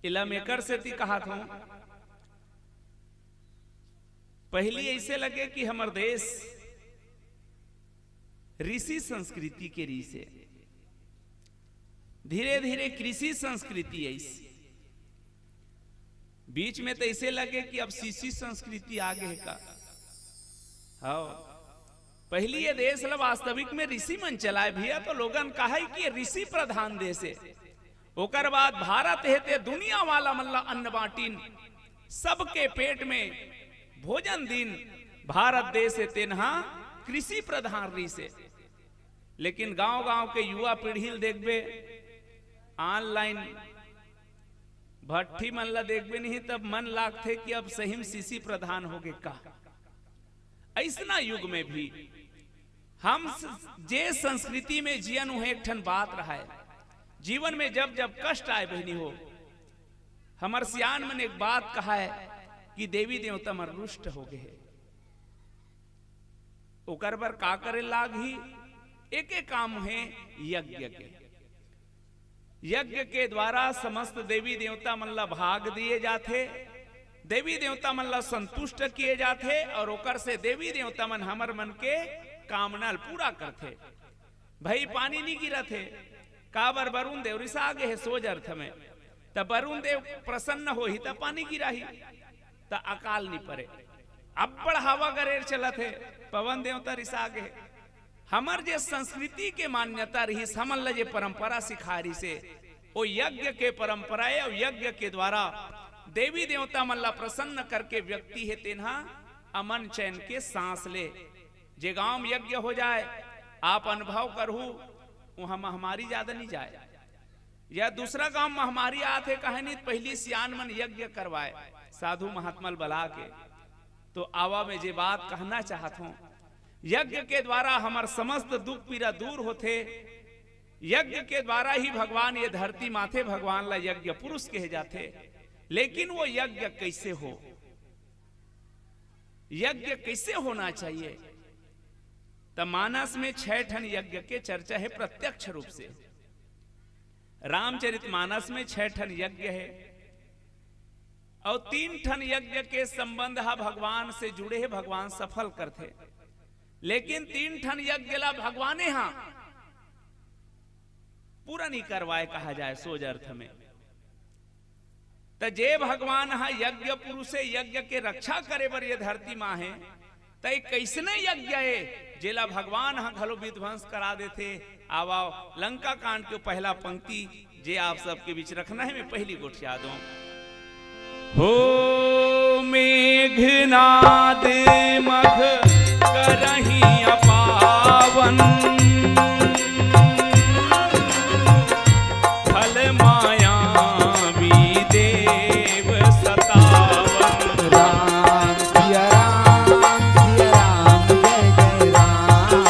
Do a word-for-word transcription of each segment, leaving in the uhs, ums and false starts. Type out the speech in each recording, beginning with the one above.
एला मैं एकर सेती कहत हूं, पहिली ऐसे लगे कि हमर देश ऋषि संस्कृति के ऋषि, धीरे धीरे कृषि संस्कृति आइस। बीच में तो ऐसे लगे कि अब शिशि संस्कृति आ गे हे का। हाँ, पहिली ये देश ला वास्तविक में ऋषि मन चलाए भैया, तो लोगन कहे कि ये ऋषि प्रधान देश हे। ओकर बाद भारत हे ते दुनिया वाला मन ला अन्न बांटिन, सबके पेट में भोजन दिन। भारत देश हे तेन हा कृषि प्रधान ऋषि हे। लेकिन गांव-गांव के युवा पीढ़ी ल देखबे, online भट्ठी मन ला देखबे नहीं, तब मन लागथे कि अब सही म शिशि प्रधान होगे का। अइसना युग में भी हम स-, जे संस्कृति में जियन, उहें एक ठन बात रहय। जीवन में जब जब कष्ट आय बहिनी हो, हमर सियान मन एक बात कहय कि देवी देवता मन रुष्ट होगे हे। ओकर बर का करे लागही? एके काम हे यज्ञ के। यज्ञ के द्वारा समस्त देवी देवता मन ला भाग दिए जाथे, देवी देवता मन ला संतुष्ट किए जाथे और ओकर से देवी देवता मन हमर मन के कामना ल पूरा करथे। भई पानी नी गिरत हे, काबर? वरुण देव रिसा गे हे सोज अर्थ में। त वरुण देव प्रसन्न होही त पानी गिराही, त अकाल नी परे। अब्बड़ हवा गरेर चलत हे, पवन देवता रिसा गे हे। हमर जे संस्कृति के मान्यता रहिस, हमन ल जे परंपरा सिखाय रहिस हे, ओ यज्ञ के परंपरा हे, अउ यज्ञ के द्वारा देवी देवता मन ला प्रसन्न करके व्यक्ति हे तेन हा अमन चैन के सांस ले। जे गांव में यज्ञ हो जाय, आप अनुभव करहू, उहां महामारी ज्यादा नी जाय। या दूसरा गांव महामारी आत हे, कहे नी, पहिली सियान मन यज्ञ करवाय, साधु महात्मा ल बला के। तो आवा, मैं जे बात कहना चाहत हूं, यज्ञ के द्वारा हमर समस्त दुख पीरा दूर होथे। यज्ञ के द्वारा ही भगवान ये धरती माथे, भगवान ला यज्ञ पुरुष कहे जाथे। लेकिन वो यज्ञ कैसे हो, यज्ञ कैसे होना चाहिए? त मानस में छह ठन यज्ञ के चर्चा हे प्रत्यक्ष रूप से। रामचरित मानस में छह ठन यज्ञ हे, अउ तीन ठन यज्ञ के संबंध हा भगवान से जुड़े हे, भगवान सफल करथे। लेकिन तीन ठन यज्ञ ला भगवाने हा पूरा नी करवाय, कहा जाय सोज अर्थ में। त जे भगवान ह यज्ञ पुरुष हे, यज्ञ के रक्षा करे बर ये धरती मा हे, त ये कइसने यज्ञ हे, जेला भगवान ह घलो विध्वंस करा देथे? आवा, लंका कांड के पहला पंक्ति, जे आप सबके बीच रखना हे, मैं पहिली गोठिया दंव। हो मेघनाद मख करहिं अपावन, खल मायावी देव सतावन। राम सिया राम, सिया राम, जय जय राम।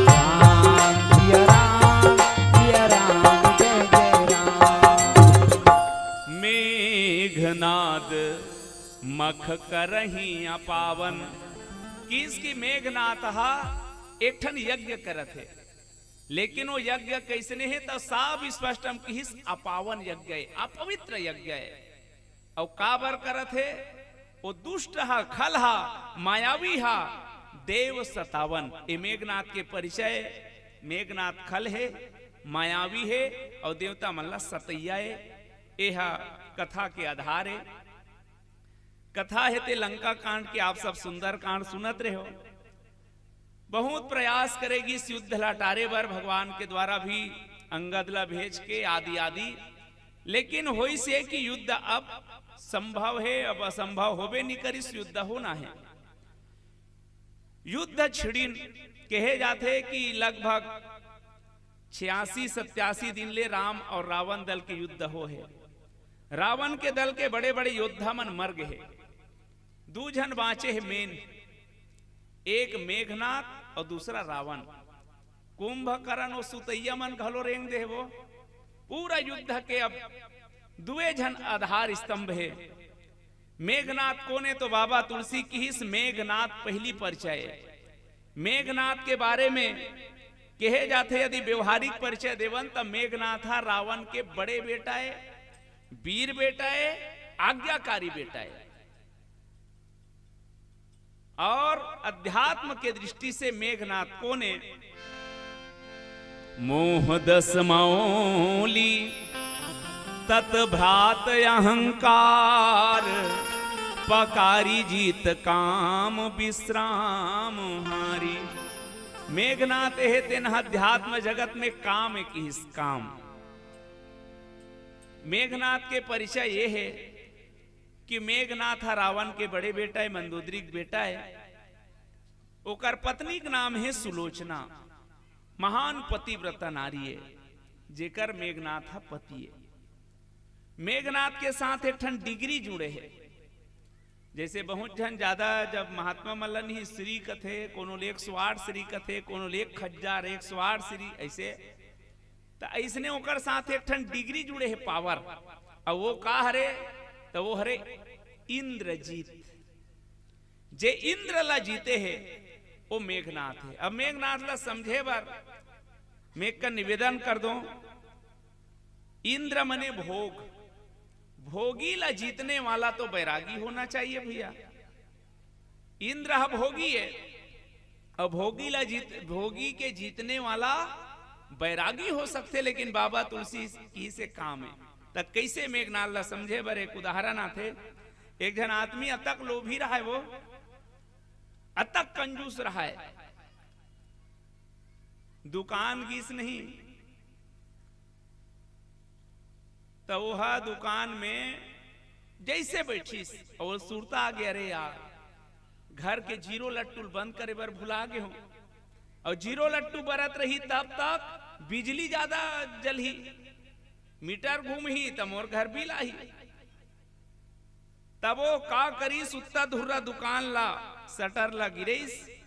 राम सिया राम, सिया राम, जय जय राम। मेघनाद मख करहिं अपावन। किहिस कि मेघनाथ हा एक ठन यज्ञ करत हे, लेकिन वो यज्ञ कइसने हे, त सब स्पष्ट म किहिस, अपावन यज्ञ हे, अपवित्र यज्ञ हे। अउ काबर करत हे? वो दुष्ट हा, खल हा, मायावी हा, देव सतावन। ए मेघनाथ के परिचय, मेघनाथ खल हे, मायावी हे, अउ देवता मन ला सतइया हे। एहा कथा के आधार हे। कथा हे ते लंका कांड के, आप सब सुंदर कांड सुनत रहे हो। बहुत प्रयास करे गिस युद्ध ला टारे बर, भगवान के द्वारा भी अंगद ला भेज के आदि आदि, लेकिन होइस ये कि युद्ध अब संभव हे, अब असंभव होबे नी करिस, युद्ध होना हे। युद्ध छिड़िन, कहे जाथे कि लगभग छियासी सत्यासी दिन ले राम अउ रावण दल के युद्ध हो हे। रावण के दल के बड़े-बड़े योद्धा मन मर गे हे। दू झन बांचे हे main, एक मेघनाथ अउ दूसरा रावण। कुंभकर्ण अउ सुतैया मन घलो रेंग दे हे वो। पूरा युद्ध के अब दुए झन आधार स्तंभ हे। मेघनाथ कोन ए? तो बाबा तुलसी किहिस, मेघनाथ पहिली परिचय। मेघनाथ के बारे में कहे जाथे, यदि व्यवहारिक परिचय देवन, त मेघनाथ ह रावण के बड़े बेटा ए, वीर बेटा है, आज्ञाकारी बेटा है। और अध्यात्म के दृष्टि से मेघनाथ कोन हे? मोह दस मौली तत भ्रात अहंकार, पकारी जीत काम विश्राम हारी। मेघनाथ हे तेन ह अध्यात्म जगत में काम हे किहिस, काम। मेघनाथ के परिचय ये हे कि मेघनाथ ह रावण के बड़े बेटा हे, मंदोदरी के बेटा हे। ओकर पत्नी के नाम हे सुलोचना, महान पतिव्रता नारी हे, जेकर मेघनाथ ह पति हे। मेघनाथ के साथ एक ठन डिग्री जुड़े हे। जैसे बहुत झन ज्यादा जब महात्मा मन ल नहीं श्री कथे, कोनो ल एक सौ आठ श्री कथे, कोनो ल एक हजार एक सौ आठ श्री, ऐसे। त ऐसने ओकर साथ एक ठन डिग्री जुड़े हे, पावर। अउ वो का हरे? त वो हरे इंद्रजीत। जे इंद्र ला जीते हे, वो मेघनाथ हे। अब मेघनाथ ला समझे बर मैं एक निवेदन कर दूं, इंद्र मने भोग, भोगी ला जीतने वाला तो बैरागी होना चाहिए भैया। इंद्र ह भोगी हे, अउ भोगी ला जीत, भोगी के जीतने वाला बैरागी हो सकथे, लेकिन बाबा तुलसी किहिसे काम हे। त कैसे मेघनाथ ला समझे बर एक उदाहरण आथे। एक झन आदमी अतक लोभी रहय, वो अतक कंजूस रहय, दुकान गिस नहीं, त ओहा दुकान में जैसे बैठिस, अउ सुरता आ गे, "अरे यार, घर के जीरो लट्टू ल बंद करे बर भुला गे हों, अउ जीरो लट्टू बरत रही तब तक बिजली ज्यादा जलही, मीटर घूमही त मोर घर बिल आही।" तब वो का करिस, उत्ता धुर्रा दुकान ला, शटर ला गिरेस,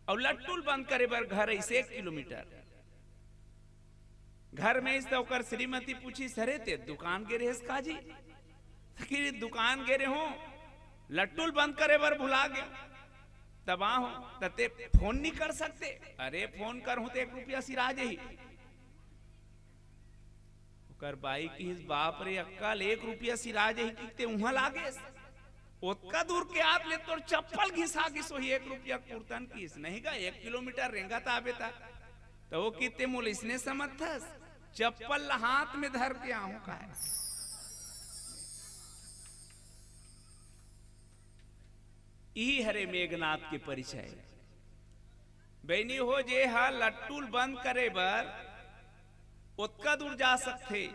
अउ लट्टू ल बंद करे बर घर अइसे एक किलोमीटर। घर में अइस त ओकर श्रीमती पूछिस, "अरे, ते दुकान गे रहेस का जी?" कि, "दुकान गे रहे हों, लट्टू ल बंद करे बर भुला गे, तब आहों, त ते फोन नहीं कर सकते?" "अरे, फोन करहूं त एक रुपया सिरा जाही।" ओकर बाई किहिस, "बाप रे अक्कल, एक रुपया सिरा जाही कि ते उहां लागे?" ओतका दूर के आत ले तोर चप्पल घिसा गिस होही, एक रुपया कुर्तन किहिस। "नहीं गा, एक किलोमीटर रेंगत आबे ता।" त वो किहिस, "ते मोला इसने समझथस, चप्पल ला हाथ में धर के आहूं का हे?" इही हरे मेघनाथ के परिचय। बहिनी हो, जे ह लट्टू ल बंद करे बर ओतका दूर जा सकथे,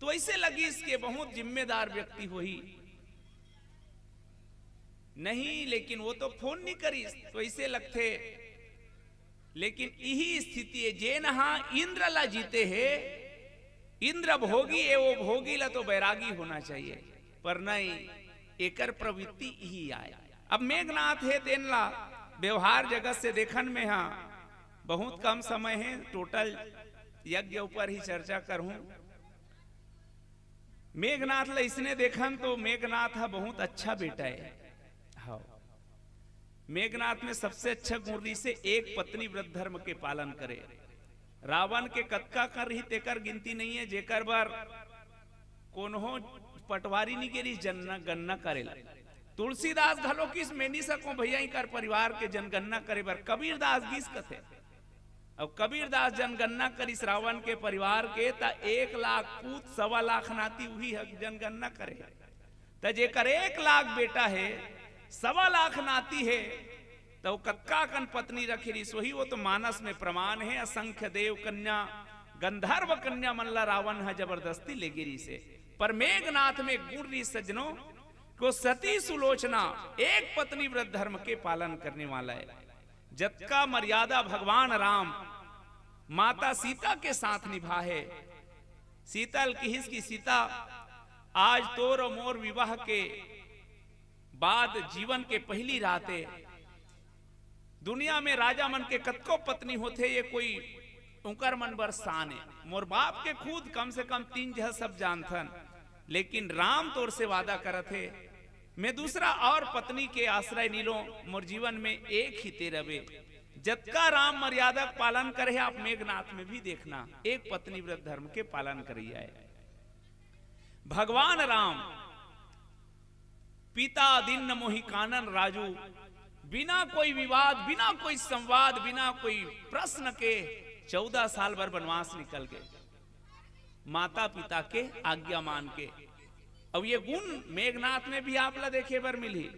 तो ऐसे लगिस के बहुत जिम्मेदार व्यक्ति होही। नहीं, लेकिन वो तो फोन नहीं करिस, तो ऐसे लगथे। लेकिन इही स्थिति हे, जेन ह इंद्र ला जीते हे, इंद्र भोगी हे, वो भोगी ला तो बैरागी होना चाहिए, पर नहीं, एकर प्रवृत्ति इही आय। अब मेघनाथ हे, तेन ला व्यवहार जगत से देखन में हा बहुत कम समय हे, टोटल यज्ञ ऊपर ही चर्चा करहूं। मेघनाथ ला इसने देखन तो मेघनाथ हा बहुत अच्छा बेटा हे। हाँ, मेघनाथ में सबसे अच्छा गुण रहिसे एक पत्नी व्रत धर्म के पालन करे। रावण के कतका कर रही तेकर गिनती नहीं हे, जेकर बर कोनो पटवारी नहीं गे रहिस जनगणना करे ला। तुलसीदास घलो किहिस, "मैं नहीं सकूं भैया, इकर परिवार के जनगणना करे बर।" कबीरदास गिस कथे। अब कबीरदास जनगणना करिस रावण के परिवार के, त एक लाख पूत, सवा लाख नाती, उही ह जनगणना करे। त जेकर एक लाख बेटा हे, सवा लाख नाती हे, त वो कतका कन पत्नी रखे रहिस होही, वो तो मानस में प्रमाण हे। असंख्य देव कन्या, गंधर्व कन्या मन ला रावण ह जबरदस्ती लेगे रहिस हे। पर मेघनाथ में गुण रहिस सज्जनों, को सती सुलोचना, एक पत्नी व्रत धर्म के पालन करने वाला हे। जतका मर्यादा भगवान राम माता सीता के साथ निभाए हे। सीता ल किहिस कि सीता, आज तोर अउ मोर विवाह के बाद जीवन के पहली रात हे। दुनिया में राजा मन के कतको पत्नी होथे, ये कोई उंकर मन बर शान हे। मोर बाप के खुद कम से कम तीन झन सब जानथन, लेकिन राम तोर से वादा करत हे, मैं दूसरा और पत्नी के आश्रय नी लों, मोर जीवन में एक ही ते रबे। जतका राम मर्यादा के पालन करे हे, आप मेघनाथ में भी देखना, एक पत्नी व्रत धर्म के पालन करइया हे। भगवान राम, पिता दीन मोहि कानन राजू, बिना कोई विवाद, बिना कोई संवाद, बिना कोई प्रश्न के चौदह साल बर वनवास निकल गए, माता पिता के आज्ञा मान के। अब ये गुण मेघनाथ में भी आप ला देखे बर मिली।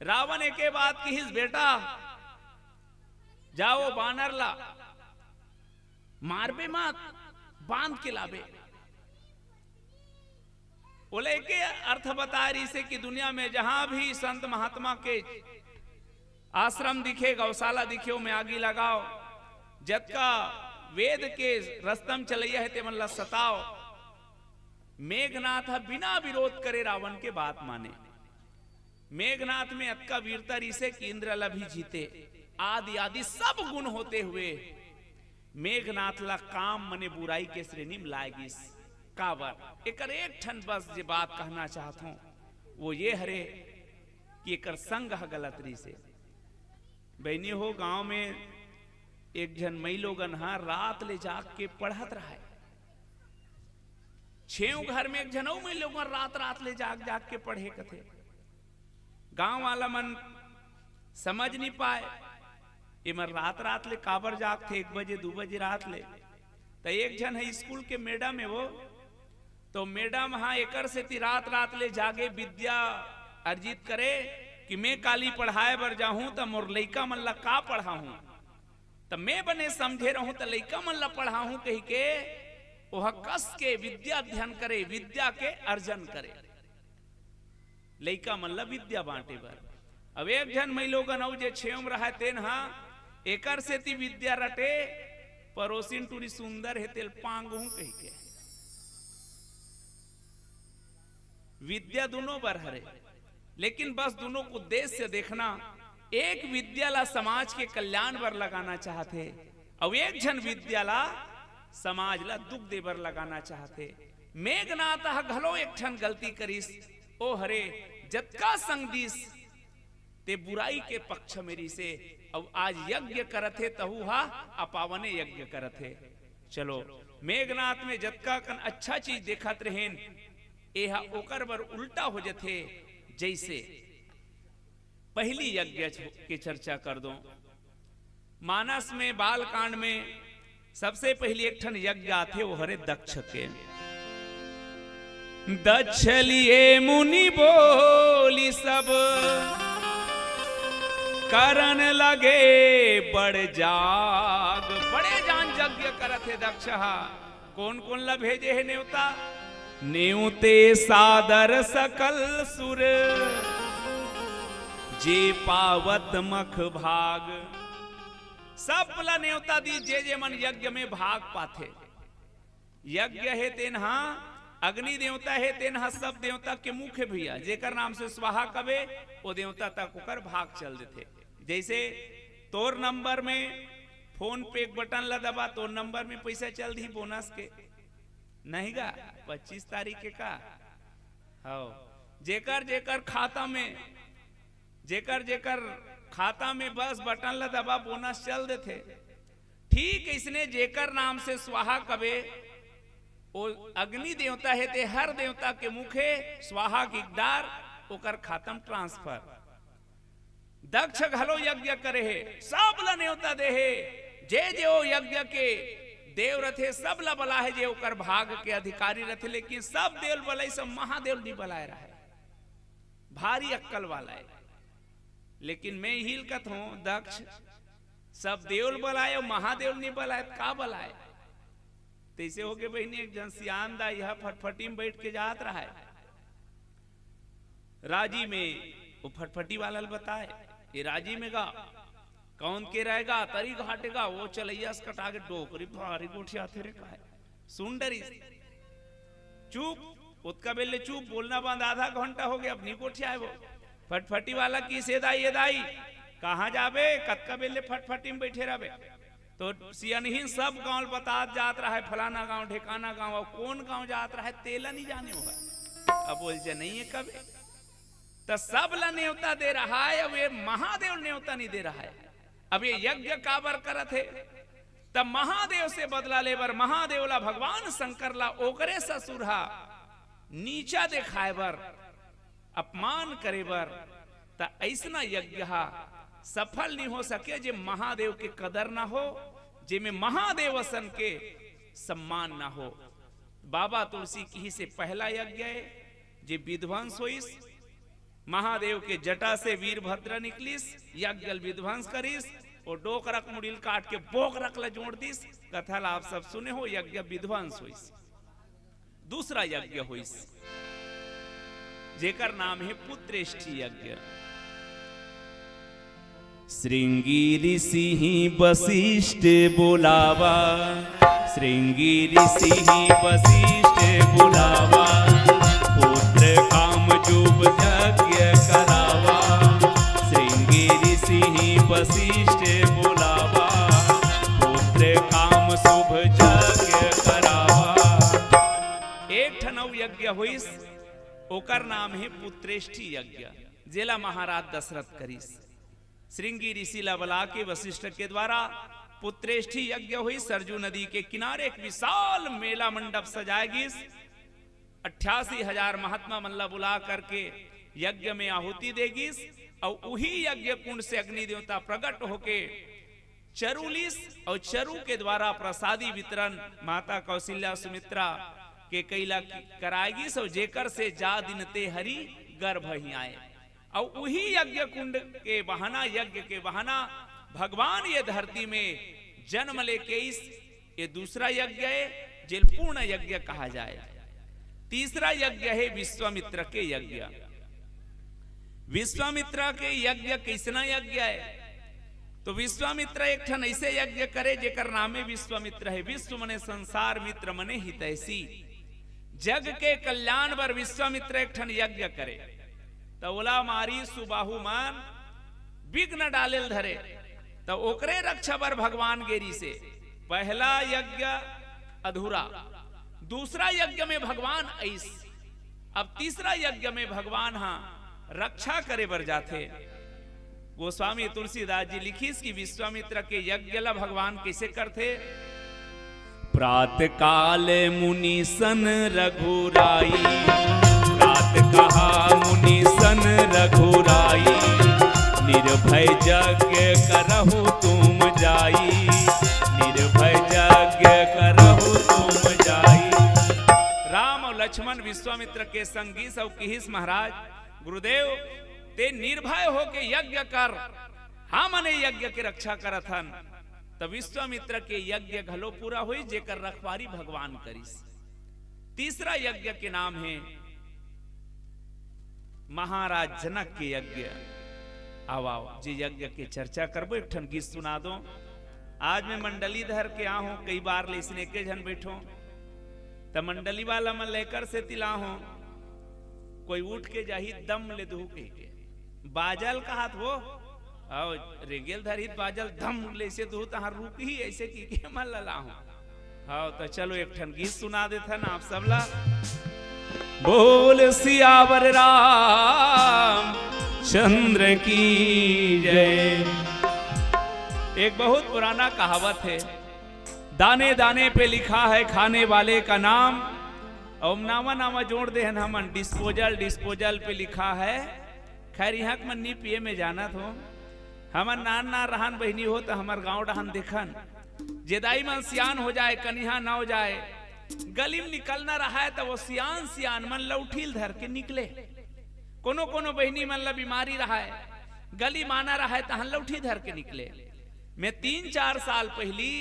रावण एके बात किहिस, "बेटा, जाओ बानर ला मारबे मत, बांध के लाबे।" ओला एके अर्थ बता रहिसे कि दुनिया में जहां भी संत महात्मा के आश्रम दिखे, गौशाला दिखे, ओमे आगी लगाओ। जतका वेद के रस्तम चलैया हे, तेमन ला सताओ। मेघनाथ ह बिना विरोध करे रावण के बात माने। मेघनाथ में अतका वीरता रिसे कि इंद्र ला भी जीते। आदि आदि सब गुण होते हुए मेघनाथ ला काम मने बुराई के श्रेणी में लाए गिस। काबर? एकर एक ठन बस जे बात कहना चाहत हूं, वो ये हरे कि एकर संग ह गलत रिसे। बहिनी हो, गांव में एक झन मई लोगन ह रात ले जाग के पढ़त रहय। छेव घर में एक झन अउ मई लोगन रात रात ले जाग जाग के पढ़े कथे। गांव वाला मन समझ नहीं पाए, एमन रात रात ले काबर जागथे, एक बजे, दू बजे रात ले। त एक झन है स्कूल के मैडम है वो, तो मैडम हा एकर सेती रात रात ले जागे, विद्या अर्जित करे कि मैं काली पढ़ाए बर जाहूं त मोर लइका मन ला का पढ़ाहूं, त मैं बने समझे रहूं त लइका मन ला पढ़ाहूं कहिके ओह कस के विद्या अध्ययन करे, विद्या के अर्जन करे। लइका मन ला विद्या बांटे बर। अब एक झन मई लोगन अउ जे छेव में रहय तेन हा एकर सेती विद्या रटे, परोसिन टूरी सुंदर हे तेल पांगहूं कहिके। विद्या दुनों बर हरे, लेकिन बस दुनों के उद्देश्य देखना, एक विद्या ला समाज के कल्याण बर लगाना चाहथे, अउ एक झन विद्या ला समाज ला दुख दे बर लगाना चाहथे। मेघनाथ ह घलो एक ठन गलती करिस, ओ हरे जतका संग दिस ते बुराई के पक्ष में रिसे, अउ आज यज्ञ करत हे तहू हा अपावने यज्ञ करत हे। चलो, मेघनाथ में जतका कन अच्छा चीज देखत रहेन, एहा ओकर बर उल्टा हो जथे। जैसे पहली यज्ञ के चर्चा कर दो, मानस में, बाल कांड में सबसे पहली एक ठन यज्ञ आथे, वो हरे दक्ष के। दक्ष लिए मुनि बोली सब, करन लगे बड़ जाग। बड़े जान यज्ञ करत हे दक्ष हा। कोन कोन ला भेजे हे नेवता? नेवते सादर सकल सुर, जे पावत मख भाग। सब ला नेवता दी, जे जे मन यज्ञ में भाग पाथे। यज्ञ हे तेन हा, अग्नि देवता हे तेन हा, सब देवता के मुख्य भैया, जेकर नाम से स्वाहा कबे, वो देवता तक ओकर भाग चल देथे। जैसे तोर नंबर में फोन पे एक बटन ला दबा, तोर नंबर में पैसा चल दी बोनस के, नहीं गा, पच्चीस तारीख के का? हव, जेकर जेकर खाता में, जेकर जेकर खाता में बस बटन ला दबा, बोनस चल देथे। ठीक इसने जेकर नाम से स्वाहा कबे, वो अग्नि देवता हे, ते हर देवता के मुखे स्वाहा गिकदार, ओकर खाता में ट्रांसफर। दक्ष घलो यज्ञ करे हे, सब ला नेवता दे हे। जे जे ओ यज्ञ के देव रथे, सब ला बला हे, जे ओकर भाग के अधिकारी रथे, लेकिन सब देव बलई, सब महादेव नहीं बलाए रहे। भारी अक्कल वाला है। लेकिन मैं इही ल कथों, दक्ष, सब देव ल बलाए अउ महादेव ल नहीं बलाए, त का बलाए? तैसे होके बहिनी, एक जन सियान दाई ह फटफटी में बैठ के जात रहा है राजी में, वो फटफटी वाला ल बताए, ये राजी में गा, कौन के रहेगा, तरी घाटेगा, वो चलैया से कटा के डोकरी भारी गोठियाथे रे, काहे? सुन डरिस। चुप, ओतका बेर ले चुप, बोलना बंद, आधा घंटा हो गया, अब नहीं गोठियाए वो। फटफटी वाला किहिस, "ए दाई, ए दाई, कहाँ जाबे? कतका बेर ले फटफटी में बैठे रहबे?" तो सियनहिन सब गांव ल बतात जात रहा है, फलाना गांव, ढेकाना गांव, अउ कौन गांव जात रहा है, तेला नहीं जाने हो। अब बोल जे नहीं है कबे, त सब ला नेवता दे रहा है, अब ये महादेव नेवता नहीं दे रहा है। अब ये यज्ञ काबर करत हे? तब महादेव से बदला लेबर महादेव ला, भगवान शंकर ला, ओकरे ससुर हा नीचा देखाए बर, अपमान करे बर, त अइसना यज्ञ ह सफल नहीं हो सके, जे महादेव के कदर ना हो, जेमे महादेव असन के सम्मान ना हो। बाबा तुलसी किहिस ए पहला यज्ञ ए, जे विध्वंस होइस। महादेव के जटा से वीरभद्र निकलिस, यज्ञ ल विध्वंस करिस, अउ डोकरा के मुड़ी ल काट के बोकरा ल जोड़ दिस। कथा ल आप सब सुने हो, यज्ञ विध्वंस होइस। दूसरा यज्ञ होइस, जेकर नाम हे पुत्रेष्ठी यज्ञ। श्रृंगी ऋषि ही वशिष्ठ बुलावा, श्रृंगी ऋषि ही वशिष्ठ बुलावा, पुत्र काम जुभ यज्ञ करावा। श्रृंगी ऋषि ही वशिष्ठ बुलावा, पुत्र काम शुभ यज्ञ करावा। एक ठन अउ यज्ञ होइस, ओकर नाम हे पुत्रेष्ठी यज्ञ, जेला महाराज दशरथ करिस। श्रृंगी ऋषि ला बला के वशिष्ठ के द्वारा पुत्रेष्ठी यज्ञ होइस। सरजू नदी के किनारे एक विशाल मेला मंडप सजाए गिस। अट्ठासी हजार महात्मा मन ला बुला करके यज्ञ में आहुति दे गिस। अउ उही यज्ञ कुंड से अग्नि देवता प्रकट होके चरू लिस अउ चरू के द्वारा प्रसादी वितरण माता कौशल्या सुमित्रा के कइला कराए गिस, अउ जेकर से जा दिन ते हरि गर्भ ही आए। अउ उही यज्ञ कुंड के बहाना, यज्ञ के बहाना भगवान ये धरती में जन्म लेके इस, ये दूसरा यज्ञ हे, जेल पूर्ण यज्ञ कहा जाए। तीसरा यज्ञ हे विश्वामित्र के यज्ञ। विश्वामित्र के यज्ञ कइसना यज्ञ हे? तो विश्वामित्र एक ठन अइसे यज्ञ करे, जेकर नामे विश्वामित्र हे। विश्व मने संसार, मित्र मने हितैषी। जग के कल्याण बर विश्वामित्र एक ठन यज्ञ करे। त ओला मारी सुबाहु मन विघ्न डाले ल धरे, त ओकरे रक्षा बर भगवान गे रिहिसे। पहला यज्ञ अधूरा, दूसरा यज्ञ में भगवान अइस, अब तीसरा यज्ञ में भगवान हा रक्षा करे बर जाथे। गोस्वामी तुलसीदास जी लिखिस कि विश्वामित्र के यज्ञ ला भगवान कइसे करथे। प्रात काल मुनि सन रघुराई, प्रात कहा मुनि सन रघुराई, निर्भय यज्ञ करहु तुम जाई, निर्भय यज्ञ करहु तुम जाई। राम अउ लक्ष्मण विश्वामित्र के संगी सब किहिस महाराज, गुरुदेव, ते निर्भय होके यज्ञ कर, हमन ए यज्ञ के रक्षा करत हन। त विश्वामित्र के यज्ञ घलो पूरा होइस, जेकर रखवारी भगवान करिस। तीसरा यज्ञ के नाम हे महाराज जनक के यज्ञ। आओ, आओ, जे यज्ञ के चर्चा करबो, एक ठन गीत सुना दो। आज मैं मंडली धर के आहूं, कई बार ले अइसने के झन बैठो, त मंडली वाला मन लेकर से तिलाहूं, कोई उठ के जाही दम ले दुहू कहिके। बाजा ल कहात हो, अउ रेंगे ल धरही त बाजा ल धम ले अइसे दुहू, तहां रुकही, अइसे कहिके मन ल लाहूं। हव, त चलो एक ठन गीत सुना देथन आप सब ला। बोल सियावर रामचंद्र की जय। एक बहुत पुराना कहावत हे, दाने दाने पे लिखा है खाने वाले का नाम। अउ नावा नावा जोड़ दे हन हमन, डिस्पोजल, डिस्पोजल पे लिखा है। खैर, इहां के मन नी पिए में जानत हो, हमन नान नान रहन बहिनी हो, त हमर गांव डहन देखन, जे दाई मन सियान हो जाए, कनिहा नव जाए, गली में निकलना रहय, त वो सियान सियान मन लौठी ल धर के निकले। कोनो कोनो बहिनी मन ला बीमारी रहय, गली माना रहय, तहन लौठी धर के निकले। मैं तीन चार साल पहिली,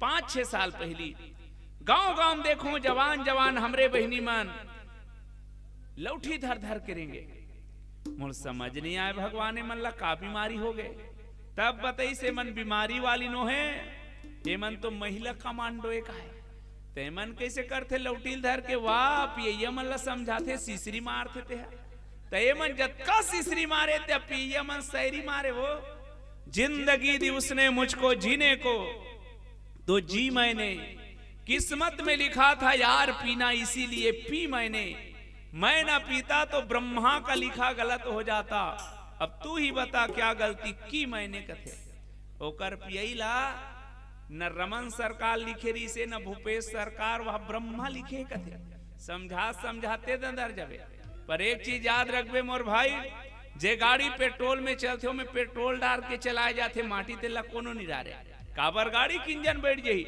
पांच छह साल पहिली, गांव गांव देखो, जवान जवान हमरे बहिनी मन लौठी धर धर के रेंगे। मोर समझ नहीं आए, भगवान, एमन ला का बीमारी हो गए? तब बतइस, एमन बीमारी वाली नो हे, एमन तो महिला कमांडो एक आए। त एमन कइसे करथे? लौटी ल धर के, वाह, पियैया मन ला समझाथे, सिसरी मारथे तेहा। त एमन जतका सिसरी मारे, ते पियैया मन सैरी मारे। वो जिंदगी दी उसने मुझको जीने को, तो जी मैंने। किस्मत में लिखा था यार पीना, इसीलिए पी मैंने। मैं ना पीता तो ब्रह्मा का लिखा गलत हो जाता। अब तू ही बता क्या गलती की मैंने, कथे। ओकर पियई ला न रमन सरकार लिखे रिहिसे, न भूपेश सरकार, वह ब्रह्मा लिखे कथे। समझा समझाते दंदर जबे। पर एक चीज याद रखबे मोर भाई, जे गाड़ी पेट्रोल में चलथे, ओमे पेट्रोल डार के चलाए जाथे, माटी तेल ला कोनो निरारे। काबर गाड़ी के इंजन बैठ जही।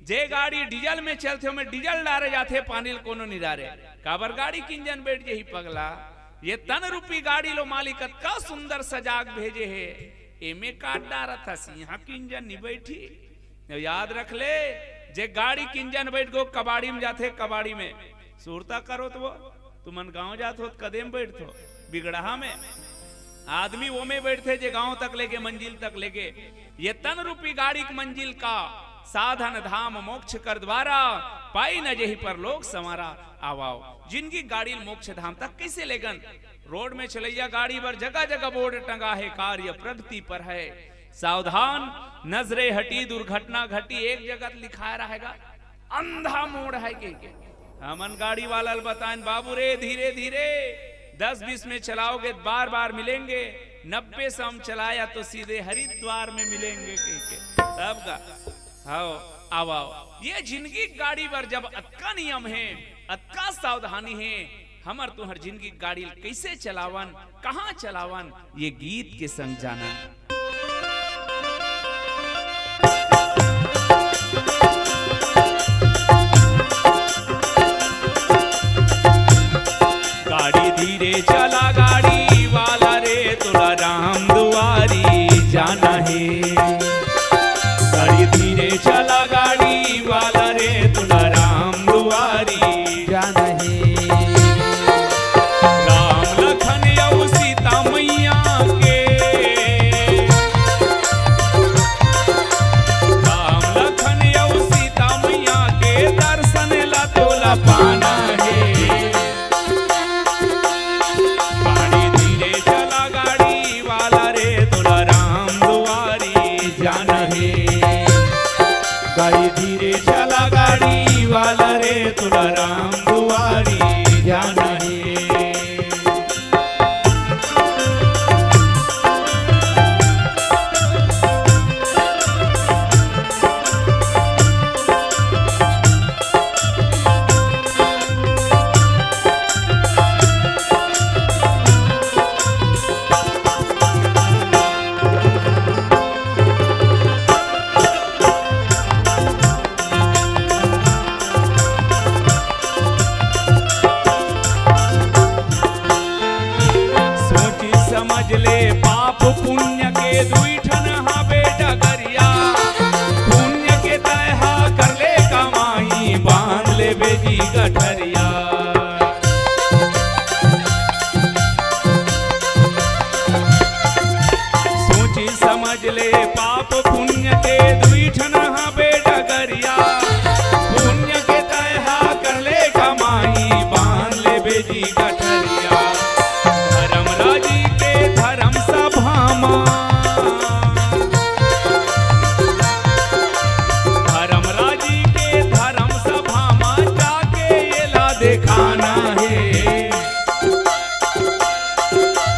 जे गाड़ी डीजल में चलथे, ओमे डीजल डारे जाथे, पानी ल कोनो निरारे। काबर गाड़ी के इंजन बैठ जही पगला। ये तन रूपी गाड़ी लो मालिक अतका सुंदर सजाग भेजे हे, एमे काट डारत हस, इहाँ के इंजन नि बैठी। याद रख ले, जे गाड़ी के इंजन बैठ गो कबाड़ी में जाथे, कबाड़ी में। सुरता करो तो वो, तुमन गांव जात हो त कदे में बैठथो? बिगड़हा में। आदमी ओमे बैठथे जे गांव तक लेगे, मंजिल तक लेगे। ये तन रूपी गाड़ी के मंजिल का साधन धाम मोक्ष कर द्वारा, पाई न जेहि परलोक संवारा। आव, आव, जिनगी गाड़ी ल मोक्ष धाम तक कैसे लेगन? रोड में चलैया गाड़ी बर जगह जगह बोर्ड टंगा हे, कार्य प्रगति पर है, सावधान, नजरे हटी, दुर्घटना घटी, एक जगह लिखाए रहेगा, अंधा मोड़ है के, के। हमन गाड़ी वाला ल बताएन, "बाबू रे, धीरे धीरे, दस बीस में चलाओगे, बार बार मिलेंगे, नब्बे सौ में चलाया तो सीधे हरिद्वार में मिलेंगे," के, के। तब का, हाव, आव, आव। ये जिनगी गाड़ी बर जब अतका नियम हे, अतका सावधानी हे, हमर तुंहर जिनगी गाड़ी ल कइसे चलावन, कहाँ चलावन, ये गीत के संग जानन। गाड़ी धीरे चला गाड़ी वाला रे, तोला राम दुआरी जाना हे। गाड़ी धीरे चला गाड़ी वाला रे, तोला राम दुआरी जाना हे। राम लखन अउ सीता मैया के, राम लखन अउ सीता मैया के दर्शन ला तोला पाना हे। गाड़ी धीरे चला गाड़ी वाला रे, तोला राम दुआरी जाना हे। गाड़ी धीरे चला गाड़ी वाला रे, तोला राम दुआरी जाना हे। सोच समझ ले पाप पुण्य के दुई ठन हाबे डगरिया। पुण्य के तय हा कर ले कमाई, बांध ले बेजी गठरिया। सोच समझ ले पाप पुण्य के दुई ठन हाबे डगरिया। पुण्य के तय हा कर ले कमाई, बांध ले बेजी गठरिया। धर्म राजी के धर्म सभा मा, धर्म राजी के धर्म सभा मा जाके एला देखाना हे।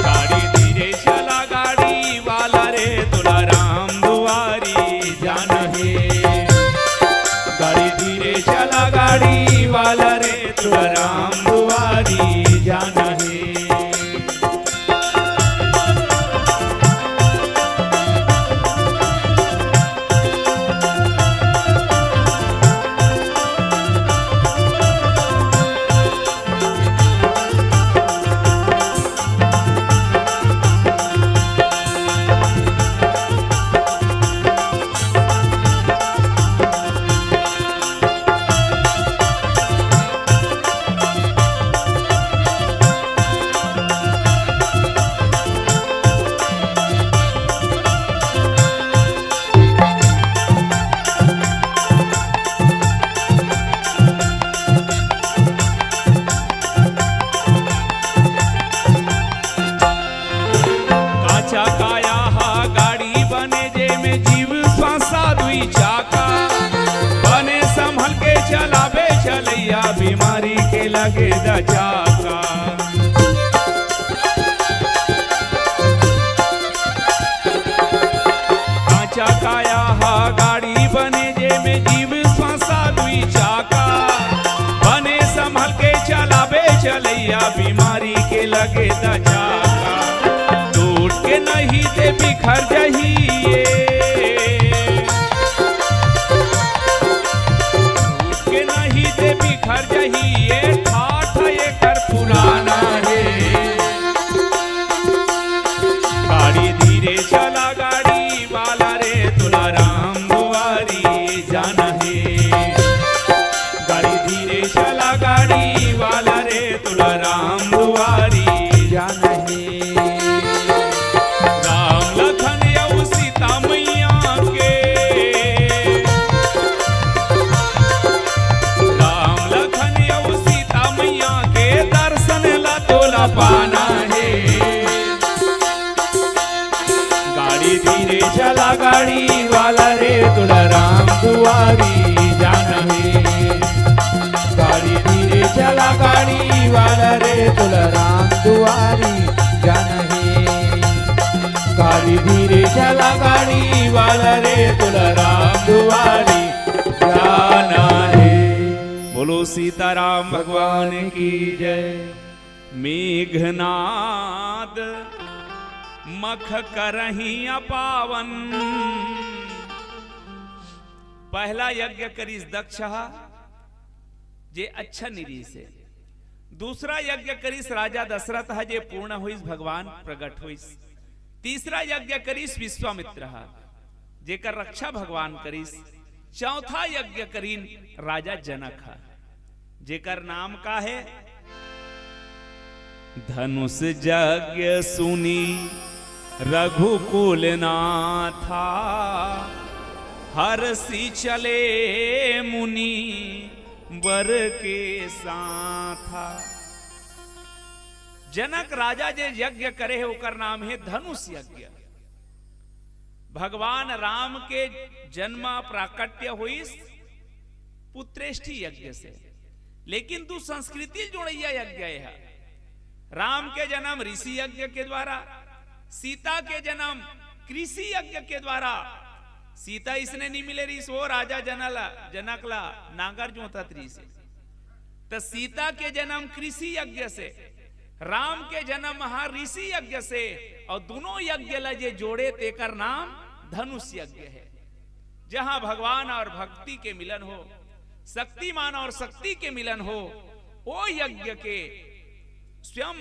गाड़ी धीरे चला गाड़ी वाला रे, तोला राम दुआरी जाना हे। गाड़ी धीरे चला गाड़ी वाला रे, तोला राम दुआरी जाना हे। काचा काया हा गाड़ी बने, जेमे जीव श्वासा दुई चाका। बने संभल के चलाबे चलैया, बीमारी के लगे दचाका। काचा काया हा गाड़ी बने, जेमे जीव श्वासा दुई चाका। बने संभल के चलैया बीमारी के लगे दछाका, टूट के नहीं ते बिखर जही ये। टूट के नहीं ते बिखर जही ये, ठाठ एकर पुराना हे। गाड़ी धीरे चला गाड़ी वाला रे, तोला राम दुआरी जाना हे। गाड़ी धीरे चला गाड़ी वाला रे, तोला राम दुआरी जाना हे। राम लखन अउ सीता मैया के, राम लखन अउ सीता मैया के दर्शन ला तोला पाना हे। गाड़ी धीरे चला गाड़ी वाला रे, तोला राम दुआरी जाना हे। गाड़ी धीरे चला गाड़ी वाला रे, तोला राम दुआरी जाना हे। गाड़ी धीरे चला गाड़ी वाला रे, तोला राम दुआरी जाना हे। बोलो सीताराम भगवान की जय। मेघनाद मख करहिया पावन। पहला यज्ञ करिस दक्ष हा, जे अच्छा निरीस हे। दूसरा यज्ञ करिस राजा दशरथ हा, जे पूर्ण होइस, भगवान प्रगट होइस। तीसरा यज्ञ करिस विश्वामित्र हा, जेकर रक्षा भगवान करिस। चौथा यज्ञ करिन राजा जनक हा, जेकर नाम का हे? धनुष यज्ञ सुनी रघुकुल नाथा, हरषि चले मुनि बर के साथा। जनक राजा जे यज्ञ करे हे, ओकर नाम हे धनुष यज्ञ। भगवान राम के जन्म प्राकट्य होइस पुत्रेष्ठी यज्ञ से, लेकिन दू संस्कृति जोड़ैया यज्ञ हे। राम के जन्म ऋषि यज्ञ के द्वारा, सीता के जन्म कृषि यज्ञ के द्वारा। सीता इसने नहीं मिले रहिस, वो राजा जनला, जनक ला नांगर जोतत रहिस। त सीता के जन्म कृषि यज्ञ से, राम के जन्म महाऋषि यज्ञ से, अउ दोनों यज्ञ ला जे जोड़े, तेकर नाम धनुष यज्ञ हे। जहां भगवान अउ भक्ति के मिलन हो, शक्तिमान अउ शक्ति के मिलन हो, ओ यज्ञ के स्वयं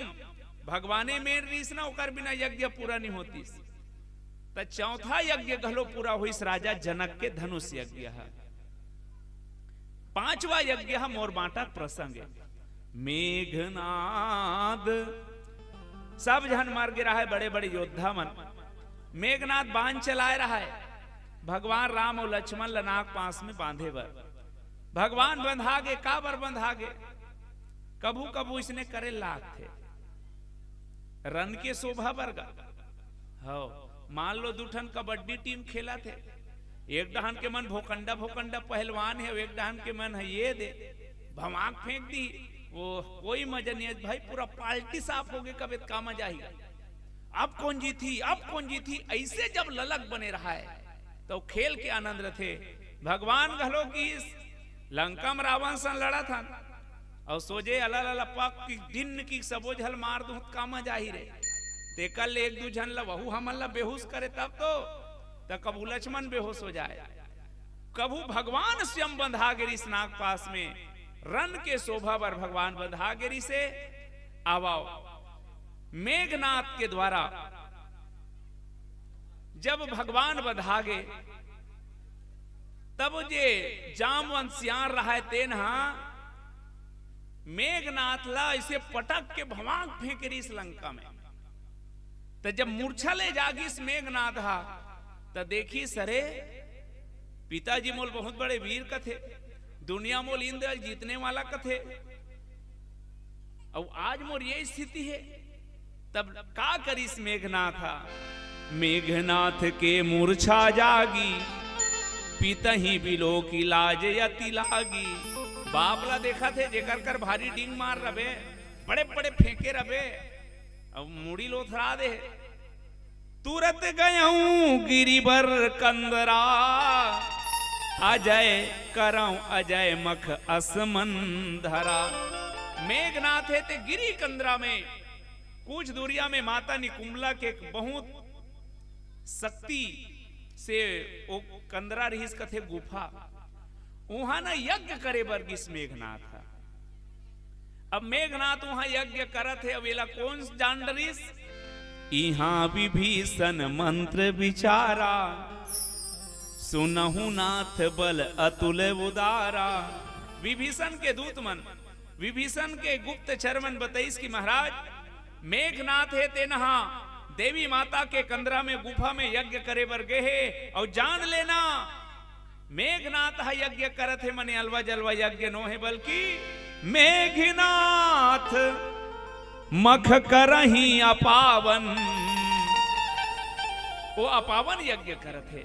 भगवाने मेन रहिस ना, ओकर बिना यज्ञ पूरा नहीं होतिस। त चौथा यज्ञ घलो पूरा होइस राजा जनक के धनुष यज्ञ ह। पांचवा यज्ञ ह मोर बांटा के प्रसंग हे। मेघनाद, सब झन मर गे रहय, बड़े बड़े योद्धा मन। मेघनाद बाण चलाए रहय, भगवान राम अउ लक्ष्मण ल नाग पास में बांधे बर। भगवान बंधा गे, काबर बंधा गे? कभू कभू इसने करे लागथे, रन के शोभा बर गा। हव, मान लो दू ठन कबड्डी टीम खेलत हे, एक डहन के मन भोकंडा भोकंडा पहलवान हे, एक डहन के मन ह ये दे, भमाक फेंक दी, वो कोई मजा नहीं हे भाई, पूरा पार्टी साफ हो गे, कबे त का मजा ही। अब कौन जीती, अब कौन जीती, ऐसे जब ललक बने रहय, त खेल के आनंद रथे। भगवान घलो किहिस, लंका म रावण सन लड़त हन, अउ सोझे अलल अलल पक की दिन की सबो झन ल मार दूं त का मजा ही रे। तेकर ले एक दू झन ल, वहू हमन ल बेहोश करे तब तो, त कभू लक्ष्मण बेहोश हो जाय। कभू भगवान स्वयं बंधा गे रिहिस नाग पास में, रन के शोभा बर भगवान बंधा गे रिहिसे। आवव, मेघनाथ के द्वारा जब भगवान बंधा गे, तब जे जामवंत सियार रहय, तेन ह मेघनाथ ला ऐसे पटक के भवाक फेंके रिहिस लंका में। त जब मूर्छा ले जागिस मेघनाथ हा, त देखिस, अरे, पिताजी मोल बहुत बड़े वीर कथे, दुनिया मोल इंद्र जीतने वाला कथे, अउ आज मोर ये स्थिति हे। तब का करिस मेघनाथ हा? मेघनाथ के मूर्छा जागी, पितही बिलोकि लाज अति लागी। बाप ला देखत हे, जेकर कर भारी डींग मार रबे, बड़े बड़े फेंके रबे, अब मुड़ी लोथरा दे। तुरत गयऊं गिरिबर कंदरा, अजय करऊं अजय मख अस मंदरा। मेघनाथ हे ते गिरी कंदरा में कुछ दूरिया में माता निकुंबला के एक बहुत शक्ति से वो कंदरा रहिस कथे गुफा, उहाँ न यज्ञ करे बर गिस मेघनाथ ह। अब मेघनाथ उहाँ यज्ञ करत हे, अब एला कोन जान डरिस? इहाँ विभीषण मंत्र विचारा, सुनहु नाथ बल अतुल उदारा। विभीषण के दूत मन, विभीषण के गुप्तचर मन बतइस कि महाराज, मेघनाथ हे तेन हा देवी माता के कंदरा में गुफा में यज्ञ करे बर गे हे, अउ जान लेना मेघनाथ ह यज्ञ करत हे, मने अलवा जलवा यज्ञ नो हे, बल्कि मेघनाथ मख करही अपावन। वो अपावन यज्ञ करत हे,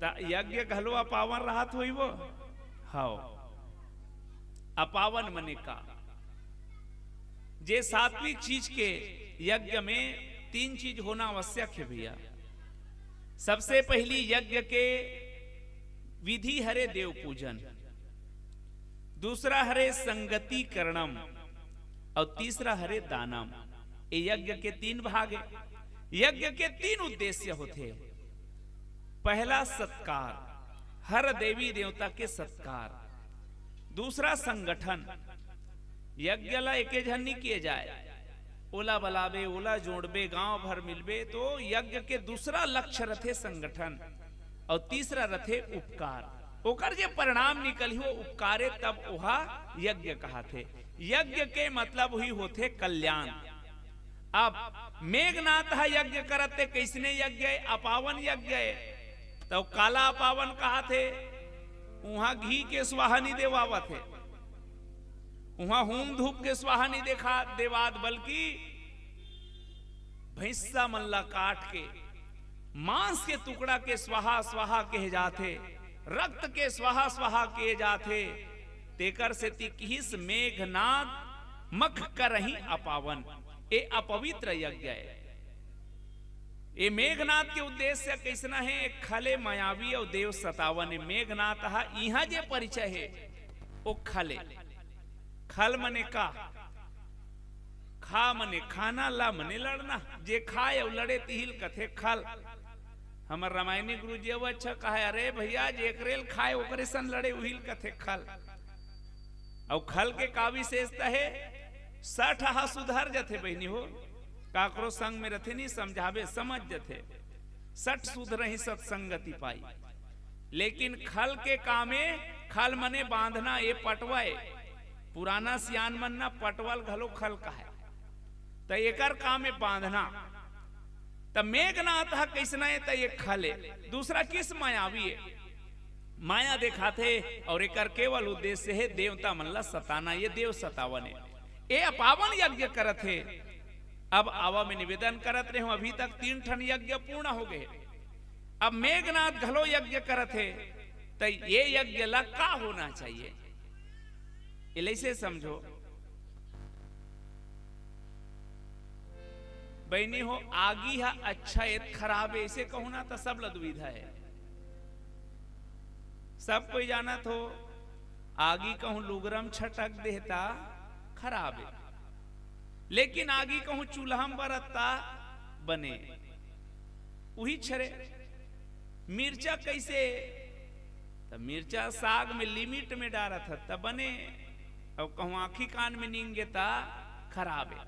त यज्ञ घलो अपावन रहत होई वो? हव। अपावन मने का? जे सात्विक चीज के यज्ञ में तीन चीज होना आवश्यक हे भैया। सबसे पहली यज्ञ के विधि हरे देव पूजन, दूसरा हरे संगति करणम, अउ तीसरा हरे दानम। ये यज्ञ के तीन भाग हे। यज्ञ के तीन उद्देश्य होथे। पहला सत्कार, हर देवी देवता के सत्कार। दूसरा संगठन, यज्ञ ला एके झन नी किए जाए, ओला बलाबे, ओला जोड़बे, गांव भर मिलबे, तो यज्ञ के दूसरा लक्ष्य रथे संगठन, अउ तीसरा रथे उपकार। ओकर जे परिणाम निकलही वो उपकारे, तब ओहा यज्ञ कहाथे। यज्ञ के मतलब ही होथे कल्याण। अब मेघनाथ ह यज्ञ करत हे, कइसने यज्ञ हे? अपावन यज्ञ हे। त काला अपावन कहाथे? उहाँ घी के स्वाहा नी देवावत हे, उहाँ होम धूप के स्वाहा नी देखा देवात, बल्कि भैंसा मन ला काट के मांस के टुकड़ा के स्वाहा स्वाहा कहे जाथे, रक्त के स्वाहा स्वाहा कहे जाथे। तेकर सेती किहिस मेघनाथ मख करही अपावन, ए अपवित्र यज्ञ हे। ए मेघनाथ के उद्देश्य कइसना हे? एक खले मायावी अउ देव सतावन हे। मेघनाथ ह इहाँ जे परिचय हे, ओ खले। खल मने का? खा मने खाना, ला मने लड़ना। जे खाए अउ लड़े तिहिल कथे खल। हमर रामायणी गुरु जी अउ अच्छा कहे, "अरे भैया, जेकरे ल खाए ओकरे सन लड़े उहिल कथे खल।" अउ खल के का विशेषता हे? सठ ह सुधर जथे बहिनी हो, काकरो संग में रथे नी समझाबे समझ जथे। सठ सुधरही सत्संगति पाई। लेकिन खल के काम ए, खल मने बांधना, ए पटवा ए। पुराना सियान मन ना पटवा ल घलो खल कहे। त एकर काम ए बांधना। त मेघनाथ ह कइसना ए? त ए खल ए। दूसरा किस मायावी ए। माया देखाथे अउ एकर केवल उद्देश्य हे देवता मन ला सताना, ए देव सतावन ए। ए अपावन यज्ञ करत हे। अब आवा मैं निवेदन करत रेहूं, अभी तक तीन ठन यज्ञ पूर्ण हो गे। अब मेघनाथ घलो यज्ञ करत हे, त ए यज्ञ ला का होना चाहिए? एला अइसे समझो, बहिनी हो, आगी ह अच्छा ए त खराब ए, अइसे कहूं ना त सब ला दुविधा हे। सब कोई जानत हो, आगी कहूं लुगरा म छटक देह त खराब ए, लेकिन आगी कहूं चूल्हा म बरत त बने। उही छरे मिर्चा कइसे, त मिर्चा साग में limit में डारत ह त बने, अउ कहूं आंखी कान में नींगे त खराब ए।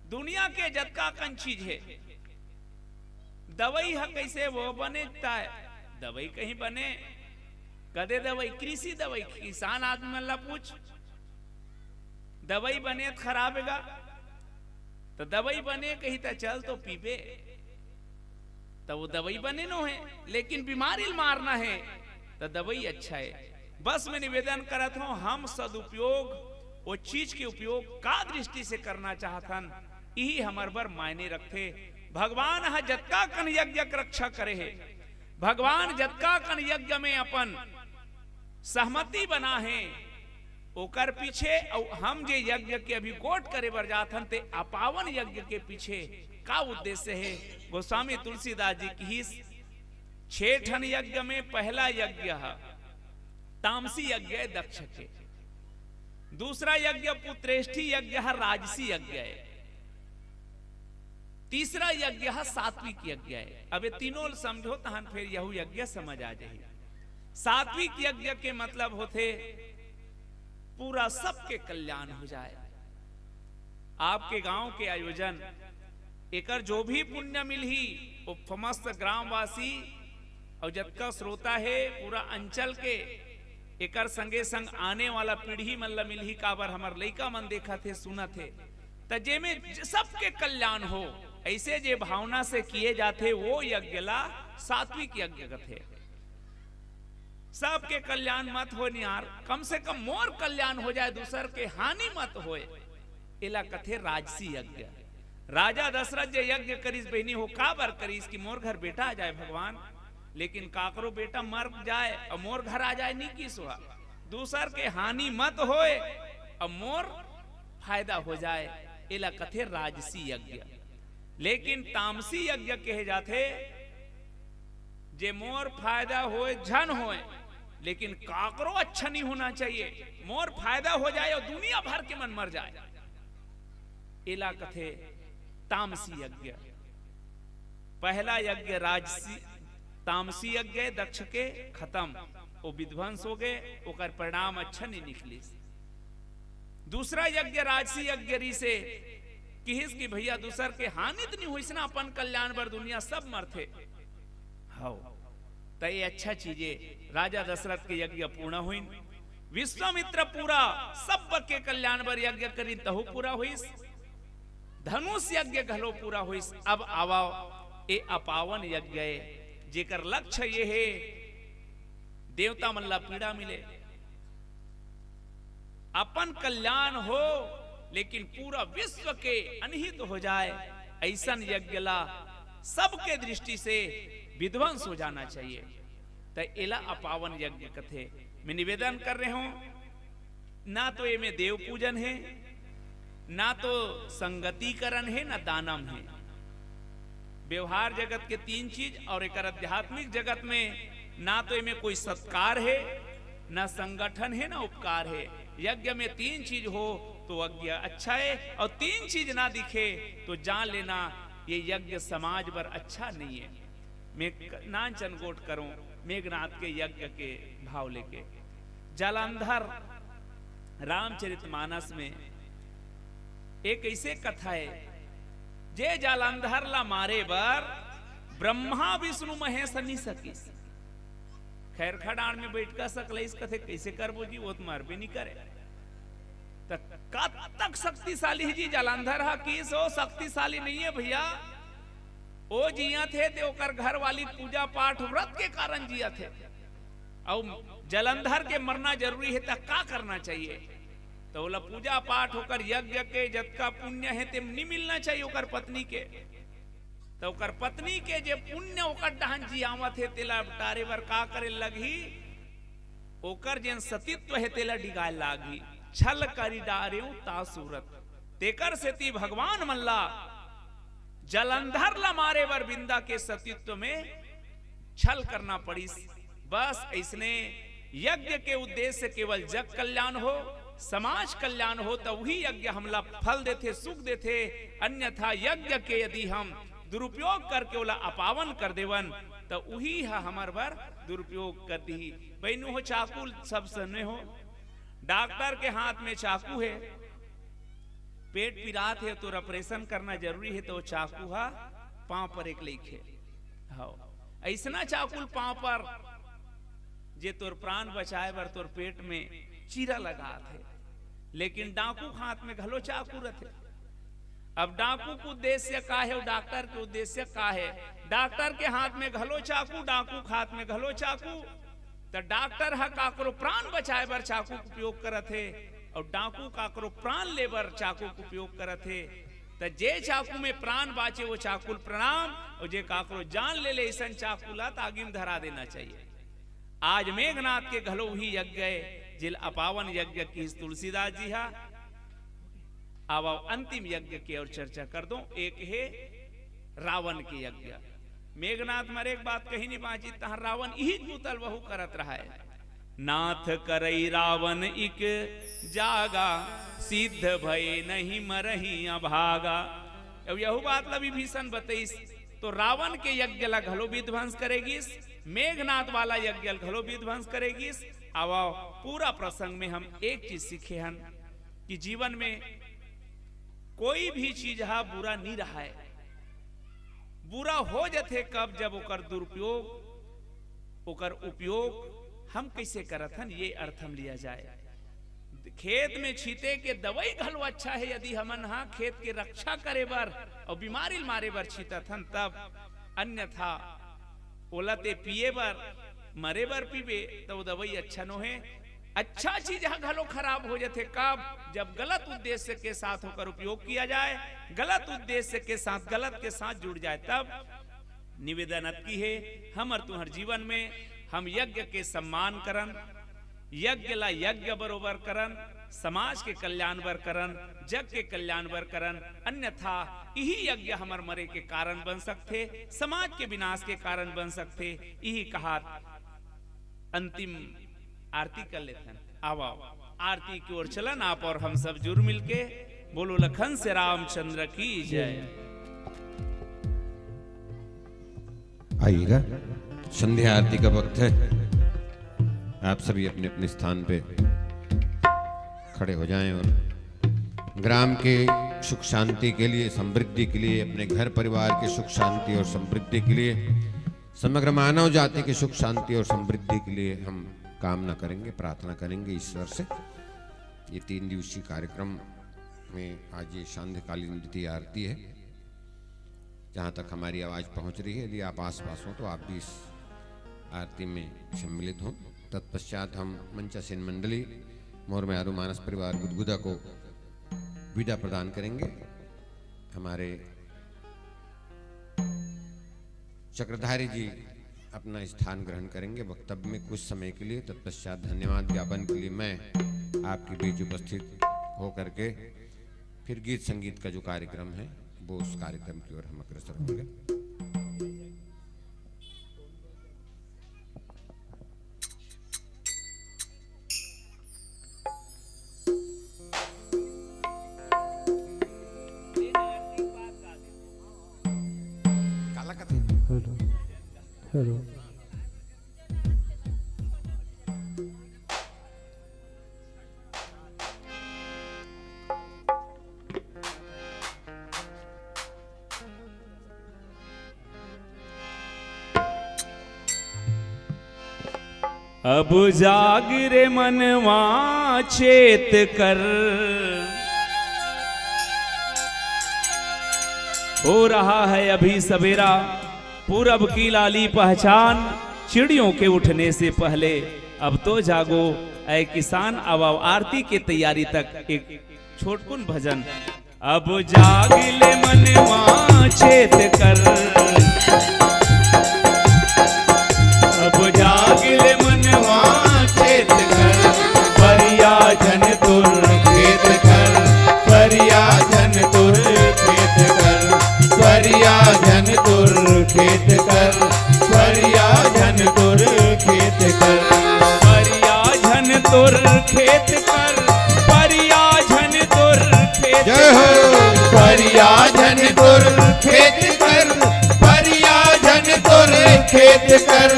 दुनिया के जतका कन चीज हे, दवई ह कइसे वो बने, त दवई कहीं बने, कदे दवई, कृषि दवई, किसान आदमी मन ला पूछ, दवई बने त खराब हे गा, त दवई बने कही त चल तो पीबे, त वो दवई बने नो हे, लेकिन बीमारी ल मारना हे, त दवई अच्छा हे। बस मैं निवेदन करत हूं, हम सदुपयोग, वो चीज के उपयोग का दृष्टि से करना चाहत हन, इही हमर बर मायने रखथे। भगवान ह जतका कन यज्ञ के रक्षा करे हे, भगवान जतका कन यज्ञ में अपन सहमति बना हे, ओकर पीछे अउ हम जे यज्ञ के अभी गोठ करे बर जात हन, ते अपावन यज्ञ के पीछे का उद्देश्य हे? गोस्वामी तुलसीदास जी किहिस, छे ठन यज्ञ में पहला यज्ञ ह तामसी यज्ञ ए दक्ष के। दूसरा यज्ञ पुत्रेष्ठी यज्ञ ह राजसी यज्ञ हे। तीसरा यज्ञ ह सात्विक यज्ञ हे। अब ये तीनों ल समझो, तहन फिर यहू यज्ञ समझ आ जाही। सात्विक यज्ञ के मतलब होथे पूरा सबके कल्याण हो जाए। आपके गांव के आयोजन, एकर जो भी पुण्य मिलही, वो समस्त ग्रामवासी अउ जतका श्रोता हे, पूरा अंचल के, एकर संगे संग आने वाला पीढ़ी मन ल मिलही। काबर हमर लइका मन देखत हे, सुनत हे, त जेमे ज-, सबके कल्याण हो, ऐसे जे भावना से किए जाथे, वो यज्ञ ला सात्विक यज्ञ कथे। सबके कल्याण मत हो नियार, कम से कम मोर कल्याण हो जाए, दूसर के हानि मत होए, एला कथे राजसी यज्ञ। राजा दशरथ जे यज्ञ करिस बहिनी हो, काबर करिस कि मोर घर बेटा आ जाए भगवान, लेकिन काकरो बेटा मर जाए अउ मोर घर आ जाए, नी किस हा। दूसर के हानि मत होए अउ मोर फायदा हो जाए, एला कथे राजसी यज्ञ। लेकिन तामसी यज्ञ कहे जाथे, जे मोर फायदा होए झन होए, लेकिन काकरो अच्छा नहीं होना चाहिए, मोर फायदा हो जाए अउ दुनिया भर के मन मर जाए, एला कथे तामसी यज्ञ। पहला यज्ञ राजसी, तामसी यज्ञ दक्ष के खत्म, वो विध्वंस हो गए, ओकर परिणाम अच्छा नहीं निकलिस। दूसरा यज्ञ राजसी यज्ञ रिहिसे, किहिस कि भैया दूसर के हानि त नहीं होइस ना, अपन कल्याण बर दुनिया सब मरथे। हव, त ये अच्छा चीजे राजा दशरथ के यज्ञ पूर्ण होइन। विश्वामित्र पूरा सब के कल्याण बर यज्ञ करिन, तहु पूरा होइस। धनुष यज्ञ घलो पूरा होइस। अब आवा ए अपावन यज्ञ ए, जेकर लक्ष्य ये हे देवता मन ला पीड़ा मिले, अपन कल्याण हो, लेकिन पूरा विश्व के अनहित हो जाए, ऐसन यज्ञ ला सबके दृष्टि से विध्वंस हो जाना चाहिए। त एला अपावन यज्ञ कथे। मैं निवेदन कर रहे हूं, ना तो एमे देव पूजन हे, ना तो संगतिकरण हे, ना दानम हे। व्यवहार जगत के तीन चीज और एकर आध्यात्मिक जगत में ना तो एमे कोई सत्कार हे, ना संगठन हे, ना उपकार हे। यज्ञ में तीन चीज हो तो यज्ञ अच्छा हे, और तीन चीज ना दिखे तो जान लेना ये यज्ञ समाज बर अच्छा नहीं हे। मैं क-, नानचन गोठ करूं मेघनाथ के यज्ञ के भाव लेके। जालंधर रामचरितमानस में एक ऐसे कथा हे, जे जालंधर ला मारे बर ब्रह्मा विष्णु महेश नहीं सकिस। खैरखा डांड़ में बइठका सकलाइस, कथे, "कइसे करबो जी, वो तो मरबे नहीं करे।" त कब तक शक्तिशाली जी जालंधर हा? किस ओ शक्तिशाली नहीं हे भैया। ओ जियत हे ते ओकर घर वाली पूजा पाठ व्रत के कारण जियत हे। अउ जालंधर के मरना जरूरी हे त का करना चाहिए? त ओला पूजा पाठ, ओकर यज्ञ के जतका पुण्य हे ते नहीं मिलना चाहिए ओकर पत्नी के। त ओकर पत्नी के जे पुण्य ओकर डहन जियावत हे, तेला टारे बर का करे लगही? ओकर जेन सतीत्व हे, तेला डिगाए लागही। छल करि डारेंव ता सूरत। तेकर सेती भगवान मन ला जालंधर ला मारे बर बिंदा के सतीत्व में छल करना पड़िस। बस अइसने यज्ञ के उद्देश्य केवल जग कल्याण हो, समाज कल्याण हो, त उही यज्ञ हमला फल देथे, सुख देथे। अन्यथा यज्ञ के यदि हम दुरुपयोग करके ओला अपावन कर देवन, त उही ह हमर बर दुरुपयोग कर दिही। बहिनी हो, चाकू सब सने हो, डॉक्टर के हाथ में चाकू हे, पेट पिरात हे, तोर ऑपरेशन करना जरूरी हे, त ओ चाकू ह पांव पर एक लइक हे। हव, अइसना चाकू ल पांव पर, जे तोर प्राण बचाए बर तोर पेट में चीरा लगात हे। लेकिन डाकू के हाथ में घलो चाकू रथे। अब डाकू के उद्देश्य का हे अउ डॉक्टर के उद्देश्य का हे? डॉक्टर के हाथ में घलो चाकू, डाकू के हाथ में घलो चाकू। त डॉक्टर ह काकरो प्राण बचाए बर चाकू के उपयोग करत हे, अउ डाकू काकरो प्राण ले बर चाकू के उपयोग करत हे। त जे चाकू में प्राण बांचे, वो चाकू ल प्रणाम, अउ जे काकरो जान ले ले, अइसन चाकू ला त आगी में धरा देना चाहिए। आज मेघनाथ के घलो उही यज्ञ हे, जेला अपावन यज्ञ किहिस तुलसीदास जी हा। अब अंतिम यज्ञ के ओर चर्चा कर दो। एक हे रावण के यज्ञ। मेघनाथ मरे के बाद कहीं नहीं बांचिस, तहां रावण इही कुतल वहू करत रहा हे। नाथ करई रावण इक जागा, सिद्ध भय नहीं मरही अभागा। अब यहू बात ला विभीषण बतइस, तो रावण के यज्ञ ला घलो विध्वंस करे गिस, मेघनाथ वाला यज्ञ ला घलो विध्वंस करे गिस। अब पूरा प्रसंग में हम एक चीज सीखे हन कि जीवन में कोई भी चीज हा बुरा नी रहय। बुरा हो जथे कब, जब ओकर दुरुपयोग, ओकर उपयोग हम कइसे करत हन, ये अर्थ हम लिया जाए। खेत में छीते के दवई घलो अच्छा हे, यदि हमन हा खेत के रक्षा करे बर अउ बीमारी ल मारे बर छीतत हन, तब अन्यथा ओला ते पिए बर, मरे बर पीबे, त वो दवई अच्छा नोहे। अच्छा चीज ह घलो खराब हो जथे कब, जब गलत उद्देश्य के साथ ओकर उपयोग किया जाए, गलत उद्देश्य के साथ, गलत के साथ जुड़ जाए, तब। निवेदन अतकी हे, हमर तुंहर जीवन में हम यज्ञ के सम्मान करन, यज्ञ ला यज्ञ बरोबर करन, समाज के कल्याण बर करन, जग के कल्याण बर करन, अन्यथा इही यज्ञ हमर मरे के कारण बन सकथे, समाज के विनाश के कारण बन सकथे। इही कहात अंतिम आरती कर लेथन। आओ, आओ, आरती की ओर चलन आप और हम सब जुड़ मिलके। बोलो लखन से रामचंद्र की जय। आइएगा, संध्या आरती का वक्त है। आप सभी अपने अपने स्थान पे खड़े हो जाएं और ग्राम के सुख शांति के लिए, समृद्धि के लिए, अपने घर परिवार के सुख शांति और समृद्धि के लिए, समग्र मानव जाति की सुख शांति और समृद्धि के लिए हम कामना करेंगे, प्रार्थना करेंगे ईश्वर से। ये तीन दिवसीय कार्यक्रम में आज ये सांध्यकालीन द्वितीय आरती है। जहाँ तक हमारी आवाज़ पहुँच रही है, यदि आप आसपास हो तो आप भी इस आरती में सम्मिलित हों। तत्पश्चात हम मंचासीन मंडली, मोर म्यारू मानस परिवार गुदगुदा को विदा प्रदान करेंगे। हमारे चक्रधारी जी अपना स्थान ग्रहण करेंगे वक्तव्य में कुछ समय के लिए। तत्पश्चात धन्यवाद ज्ञापन के लिए मैं आपके बीच उपस्थित होकर के फिर गीत संगीत का जो कार्यक्रम है, वो उस कार्यक्रम की ओर हम अग्रसर होंगे। काला कथे? Hello, hello. अब जाग रे मनवा चेत कर, हो रहा है अभी सवेरा, पूरब की लाली पहचान, चिड़ियों के उठने से पहले अब तो जागो ऐ किसान। अब आरती के तैयारी तक एक छोटकुन भजन। अब जाग ले मनवा चेत कर, अब जाग ले मनवा चेत कर, परिया झन तुर खेत कर, परिया झन तुर खेत कर, परिया झन तुर खेत कर, परिया झन तुर खेत कर, परिया झन तुर खेत कर, परिया झन तुर खेत जय हो। कर, परिया झन तुर खेत कर, परिया झन तुर खेत कर।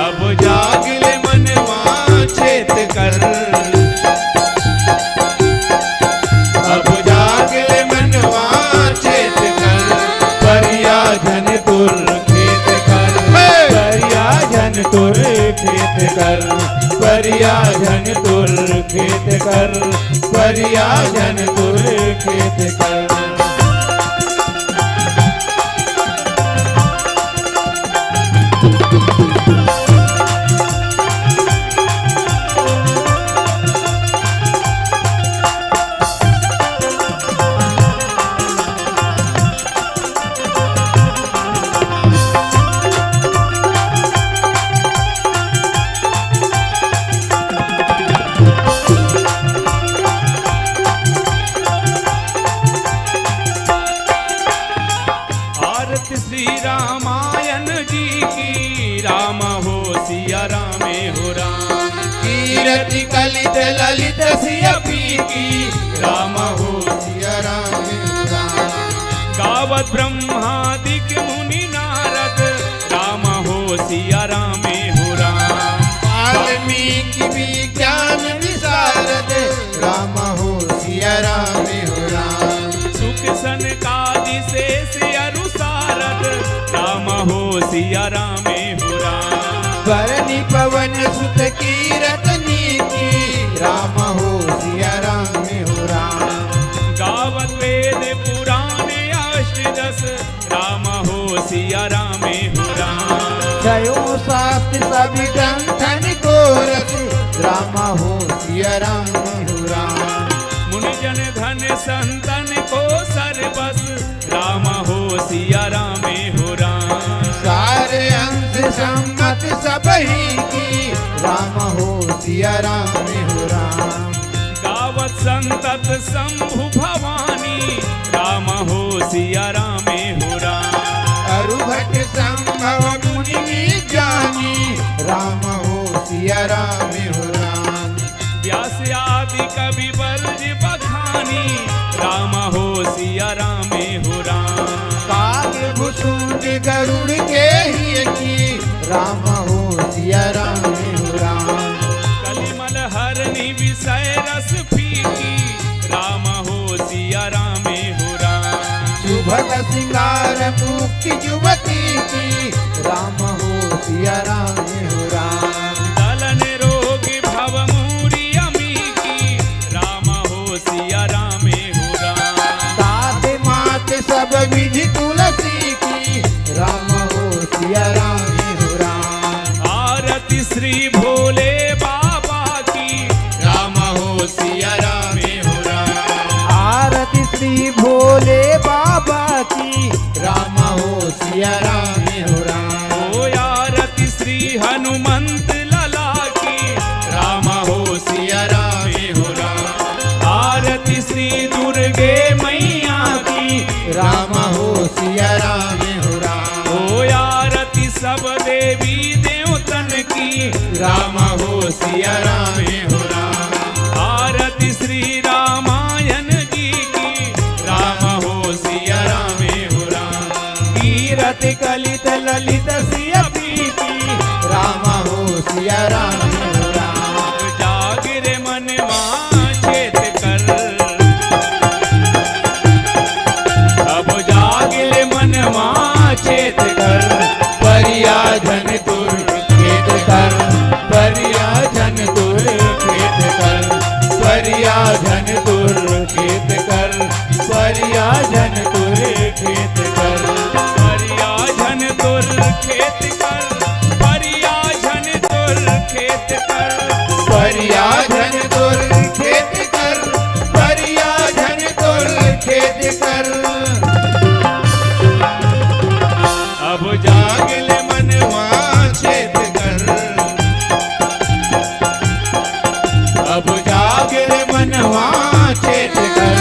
अब जाग ले मनवा चेत कर, अब जाग ले मनवा चेत कर, परिया झन तुर खेत कर, हे। परिया झन तुर खेत कर, परिया झन तुर खेत कर, परिया झन तुर खेत कर। ललित ललित सिया पीकी, राम हो सिया राम हो राम। गावत ब्रह्मादिक मुनि नारद, राम हो सिया राम हो राम। वाल्मीकि विज्ञान विशारद, राम हो सिया राम हो राम। सुख सनकादि शेष अरु सारद, राम हो सिया राम हो राम। बरनि पवन सुत कीरत नीकी, राम हो सिया राम हो राम। गावत वेद पुराण अष्टदस, राम हो सिया राम हो राम। छयो शास्त्र सब ग्रंथन को रस, राम हो सिया राम हो राम। मुनि जन धन संतन को सर्वस, राम हो सिया राम हो राम। सार अंश सम्मत सब ही की, राम हो सिया राम हो राम। गावत संतत शंभु भवानी, राम हो सिया राम हो राम। अरु भट संभव मुनि जानी, राम हो सिया राम हो राम। व्यास आदि कवि बरज बखानी, राम हो सिया राम हो राम। काग भुसुंड गरुड़ के ही की, राम हो सिया राम हो राम। कलिमल हरनी विषय रस फीकी, राम हो सिया राम हो राम। सुभग सिंगार मुक्ति जुवती की, राम हो सिया राम हो राम। दलन रोग भव मूरी अमी की, राम हो सिया राम हो राम। दात मात सब विधि तुलसी की, राम हो सिया राम हो राम। आरती श्री भोले बाबा की, राम हो सिया राम हो राम। आरती श्री भोले बाबा की, राम हो सिया राम हो राम। ओ आरती श्री हनुमंत लला की, राम हो सिया राम हो राम। आरती श्री दुर्गे मैया की, राम हो सिया राम हो राम। ओ आरती सब देवी देवतन की, राम हो सिया राम हो राम। आरती श्री रामायण जी की, राम हो सिया राम हो राम। कीरत कलित ललित सिया पीकी, राम हो सिया राम हो राम। जाग रे मनवा चेत कर, अब जाग ले मनवा चेत कर। परिया झन तुर खेत कर, परिया झन तुर खेत कर, परिया झन तुर खेत कर, परिया झन तुर खेत कर। परिया झन तुर खेत कर, परिया झन तुर खेत कर। परिया झन तुर खेत कर, परिया झन तुर खेत कर। अब जाग ले मनवा चेत कर, अब जाग ले मनवा चेत कर।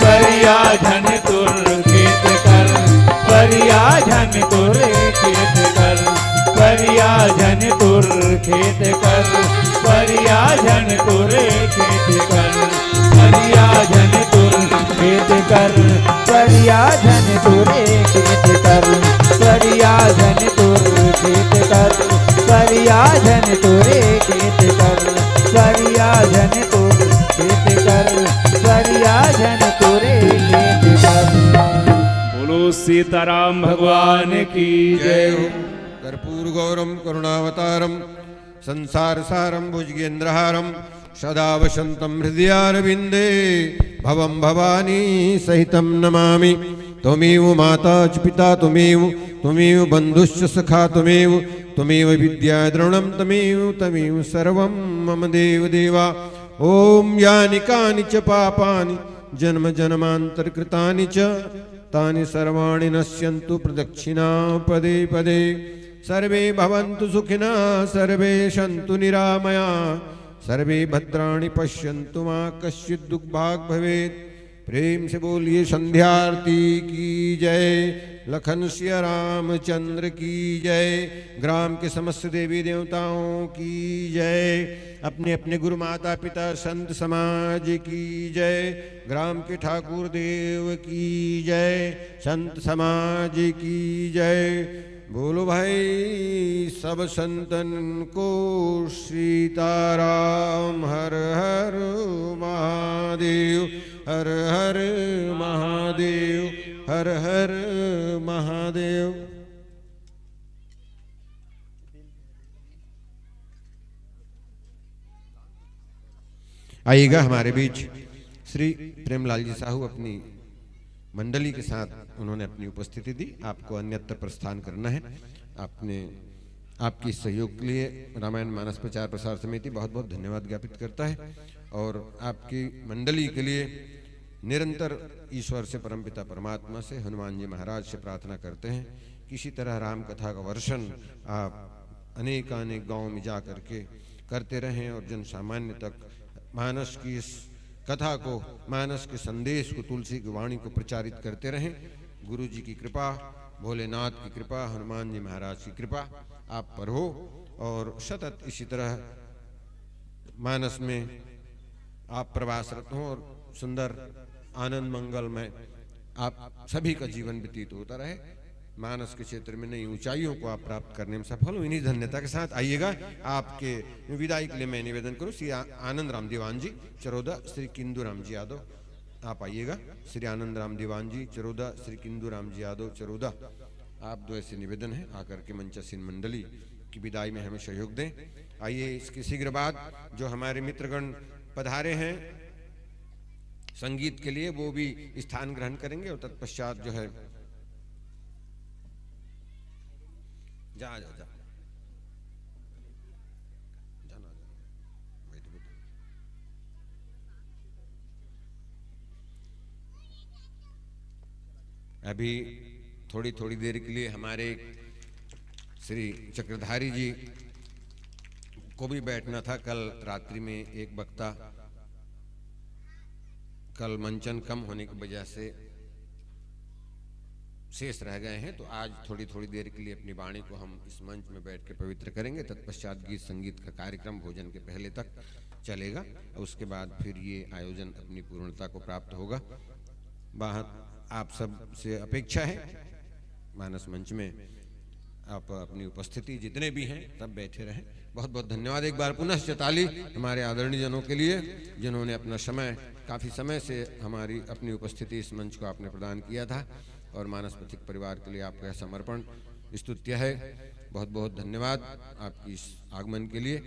परिया झन तुर खेत कर, परिया झन तुर खेत कर, परिया झन तुर खेत कर, परिया झन तुर खेत कर। परिया झन तुर खेत कर, परिया झन तुर खेत कर, परिया झन तुर खेत कर, परिया झन तुर खेत कर, परिया झन तुर खेत कर, परिया झन तुर खेत कर। बोलो सीताराम भगवान की जय हो। कर्पूर गौरम करुणावतारम संसार सारम भुजगेंद्रहारम सदा वसंतम हृदयारविंदे भवम भवानी सहितम नमामि। त्वमेव माता च पिता त्वमेव, त्वमेव बंधुश्च सखा त्वमेव, त्वमेव विद्या द्रविणम त्वमेव, त्वमेव सर्वम मम देव देवा। ओम यानि कानि च पापानि जन्म जन्मांतर कृतानि च तानि सर्वाणि नश्यंतु प्रदक्षिणा पदे पदे। सर्वे भवंतु सुखिनः, सर्वे संतु निरामया, सर्वे भद्राणि पश्यंतु मा कश्चित दुख भाग भवेत। प्रेम से बोलिए संध्या आरती की जय, लखन सिया रामचंद्र की जय, ग्राम के समस्त देवी देवताओं की जय। अपने अपने गुरु माता पिता संत समाज की जय। ग्राम के ठाकुर देव की जय। संत समाज की जय। बोलो भाई सब संतन को सीताराम। हर हर महादेव। हर हर महादेव। हर हर महादेव। आइएगा हमारे बीच श्री प्रेमलाल जी साहू अपनी मंडली के साथ उन्होंने अपनी उपस्थिति दी। आपको अन्यत्र प्रस्थान करना है। आपने, आपके सहयोग के लिए रामायण मानस प्रचार प्रसार समिति बहुत बहुत धन्यवाद ज्ञापित करता है और आपकी मंडली के लिए निरंतर ईश्वर से, परमपिता परमात्मा से, हनुमान जी महाराज से प्रार्थना करते हैं, किसी तरह राम कथा का वर्षन आप अनेकानेक गांव में जा करके करते रहें और जन सामान्य तक मानस की इस कथा को, मानस के संदेश को, तुलसी की वाणी को प्रचारित करते रहें। गुरु जी की कृपा, भोलेनाथ की कृपा, हनुमान जी महाराज की कृपा आप पर हो और सतत इसी तरह मानस में आप प्रवासरत हों और सुंदर आनंद मंगल में आप सभी का जीवन व्यतीत होता रहे। मानस के क्षेत्र में नई ऊंचाइयों को आप प्राप्त करने में सफल हों। इन्हीं धन्यता के साथ आइएगा। आपके विदाई के लिए मैं निवेदन करूं, श्री आ-, आनंद राम दीवान जी चरोदा, श्री किंदू राम जी यादव, आप आइएगा। श्री आनंद राम दीवान जी चरोदा, श्री किंदू राम जी यादव चरोदा, आप दो से निवेदन है, आकर के मंचासीन मंडली की विदाई में हमें सहयोग दें। आइए, इसके शीघ्र बाद जो हमारे मित्रगण पधारे हैं संगीत के लिए, वो भी स्थान ग्रहण करेंगे और तत्पश्चात जो है, जा, जा, जा। जाना, जाना। बैठ, बैठ। अभी थोड़ी, थोड़ी देर के लिए हमारे श्री चक्रधारी जी को भी बैठना था। कल रात्रि में एक वक्ता, कल मंचन कम होने की वजह से शेष रह गए हैं, तो आज थोड़ी, थोड़ी देर के लिए अपनी वाणी को हम इस मंच में बैठ के पवित्र करेंगे। तत्पश्चात गीत संगीत का कार्यक्रम भोजन के पहले तक चलेगा, उसके बाद फिर ये आयोजन अपनी पूर्णता को प्राप्त होगा। बाहर आप सब से अपेक्षा है, मानस मंच में आप अपनी उपस्थिति, जितने भी हैं, सब बैठे रहें। बहुत बहुत धन्यवाद। एक बार पुनश्च ताली हमारे आदरणीय जनों के लिए, जिन्होंने अपना समय, काफ़ी समय से हमारी, अपनी उपस्थिति इस मंच को आपने प्रदान किया था और मानस पथिक परिवार के लिए आपका यह समर्पण स्तुत्य है। बहुत बहुत धन्यवाद आपकी इस आगमन के लिए।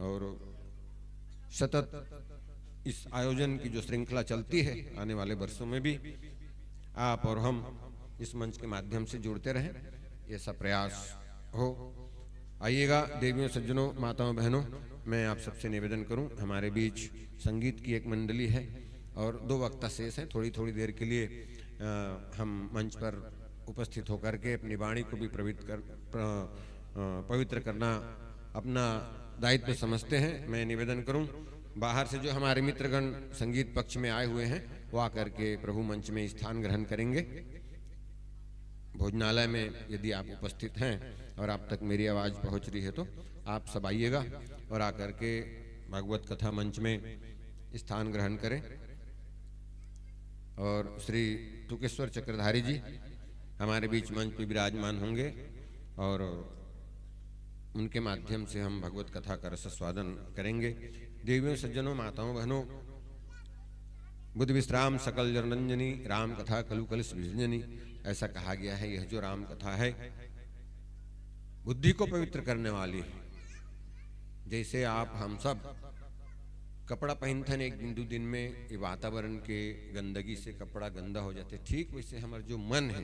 और सतत इस आयोजन की जो श्रृंखला चलती है, आने वाले वर्षों में भी आप और हम इस मंच के माध्यम से जुड़ते रहें, ऐसा प्रयास हो। आइएगा देवियों, सज्जनों, माताओं, बहनों, मैं आप सबसे निवेदन करूं, हमारे बीच संगीत की एक मंडली है और दो वक्ता शेष हैं। थोड़ी, थोड़ी देर के लिए, अ, हम मंच पर उपस्थित होकर के अपनी वाणी को भी पवित्र कर, प्र-, अ, पवित्र करना अपना दायित्व समझते हैं। मैं निवेदन करूं, बाहर से जो हमारे मित्रगण संगीत पक्ष में आए हुए हैं, वो आकर के प्रभु मंच में स्थान ग्रहण करेंगे। भोजनालय में यदि आप उपस्थित हैं और आप तक मेरी आवाज़ पहुंच रही है, तो आप सब आइएगा और आकर के भागवत कथा मंच में स्थान ग्रहण करें। और श्री टुकेश्वर चक्रधारी जी हमारे बीच मंच पर विराजमान होंगे और उनके माध्यम से हम भगवत कथा का रसास्वादन करेंगे। देवियों, सज्जनों, माताओं, बहनों, बुद्ध विश्राम सकल जन रंजनी, राम कथा कलु कलुष विरंजनी, ऐसा कहा गया है। यह जो राम कथा है, बुद्धि को पवित्र करने वाली है। जैसे आप हम सब कपड़ा पहनथन एक दिन, दो दिन में, ये वातावरण के गंदगी से कपड़ा गंदा हो जाते, ठीक वैसे हमारा जो मन है,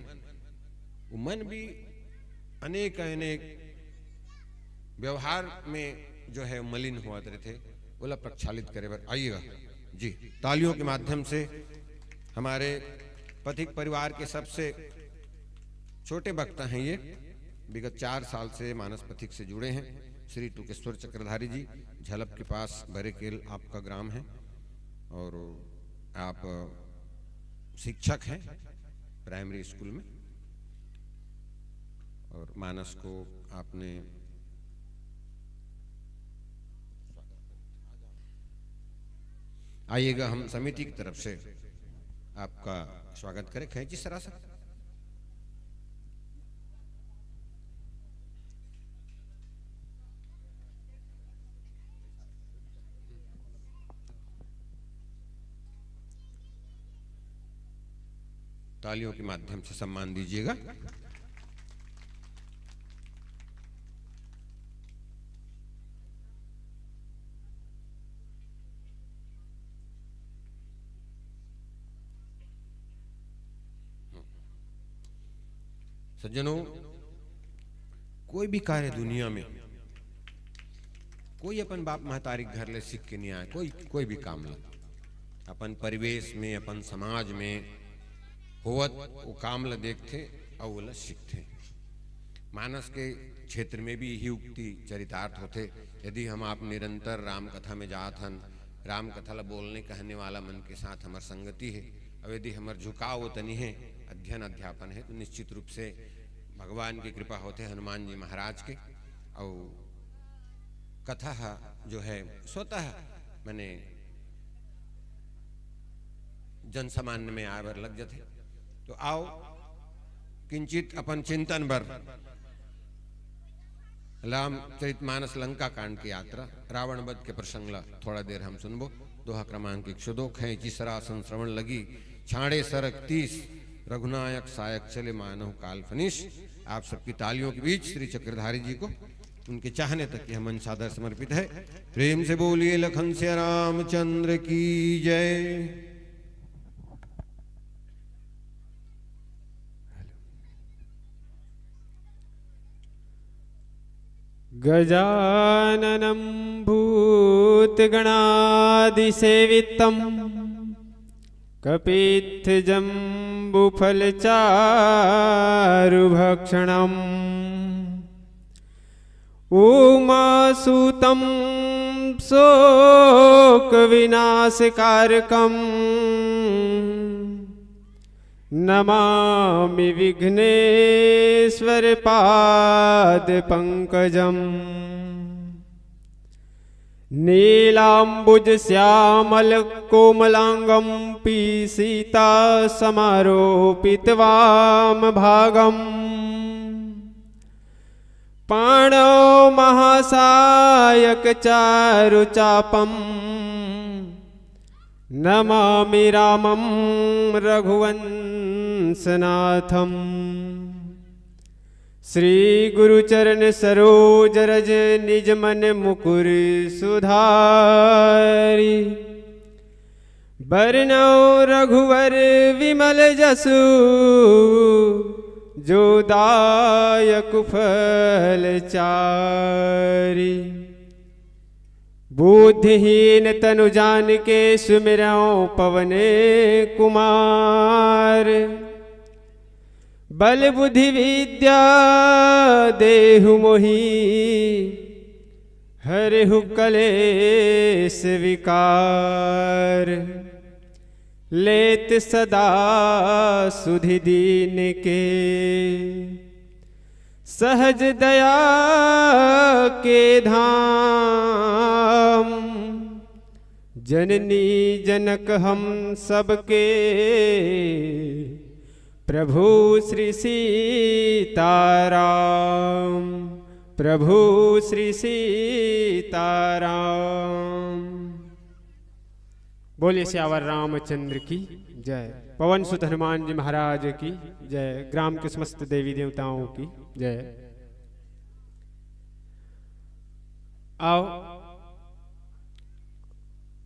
वो मन भी अनेक अनेक व्यवहार में जो है मलिन होत रहते, ओला प्रक्षालित करे बर आइएगा जी। तालियों के माध्यम से हमारे पथिक परिवार के सबसे छोटे वक्ता हैं ये, विगत चार साल से मानस पथिक से जुड़े हैं, श्री टुकेश्वर चक्रधारी जी, झलप के पास बरेकेल आपका ग्राम है और आप शिक्षक हैं प्राइमरी स्कूल में और मानस को आपने आइएगा, हम समिति की तरफ से आपका स्वागत करें। खैंची सरासर। तालियों के माध्यम से सम्मान दीजिएगा। सज्जनों, कोई भी कार्य दुनिया में, कोई अपन बाप महतारी के घर ले सीख के नहीं आए। कोई, कोई भी काम ला अपन परिवेश में, अपन समाज में होवत, वो काम ला देखथे अउ ओला सीखथे। मानस के क्षेत्र में भी यही उक्ति चरितार्थ होथे। यदि हम आप निरंतर राम कथा में जात हन, राम कथा ला बोलने कहने वाला मन के साथ हमर संगति हे, अउ यदि हमर झुकाव तनी हे, अध्ययन अध्यापन हे, तो निश्चित रूप से भगवान की कृपा होथे हनुमान जी महाराज के। अउ कथा ह जो है स्वतः, माने, जन सामान्य में आए बर लग जथे। तो आओ, किंचित अपन चिंतन बर रामचरित मानस लंका कांड की यात्रा, रावण वध के प्रसंग ला थोड़ा देर हम सुनबो। दोहा क्रमांक एक सौ दो। खैंची सरासन श्रवण लगी, छाड़े सरग तीस, रघुनायक सायक चले मानव काल फनीस। आप सबकी तालियों के बीच श्री चक्रधारी जी को उनके चाहने तक यह मंच सादर समर्पित है। प्रेम से बोलिए लखन सिया रामचंद्र की जय। गजाननं भूतगणादिसेवितं कपित्थजम्बूफलचारुभक्षणम्। उमासुतं शोकविनाशकारकम्। नमामि विघ्नेश्वर पाद पंकजम्। नीलाम्बुज श्यामल कोमलांगं पीसीता समारोपित वाम भागम्। पाणौ महासायक चारु चापम्। नमामि रामं रघुवंशनाथम्। श्री गुरु चरण सरोज रज निज मन मुकुर सुधारी। बरनौ रघुवर विमल जसु जो दायक फल चारी। बुद्धिहीन तनु जानिके सुमिरौ पवन कुमार। बल बुद्धि विद्या देहु मोहि हरहु कलेश विकार। लेत सदा सुधि दीनके सहज दया के धाम। जननी जनक हम सबके प्रभु श्री सीताराम, प्रभु श्री सीताराम। बोलिए सियावर रामचंद्र की जय, पवन सुत हनुमान जी महाराज की जय, ग्राम के समस्त देवी देवताओं की जय। आओ,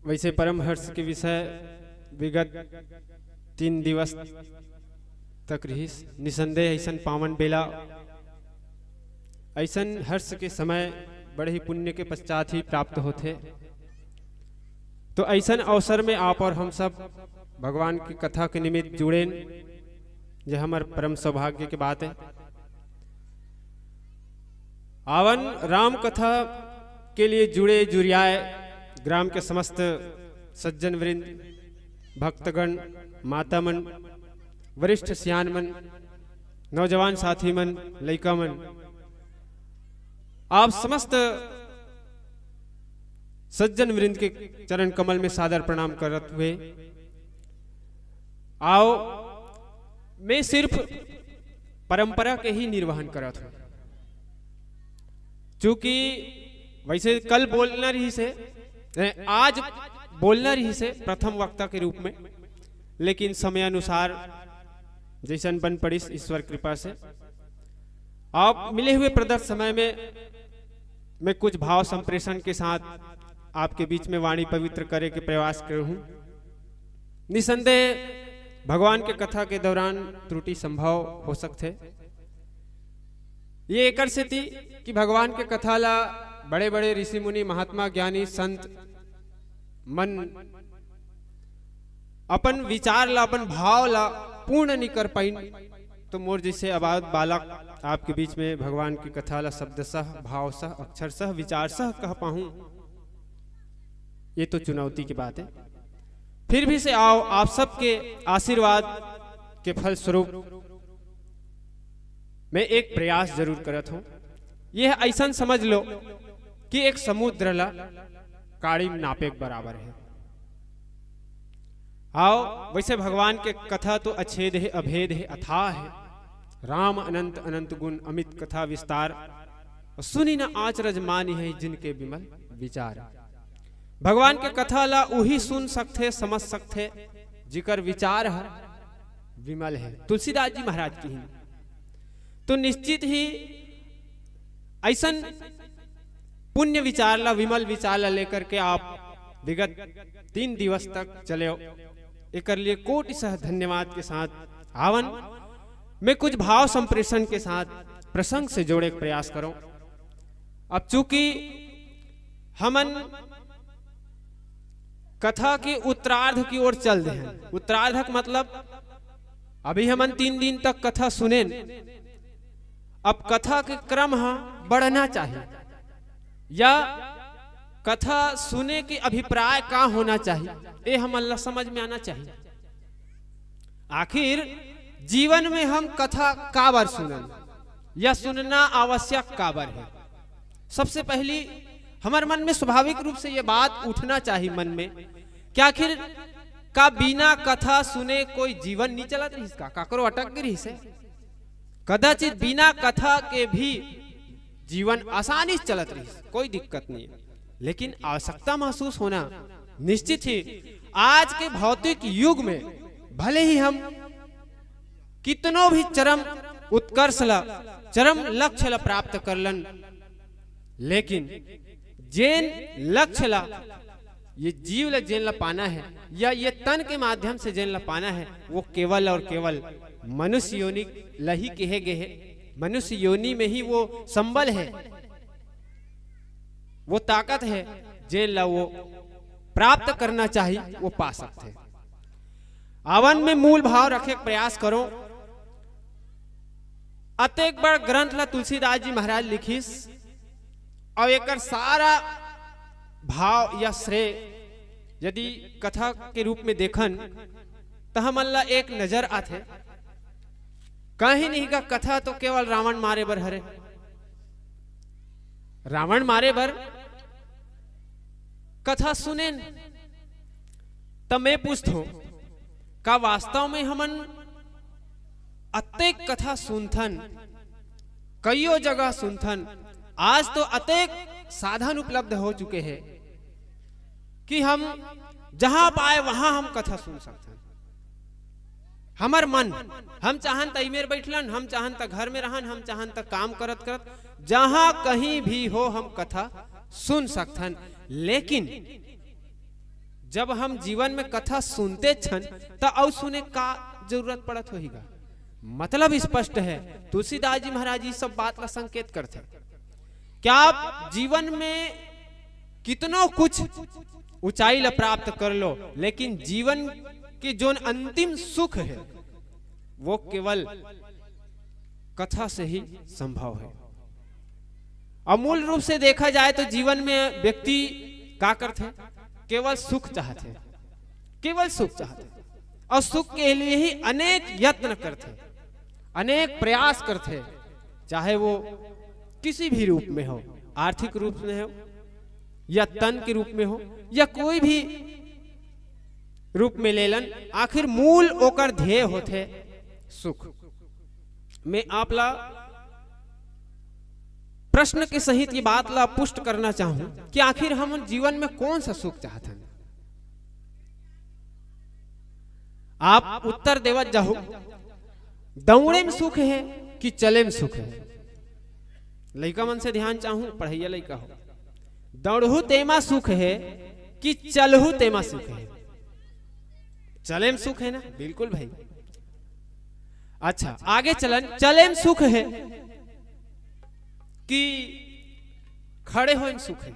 वैसे परम हर्ष के विषय विगत तीन दिवस तक रहिस। निसंदेह ऐसन पावन बेला, ऐसन हर्ष के समय बड़े ही पुण्य के पश्चात ही प्राप्त होथे। तो ऐसन अवसर में आप और हम सब भगवान की कथा के निमित्त जुड़ेन, यह हमर परम सौभाग्य के बात है। आवन राम कथा के लिए जुड़े जुरियाए ग्राम के समस्त सज्जन वृंद, भक्तगण, माता मन, वरिष्ठ सियान मन, नौजवान साथी मन, लइका मन, आप समस्त सज्जन वृंद के चरण कमल में सादर प्रणाम करत हुए, आओ, मैं सिर्फ परंपरा के ही निर्वहन करत हूँ, चूंकि वैसे कल बोलना रहिसे, ए, आज बोलना रहिसे प्रथम वक्ता के रूप में, लेकिन समय अनुसार जैसन बन पड़िस ईश्वर कृपा से। आप मिले हुए प्रदत्त समय में मैं कुछ भाव संप्रेषण के साथ आपके बीच में वाणी पवित्र करे के प्रयास करूँ। निसंदेह भगवान के कथा के दौरान त्रुटि संभव हो सकथे। ये एकर सेती कि भगवान के कथा ला बड़े-बड़े ऋषि मुनि, महात्मा, ज्ञानी, संत मन अपन विचार ला, अपन भाव ला पूर्ण नहीं कर पाइन, तो मोर जैसे आबाद बालक आपके बीच में भगवान की कथा ला शब्द सह, भाव सह, अक्षर सह, विचार सह कह पाहूं, ये तो चुनौती की बात है। फिर भी से आओ, आप सबके आशीर्वाद के फलस्वरूप मैं एक प्रयास जरूर करत हूं। यह ऐसन समझ लो कि एक समुद्र ला काड़ी नापे के बराबर है। आओ, वैसे भगवान के कथा तो अछेद है, अभेद है, अथाह है। राम अनंत अनंत गुण, अमित कथा विस्तार, सुनि न अचरज मानिहैं जिनके विमल विचार। भगवान के कथा ला उही सुन सकथे, समझ सकथे, जिकर विचार ह विमल है। तुलसीदास जी महाराज किहिन। तो निश्चित ही ऐसन पुण्य विचार ला, विमल विचार ला लेकर के आप विगत तीन दिवस तक चले हो, एकर लिए कोटि सह धन्यवाद के साथ आवन मैं कुछ भाव संप्रेषण के साथ प्रसंग से जोड़े के प्रयास करूं। अब चूंकि हमन कथा के उत्तरार्ध की ओर चल दे हैं, उत्तरार्ध का मतलब अभी हमन तीन दिन तक कथा सुनेन, अब कथा के क्रम ह बढ़ना चाहिए या कथा सुने के अभिप्राय का होना चाहिए, ये हमन ला समझ में आना चाहिए। आखिर जीवन में हम कथा काबर सुनन या सुनना आवश्यक काबर है? सबसे पहली हमर मन में स्वाभाविक रूप से ये बात उठना चाहिए मन में कि आखिर का बिना कथा सुने कोई जीवन नहीं चलत रहिस का? काकरो अटक गे रहिस है? कदाचित बिना कथा के भी जीवन आसानी से चलत रहिस, कोई दिक्कत नहीं है, लेकिन आवश्यकता महसूस होना निश्चित ही। आज के भौतिक युग में भले ही हम कितनो भी चरम उत्कर्ष ला, चरम लक्ष्य ला प्राप्त कर लन, लेकिन जेन लक्ष्य ला, ये जीव ला जेन ला पाना है या ये तन के माध्यम से जेन ला पाना है, वो केवल और केवल मनुष्य योनि ला ही कहे गए है। मनुष्य योनि में ही वो संबल है, वो ताकत है, जेन ला वो प्राप्त करना चाहिए, वो पा सकते हैं। आवन में मूल भाव रखे के प्रयास करो। अतेक बड़ ग्रंथ ला तुलसीदास जी महाराज लिखिस, और एकर सारा भाव या श्रेय यदि कथा के रूप में देखन, त हमन ला एक नजर आथे। कहीं नहीं का कथा तो केवल रावण मारे बर हरे, रावण मारे बर कथा सुनेन। त मैं पूछथों, का वास्तव में हमन अतेक कथा सुनथन, कइयो जगह सुनथन, आज तो अतेक साधन उपलब्ध हो चुके हैं कि हम जहां पाए वहां हम कथा सुन सकथन। हमर मन, हम चाहन त इमेर बैठलन, हम चाहन त घर में रहन, हम चाहन त काम करत करत, जहां कहीं भी हो हम कथा सुन सकथन। लेकिन जब हम जीवन में कथा सुनते छन, त अउ सुने का जरूरत पड़त होही गा? मतलब स्पष्ट है, तुलसीदास जी महाराज ये सब बात ला संकेत करथे। क्या आप जीवन में कितनो कुछ ऊंचाई ला प्राप्त कर लो, लेकिन जीवन के जोन अंतिम सुख है, वो केवल कथा से ही संभव है। और मूल रूप से देखा जाए तो जीवन में व्यक्ति का करथे? केवल सुख चाहथे, केवल सुख चाहथे, और सुख के लिए ही अनेक यत्न करथे, अनेक प्रयास करथे, चाहे वो किसी भी रूप में हो, आर्थिक रूप में हो, या तन के रूप में हो, या कोई भी रूप में लेलन, आखिर मूल ओकर ध्येय होथे सुख। मैं आप ला प्रश्न के सहित ये बात ला पुष्ट करना चाहूं कि आखिर हम जीवन में कौन सा सुख चाहत हन। आप उत्तर देवत जाहू, दौड़े में सुख है कि चले में सुख है? लइका मन से ध्यान चाहूं, पढ़ैया लइका हो, दौड़हू तेमा सुख है कि चलहू तेमा सुख है? चले में सुख है ना? बिल्कुल भाई। अच्छा, आगे चलन, चले में सुख है कि खड़े होए में सुख है?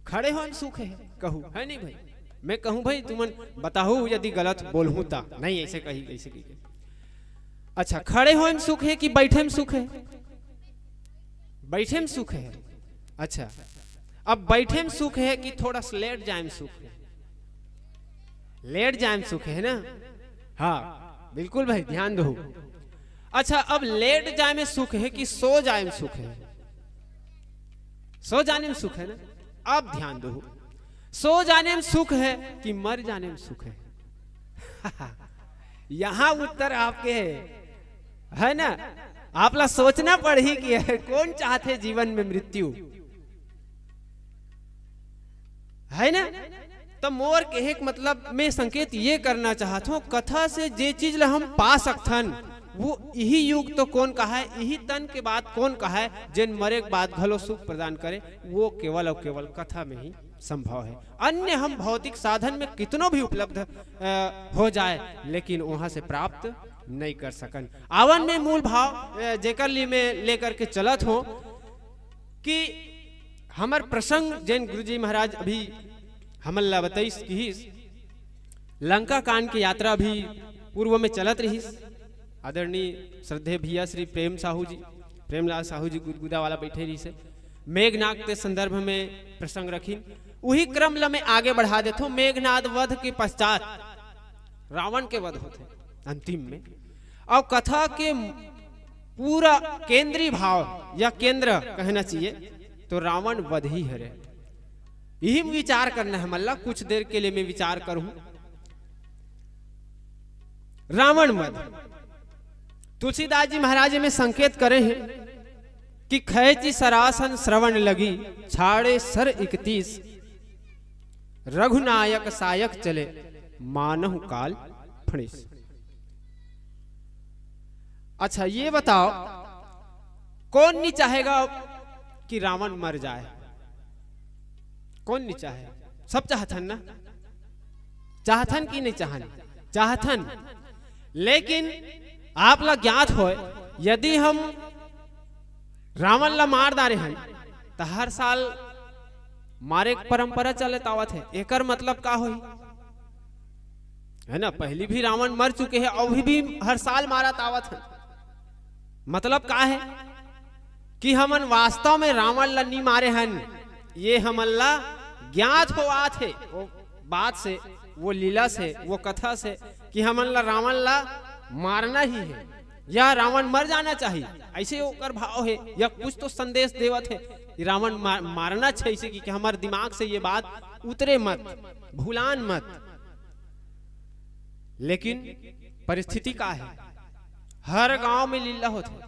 खड़े होए में सुख है, कहू है नहीं भाई? मैं कहूं भाई, तुमन बताहू यदि गलत बोलहूं ता। नहीं, ऐसे कही, ऐसे कही। अच्छा, खड़े होए में सुख है कि बैठे में सुख है? बैठे में सुख है। अच्छा, अब बैठे में सुख है कि थोड़ा सा लेट जाए में सुख है? लेट जाए में सुख है ना? हाँ, बिल्कुल भाई, ध्यान दो। अच्छा, अब लेट जाए में सुख है कि सो जाए में सुख है? सो जाने में सुख है ना? अब ध्यान दो, सो जाने में सुख है कि मर जाने में सुख है? यहाँ उत्तर आपके है, है ना? आप ला सोचना पड़ही कि कौन चाहथे जीवन में मृत्यु, है ना? तो मोर कहे के मतलब, मैं संकेत ये करना चाहत हूँ, कथा से जे चीज ला हम पा सकथन, वो इही युग तो कौन कहा है, इही तन के बात कौन कहा है, जेन मरे के बाद घलो सुख प्रदान करे, वो केवल और केवल कथा में ही संभव है। अन्य हम भौतिक साधन में कितनो भी उपलब्ध, अ, हो जाए, लेकिन वहां से प्राप्त नहीं कर सकन। आवन में मूल भाव, अ, जेकर लिए मैं लेकर के चलत हूँ कि हमर प्रसंग, जेन गुरुजी महाराज अभी हमन ला बताइस, किहिस, लंका कांड की यात्रा अभी पूर्व में चलत रहिस। आदरणीय श्रद्धेय भैया श्री प्रेम साहू जी, प्रेमलाल साहू जी गुदगुदा वाला बैठे रहिस हे। मेघनाद के संदर्भ में प्रसंग रखिन, उही क्रम ला मैं आगे बढ़ा देथों। मेघनाद वध के पश्चात रावण के वध होथे अंतिम में, और कथा के पूरा केंद्रीय भाव या केंद्र कहना चाहिए तो रावण वध ही हरे। यही विचार करना है मल्ला, कुछ देर के लिए मैं विचार करूं। रावण वध, तुलसीदास जी महाराज में संकेत करे हैं कि खैची सरासन श्रवण लगी, छाड़े सर इकतीस, रघुनायक सायक चले, मानहु काल फणीस। अच्छा, ये बताओ, कौन नहीं चाहेगा कि रावण मर जाए? कौन नहीं चाहे? सब चाहथन ना? चाहथन कि नहीं चाहन? चाहथन। लेकिन आप ला ज्ञात होए, यदि हम रावण ला मार डारे हन, त हर साल मारे के परंपरा चलत आवत है। एकर मतलब का होही? है ना, पहली भी रावण मर चुके हैं, अभी भी हर साल मारत आवत है। मतलब का है कि हमन वास्तव में रावण ला नी मारे हन, ये हमन ला ज्ञात होवात है वो बात से, वो लीला से, वो कथा से कि हमन ला रावण ला मारना ही है, या रावण मर जाना चाहिए, ऐसे ओकर भाव है, या कुछ तो संदेश देवत है कि रावण मार, मारना चाहिए, कि, कि हमारे दिमाग से ये बात उतरे मत, भूलान मत। लेकिन परिस्थिति का है, हर गांव में लीला होथे,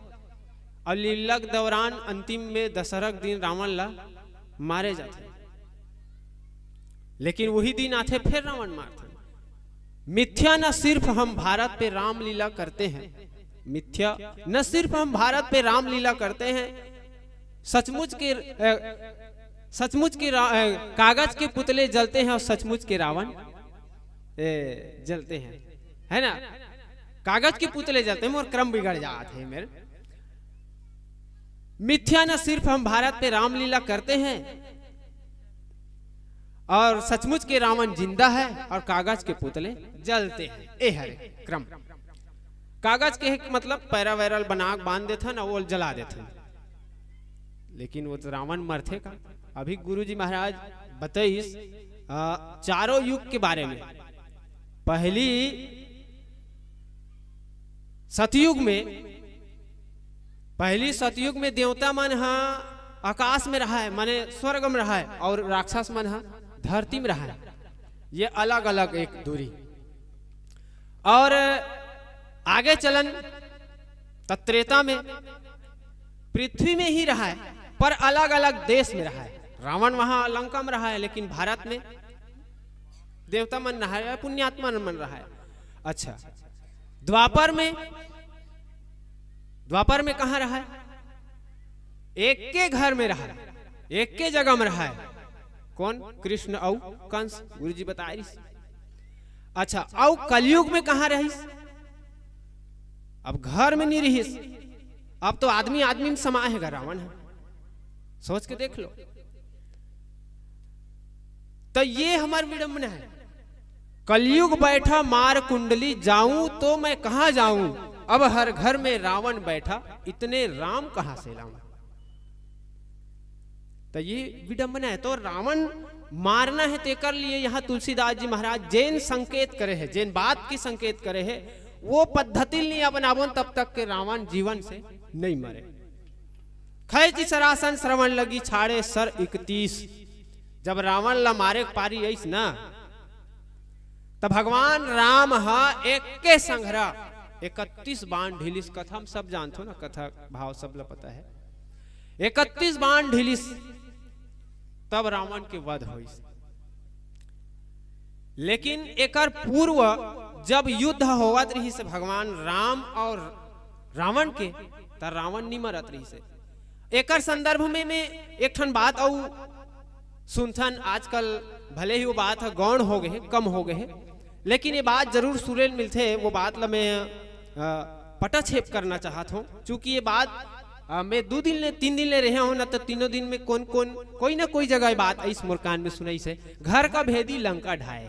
और लीला के दौरान अंतिम में दशहरा के दिन रावण ला मारे जाथे। लेकिन वही दिन आथे, फिर रावण मारथे। मिथ्या, न सिर्फ हम भारत पे रामलीला करते हैं, मिथ्या, न सिर्फ हम भारत पे रामलीला करते हैं, सचमुच के, अ, सचमुच के रा-, अ, कागज के पुतले जलते हैं और सचमुच के रावण, ए, जलते हैं, है ना? कागज के पुतले जलते हैं, मोर क्रम बिगड़ जात है मेरे। मिथ्या, न सिर्फ हम भारत पे रामलीला करते हैं और सचमुच के रावण जिंदा है और कागज के पुतले जलते हैं। ए हरे क्रम। कागज के एक मतलब पैरा वैरल बना के बांध देथन और वो जला देथन। लेकिन वो तो रावण मरथे का? अभी गुरुजी महाराज बताइस, अ, चारों युग के बारे में। पहली सतयुग में, पहली सतयुग में देवता मन हा आकाश में रहय, माने स्वर्ग में रहय, और राक्षस मन ह धरती में रहय। ये अलग-अलग एक दूरी। और आगे चलन त त्रेता में पृथ्वी में ही रहय, पर अलग-अलग देश में रहय। रावण वहां लंका में रहय, लेकिन भारत में देवता मन रहय, पुण्यात्मा मन रहय। अच्छा, द्वापर में, द्वापर में कहां रहय? एक के घर में रहय, एक के जगह में रहय। कौन? कृष्ण अउ कंस, गुरुजी बताए रिहिस। अच्छा, अउ कलयुग में कहां रहिस? अब घर में नहीं रहिस, अब तो आदमी आदमी में समाय हे गा रावण ह। सोच के देख लो। तो ये हमर विडंबना हे। कलयुग बैठा मार कुंडली, जाऊं तो मैं कहां जाऊं? अब हर घर में रावण बैठा, इतने राम कहां से लाऊं? तो ये विडंबना हे। तो रावण मारना हे, तेकर लिए यहां तुलसीदास जी महाराज जेन संकेत करे हे, जेन बात के संकेत करे हे, वो पद्धति नहीं अपनाबोन, तब तक के रावण जीवन से नहीं मरे। खैची सरासन श्रवण लगी, छाड़े सर इकतीस। जब रावण ला मारे के पारी आइस ना, त भगवान राम ह एके संघरा इकतीस बाण ढिलिस। कथा म सब जानथो ना, कथा भाव सब ला पता हे। इकतीस बाण ढिलिस, तब रावण के वध होइस। लेकिन एकर पूर्व जब युद्ध होवत रहिस भगवान राम और रावण के, त रावण नि मरत रहिस। एकर संदर्भ में मैं एक ठन बात अउ सुनथन, आजकल भले ही वो बात ह गौण हो गए हे, कम हो गए हे, लेकिन ये बात जरूर सुने ल मिलथे। वो बात ला मैं, अ, पटाक्षेप करना चाहत हूँ, चूंकि ये बात, अ, मैं दू दिन ले, तीन दिन ले रहे हूँ ना, तो तीनों दिन में कोन कोन, कोई ना कोई जगह ये बात इस मोर कान में सुनाइस हे, घर का भेदी लंका ढाए।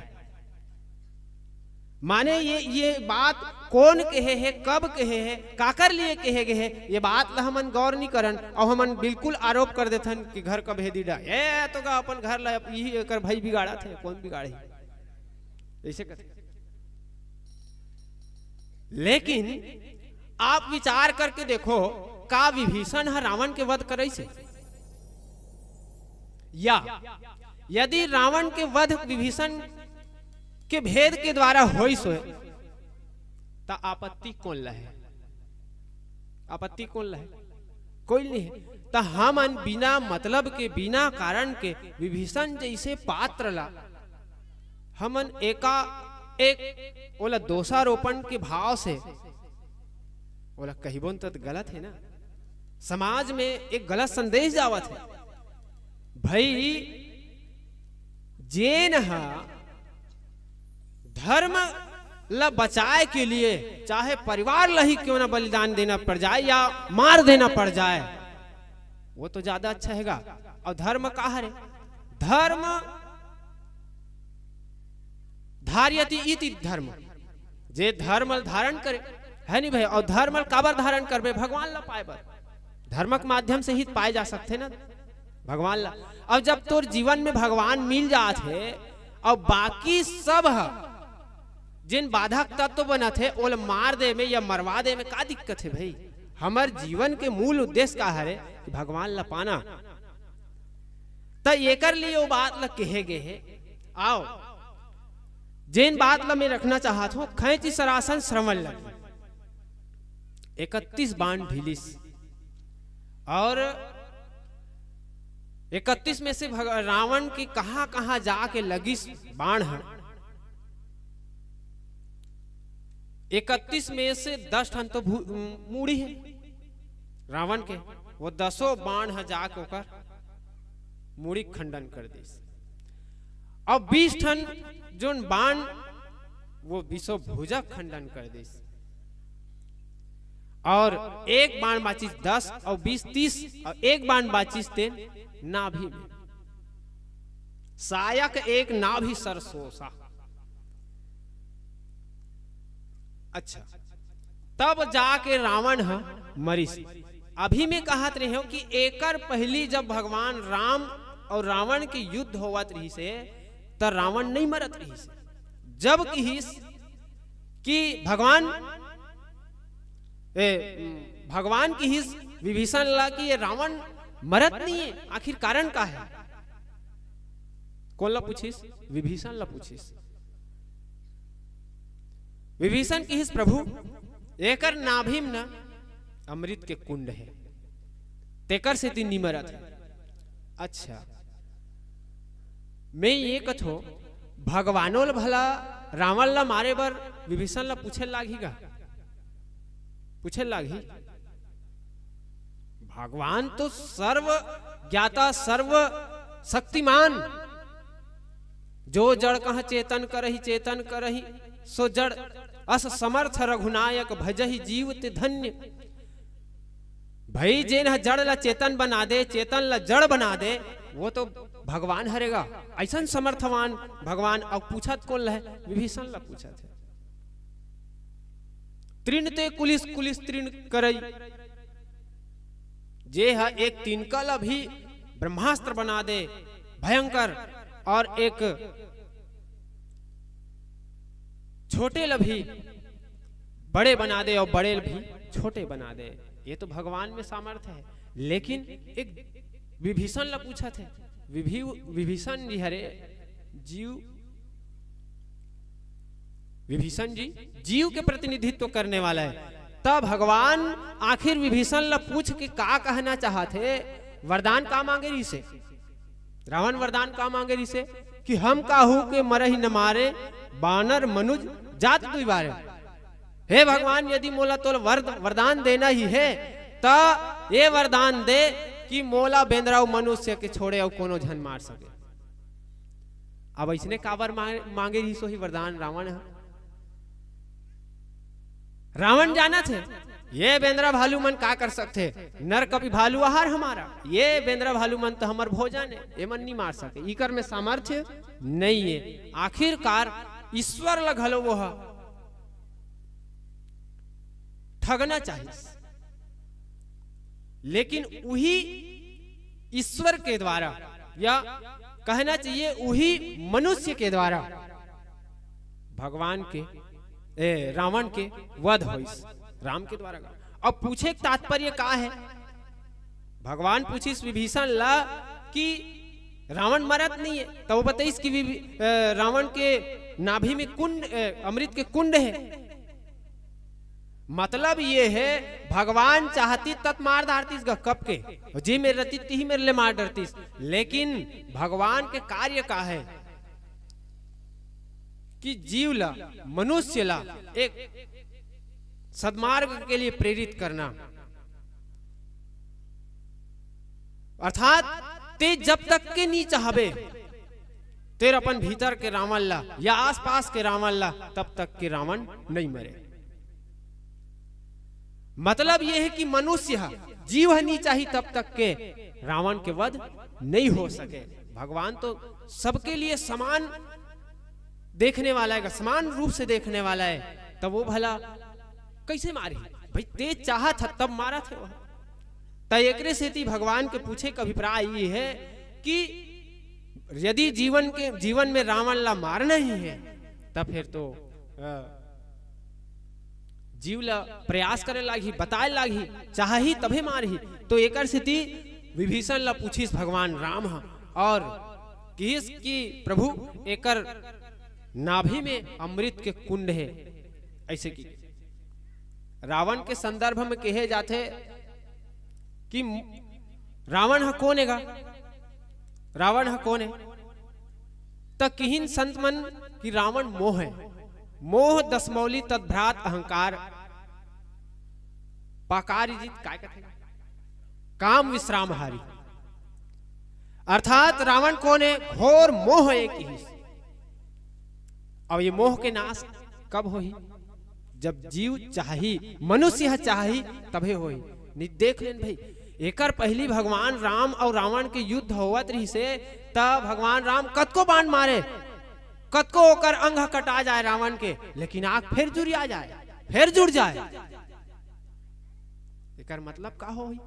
माने ये, ये बात कोन कहे हे, कब कहे हे, काकर लिए कहे गए हे, ये बात ला हमन गौर नहीं करन, और हमन बिल्कुल आरोप कर देथन कि घर का भेदी ढाए, ए तो का अपन घर ला यही एकर भाई बिगाड़त हे, कोन बिगाड़ही, ऐसे कथे। लेकिन आप विचार करके देखो, का विभीषण ह रावण के वध करइस हे? या यदि रावण के वध विभीषण के भेद के द्वारा होइस होय, त आपत्ति कोन ला हे? आपत्ति कोन ला हे? कोई नहीं हे। त हमन बिना मतलब के, बिना कारण के विभीषण जैसे पात्र ला हमन एका एक ओला दोषारोपण के भाव से ओला कहिबोन त गलत हे ना। समाज में एक गलत संदेश जावत हे। भाई, जेन ह धर्म ला बचाए के लिए चाहे परिवार ला ही क्यों ना बलिदान देना पड़ जाए या मार देना पड़ जाए, वो तो ज्यादा अच्छा हेगा। और धर्म का हरे? धर्म धारयति इति धर्म, जे धर्म ल धारण करे, है नी भाई? और धर्म ल काबर धारण करबे? भगवान ला पाए बर। धर्म के माध्यम से ही पाए जा सकथे ना भगवान ला। अब जब तोर जीवन में भगवान मिल जात हे, और बाकी सब ह, जिन बाधक तत्व बनत हे, ओला मार दे में या मरवा दे में का दिक्कत हे भाई? हमर जीवन के मूल उद्देश्य का हरे? कि भगवान ला पाना। त एकर लिए वो बात ला कहे गए हे। आओ, जेन बात ला मैं रखना चाहत हूँ, खैंची सरासन श्रवण लगी, इकतीस बाण ढिलिस, और इकतीस में से भग-, रावण के कहाँ कहाँ जाके लगिस बाण ह। इकतीस में से दस ठन तो भू-, मूड़ी हे रावण के, वो दसों बाण ह जाके ओकर मूड़ी खंडन कर दिस। अब बीस ठन जोन बाण, वो बीसों भुजा खंडन कर दिस। और एक बाण बाचिस दस और बीस तीस, और एक बाण बाचिस तेन नाभि में। सायक एक नाभि सरसोसा। अच्छा, तब जाके रावण ह मरिस। अभी मैं कहत रहे हूं कि एकर पहली जब भगवान राम और रावण के युद्ध होवत रहिस हे, त रावण नहीं मरत रहिस। जब किहिस कि भगवान, ए, भगवान किहिस विभीषण ला कि ये रावण मरत नहीं है, आखिर कारण का है? कौन ला पूछिस? विभीषण ला पूछिस। विभीषण किहिस, "प्रभु, एकर नाभि म न अमृत के कुंड है, तेकर सेती नी मरत है।" अच्छा, मैं ये कथो, भगवानो ल भला रावण ला मारे बर विभीषण ला पूछे लागही गा? पूछे लागही? भगवान तो सर्व ज्ञाता, सर्व शक्तिमान, "जो जड़ कह चेतन करही, चेतन करही सो जड़, अस समर्थ रघुनायक भजही जीव ते धन्य।" भाई, जेन ह जड़ ला चेतन बना दे, चेतन ला जड़ बना दे, वो तो भगवान हरे गा। ऐसन समर्थवान भगवान। अउ पूछत कोन ल हे? विभीषण ला पूछत हे। "तृण ते कुलिस, कुलिस तृण करई।" जे ह एक तिनका ला भी ब्रह्मास्त्र बना दे, भयंकर, और एक छोटे ला भी बड़े बना दे और बड़े ला भी छोटे बना दे, ये तो भगवान में सामर्थ्य है। लेकिन एक विभीषण ला पूछत हे, विभी-, विभीषण जी हरे जीव, विभीषण जी जीव के प्रतिनिधित्व करने वाला है। तब भगवान आखिर विभीषण ला पूछ के का कहना चाहत हे? वरदान का मांगे रहिसे? रावण वरदान का मांगे रहिसे कि "हम काहू के मरही न मारे, बानर मनुज जात दुई बारे।" हे भगवान, यदि मोला तोला वर-, वरदान देना ही हे, त ये वरदान दे कि मोला बेंदरा अउ मनुष्य के छोड़े अउ कोनो झन मार सके। अब अइसने काबर मांगे, मांगे रहिस होही वरदान रावण ह? रावण जानत हे, ये बेंदरा भालू मन का कर सकथे, नर कपि भालू आहार हमारा, ये बेंदरा भालू मन तो हमर भोजन हे, ये मन नहीं मार सके, इकर में सामर्थ्य नहीं हे। आखिरकार ईश्वर ल घलो वो ह ठगना चाहिस, लेकिन उही ईश्वर के द्वारा, या कहना चाहिए उही मनुष्य के द्वारा भगवान के, ए, रावण के वध होइस राम के द्वारा। अब पूछे के तात्पर्य का हे? भगवान पूछिस विभीषण ला कि रावण मरत नहीं हे, त वो बताइस कि विभी-, ए, रावण के नाभि में कुंड, ए, अमृत के कुंड हे। मतलब ये हे, भगवान चाहतिस त मार डारतिस गा कब के, जे मेर रहतिस तिही मेर ले मार डरतिस। लेकिन भगवान के कार्य का हे कि जीव ला, मनुष्य ला एक सदमार्ग के लिए प्रेरित करना। अर्थात ते जब तक के नहीं चाहबे, तेर अपन भीतर के रावण ला या आसपास के रावण ला, तब तक के रावण नहीं मरे। मतलब ये हे कि मनुष्य ह, जीव ह नहीं चाही, तब तक के रावण के वध नहीं हो सके। भगवान तो सबके लिए समान देखने वाला हे, समान रूप से देखने वाला हे, तब वो भला कैसे मारही? भाई, ते चाहत ह तब मारत हे वो। त एकरे सेती भगवान के पूछे के अभिप्राय ये हे कि यदि जीवन के, जीवन में रावण ला मारना ही हे, त फिर तो, अ, जीव ला प्रयास करे लागही, बताए लागही, चाहही तभे मारही। तो एकर सेती विभीषण ला पूछिस भगवान राम ह, और किहिस कि "प्रभु, एकर नाभि में अमृत के कुंड हे।" ऐसे कि रावण के संदर्भ में कहे जाथे कि रावण ह कोन हे गा? रावण ह कोन हे? त किहिन संत मन कि रावण मोह हे। मोह दसमौली तद्भ्रात अहंकार। पाकारी जीत काय कथे? काम विश्राम हारी। अर्थात रावण कोन हे? घोर मोह हे किहिस। अब ये मोह के नाश कब होही? जब जीव चाही, मनुष्य ह चाही, तभे होही। नहीं, देख लेन भाई, एकर पहली भगवान राम और रावण के युद्ध होवत रहिसे, त भगवान राम कतको बाण मारे, कतको ओकर अंग ह कटा जाए रावण के, लेकिन आंख फिर जुरिया जाए, फिर जुड़ जाए। एकर मतलब का होही?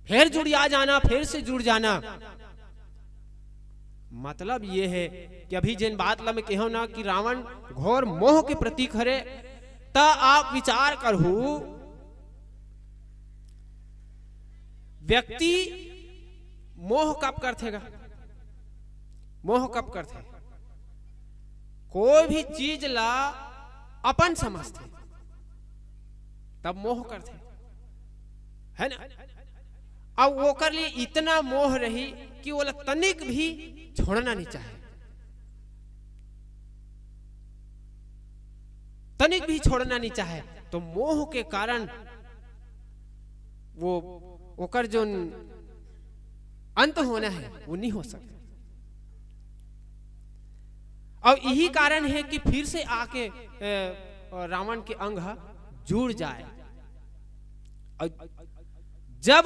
फिर जुड़िया जाना, फिर से जुड़ जाना। मतलब ये हे कि अभी जेन बात ला मैं कहेंव ना कि रावण घोर मोह के प्रतीक हरे, त आप विचार करहू, व्यक्ति मोह कब करथे गा? मोह कब करथे? कोई भी चीज ला अपन समझथे, तब मोह करथे, है ना? अब ओकर लिए इतना मोह रही कि ओला तनिक भी छोड़ना नहीं चाहे, तनिक भी छोड़ना नहीं चाहे। तो मोह के कारण वो, ओकर जो अंत होना है, वो नहीं हो सकता। और यही कारण है कि फिर से आके, ए, रावण के अंग ह जुड़ जाए। और जब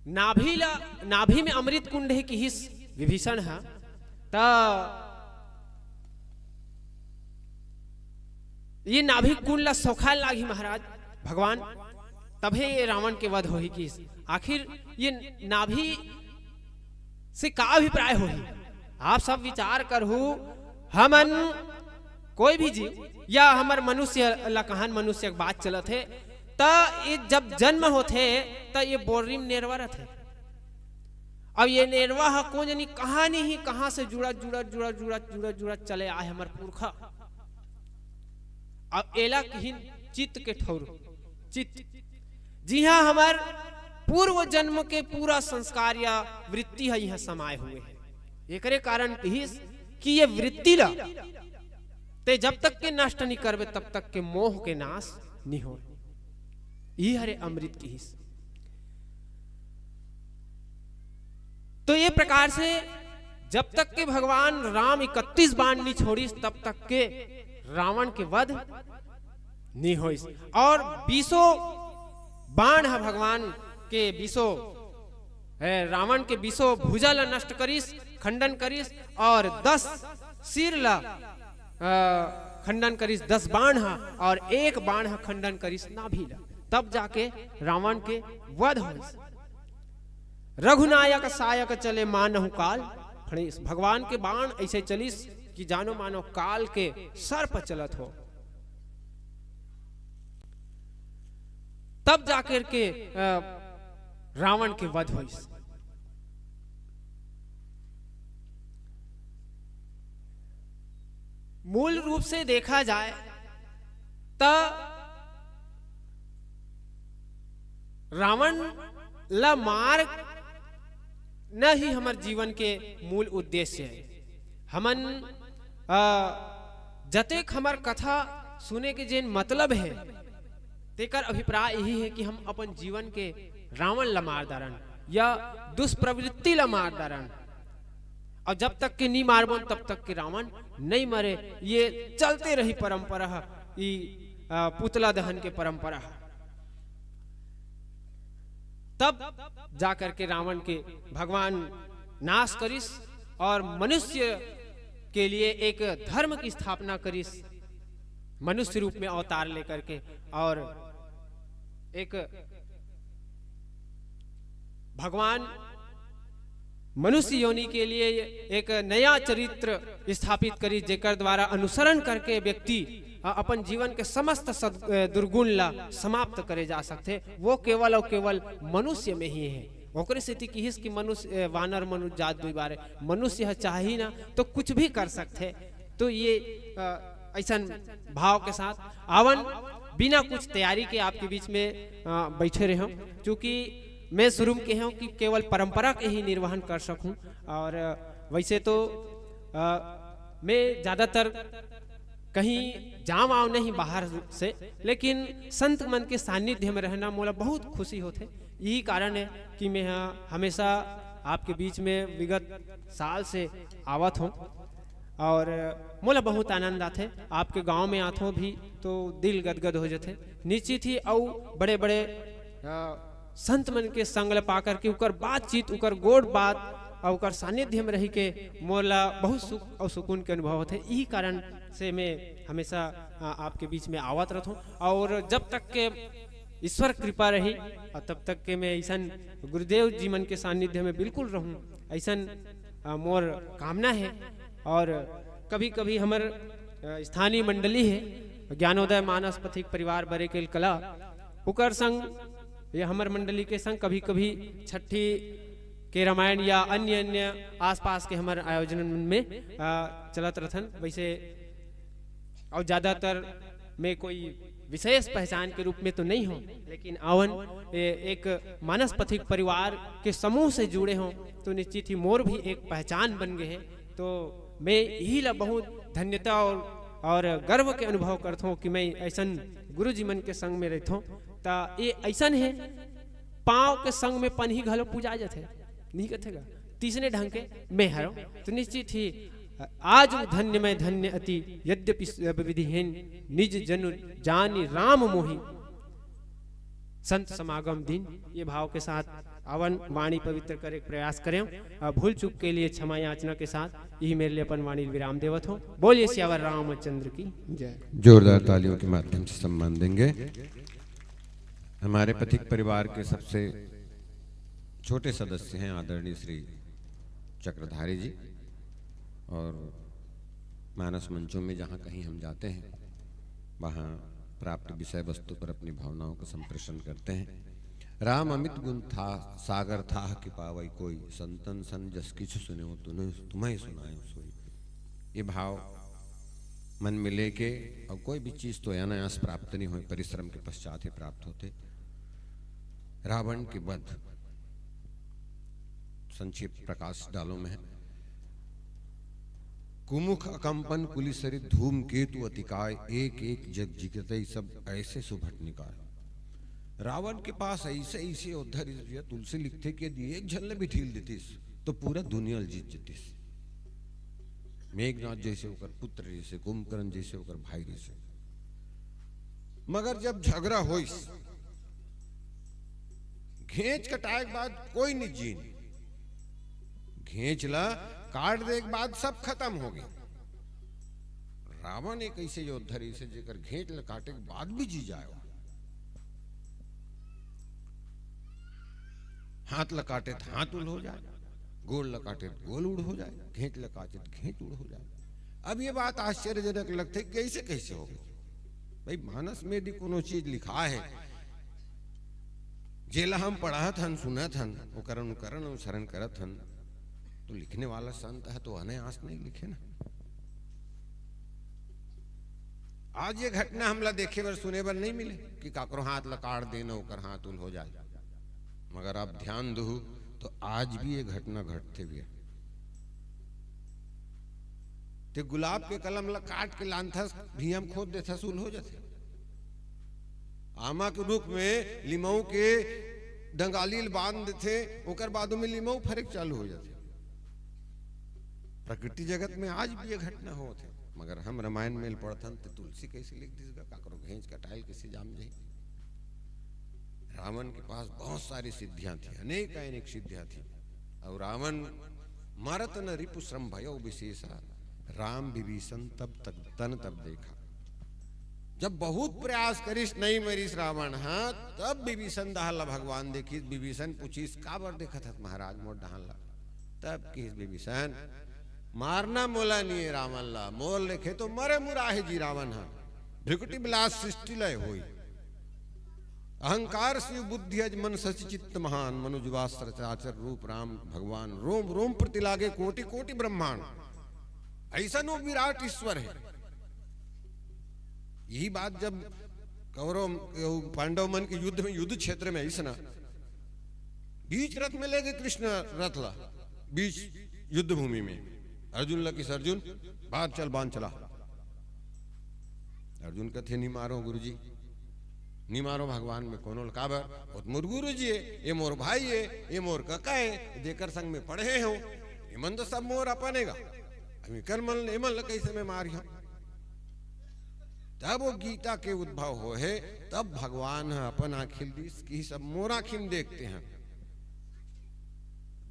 नाभि ला, नाभि में अमृत कुंड है किहिस विभीषण ह, त ये नाभि कुंड ला सोखाए लागही महाराज भगवान, तभे ये रावण के वध होही किहिस। आखिर ये नाभि से का अभिप्राय होही? आप सब विचार करहू, हमन कोई भी जीव या हमर मनुष्य ला कहन, मनुष्य के बात चलत हे, त ये जब जन्म होथे त ये बोर्री म नेरवा रथे। अब ये नेरवा ह कोन जनी कहां नहीं कहां से जुड़त जुड़त जुड़त जुड़त जुड़त जुड़त चले आए हमर पुरखा। अब एला किहिन चित्त के ठौर, चित्त, जिहां हमर पूर्व जन्म के पूरा संस्कार या वृत्ति ह इहां समाये हुए हे। एकरे कारण किहिस कि ये वृत्ति ला ते जब तक के नष्ट नहीं करबे, तब तक के मोह के नाश नहीं हो। यही हरे अमृत किहिस। तो ये प्रकार से जब तक के भगवान राम इकतीस बाण नहीं छोड़िस, तब तक के रावण के वध नहीं होइस। और बीसों बाण ह भगवान के बीसों, ए, रावण के बीसों भुजा ला नष्ट करिस, खंडन करिस, और दस सिर ला, अ, खंडन करिस, दस बाण ह, और एक बाण ह खंडन करिस नाभि ला। तब जाके रावण के वध होइस। रघुनायक सायक चले मानहु काल फणीस। भगवान के बाण ऐसे चलिस कि जानो मानो काल के सर्प चलत हो। तब जाकर के, अ, रावण के वध होइस। मूल रूप से देखा जाए त रावण ला मार न ही हमर जीवन के मूल उद्देश्य है। हमन, अ, जतेक हमर कथा सुने के जेन मतलब है, तेकर अभिप्राय यही है कि हम अपन जीवन के रावण ला मार डारन या दुष्प्रवृत्ति ला मार डारन। और जब तक के नी मारबन, तब तक के रावण नहीं मरे। ये चलते रही परंपरा ह, ई, अ, पुतला दहन के परंपरा ह। तब जाकर के रावण के भगवान नाश करिस और मनुष्य के लिए एक धर्म की स्थापना करिस, मनुष्य रूप में अवतार लेकर के, और एक भगवान मनुष्य योनि के लिए एक नया चरित्र स्थापित करिस, जेकर द्वारा अनुसरण करके व्यक्ति, अ, अपन जीवन के समस्त सद-, अ, दुर्गुण ला समाप्त करे जा सकथे। वो केवल और केवल मनुष्य में ही है। ओकरे सेती किहिस कि मनुष्य, अ, वानर मनुष्य जात दुई बारे, मनुष्य ह चाही ना तो कुछ भी कर सकथे। तो ये, अ, ऐसन भाव के साथ आवन, बिना कुछ तैयारी के आपके बीच में, अ, बैठे रहे हूँ, क्योंकि मैं शुरू में कहे हूँ कि केवल परंपरा के ही निर्वहन कर सकूँ। और, अ, वैसे तो, अ, मैं ज़्यादातर कहीं जाम आव नहीं बाहर से, लेकिन संत मन के सानिध्य में रहना मोला बहुत खुशी होथे। यही कारण है कि मैं ह-, हमेशा आपके बीच में विगत साल से आवत हूँ। और मोला बहुत आनंद आथे। आपके गांव में आथो भी तो दिल गदगद हो जथे। निश्चित ही अउ बड़े-बड़े, अ, संत मन के संग ल पा करके उकर बातचीत, उकर गोठ बात अउ उकर सानिध्य में रहि के मोला बहुत सुख अउ सुकून के अनुभव होथे। यही कारण से मैं हमेशा, अ, आपके बीच में आवत रहथों और जब तक के ईश्वर कृपा रही और तब तक के मैं ऐसन गुरुदेव जी मन के सानिध्य में बिल्कुल रहूं, ऐसन, अ, मोर कामना है। और कभी-कभी हमर, अ, स्थानीय मंडली है, ज्ञानोदय मानस पथिक परिवार बरेकेल कला, ओकर संग ये हमर मंडली के संग कभी-कभी छट्ठी के रामायण या अन्य-अन्य आसपास के हमर आयोजन में, अ, चलत रथन। वैसे और ज्यादातर मैं कोई विशेष पहचान के रूप में तो नहीं हूँ, लेकिन आवन, ए, एक मानस पथिक परिवार के समूह से जुड़े हों, तो निश्चित ही मोर भी एक पहचान बन गए हैं। तो मैं यही ला बहुत धन्यता और, और गर्व के अनुभव करथों कि मैं ऐसन गुरु जी मन के संग में रहथों। त ये ऐसन है, पाँव के संग में पनही घलो पूजा जाथे, नहीं कथे गा? तीसने ढंग के मैं हरो, तो निश्चित ही आज धन्य मैं धन्य अति, यद्यपि सब विधिहीन, निज जनु जानि राम मोहि, संत समागम दिन। ये भाव के साथ आवन, वाणी पवित्र करे के प्रयास करें। अ, भूल चूक के लिए क्षमा याचना के साथ यही मेरे लिए अपन वाणी विराम देवत हों। बोलिए सियावर रामचंद्र की जय। जोरदार तालियों के माध्यम से सम्मान देंगे। हमारे पथिक परिवार के सबसे छोटे सदस्य हैं आदरणीय श्री चक्रधारी जी, और मानस मंचों में जहाँ कहीं हम जाते हैं, वहाँ प्राप्त विषय वस्तु पर अपनी भावनाओं का संप्रेषण करते हैं। राम अमित गुण था, सागर था कि पावई कोई, संतन सन जस किछु सुने, तुम्हें, तुम्हें सुनाए सोई। ये भाव मन में लेके, और कोई भी चीज तो अनायास प्राप्त नहीं हुई, परिश्रम के पश्चात ही प्राप्त होते। रावण के वध संक्षिप्त प्रकाश डालो में है। कुमुख अकंपन कुलिसरित धूमकेतु अतिकाय, एक एक जग जिगतई सब ऐसे सुभट निकाय। रावण के पास ऐसे ऐसे उद्धर तुलसी लिखते कि यदि एक झन ले भी ढील देतीस तो पूरा दुनिया ल जीत जतीस। मेघनाथ जैसे ओकर पुत्र जैसे, कुंभकर्ण जैसे ओकर भाई जैसे। मगर जब झगड़ा होइस, घेंच कटाए के बाद कोई नहीं जीन, घेंच ला काट दे के बाद सब खत्म हो गए। रावण एक ऐसे योद्धा रहिसे जेकर घेंच ला काटे के बाद भी जी जाए। हाथ ला काटे त हाथ उल हो जाए, गोड़ ला काटे त गोड़ उड़ हो जाए, घेंच ला काटे त घेंच उड़ हो जाए। अब ये बात आश्चर्यजनक लगथे, कैसे कैसे हो गई? भाई, मानस में यदि कोनो चीज लिखा है, जेला हम पढ़त हन, सुनत हन, ओकर अनुकरण अनुसरण करत हन, तो लिखने वाला संत है तो अनायास नहीं लिखे ना। आज ये घटना हमला देखे बर सुने बर नहीं मिले कि काकरो हाथ ला काट देना, ओकर हाथ उल हो जाए। मगर आप ध्यान दहू तो आज भी ये घटना घटथे भैया। ते गुलाब के कलम ला काट के लानथस, भुइयां म खोद देथस, उल हो जाथे। आमा के रूख में लिमऊ के डंगाली ल बांध देथे, ओकर बाद ओमे लिमऊ फरे के चालू हो जाथे। प्रकृति जगत में आज भी ये घटना होत हे, मगर हम रामायण में पढ़थन ते तुलसी कैसे लिख दिस गा, काकरो घेंच कटाइल कैसे जाम जाही। रावण के पास बहुत सारी सिद्धियां थी, अनेक अनेक सिद्धियां थी। और रावण मरत न रिपु श्रम भयो विशेषा, राम विभीषण तब तक तन तब देखा। जब बहुत प्रयास करिस, नहीं मरिस रावण, हाँ, तब विभीषण डहान ला भगवान देखिस। विभीषण पूछिस, "काबर देखत हस महाराज मोर डहान ला?" तब किहिस विभीषण, "मारना मोला निये रावण ला, मोर लेखे तो मरे मुराहे जी रावण हा। भृकुटि विलास सृष्टि लय होई। अहंकार शिव बुद्धि अज मन शशि चित्त महान, मनुज वा सचराचर रूप राम भगवान, रोम रोम प्रति लागे कोटि कोटि ब्रह्मांड।" ऐसन वो विराट ईश्वर है। यही बात जब कौरव, पांडव मन के युद्ध में, युद्ध क्षेत्र में ऐसना बीच रथ में लेगे कृष्ण रथ ला, बीच युद्ध भूमि में अर्जुन ला किहिस, "अर्जुन, बाहर चल, बाण चला।" अर्जुन कथे, "नी मारो गुरुजी, नी मारो भगवान में कोनो ल।" "काबर?" "वो तो मोर गुरुजी हे, ये मोर भाई हे, ये मोर कका हे, जेकर संग में पढ़े हो, ये मन तो सब मोर अपन हे गा। अब एकर मन, ये मन ल कैसे मैं मारिहा?" तब वो गीता के उद्भव हो हे, तब भगवान ह अपन आँखी ल दिस कि सब मोर आँखी में देखते हैं।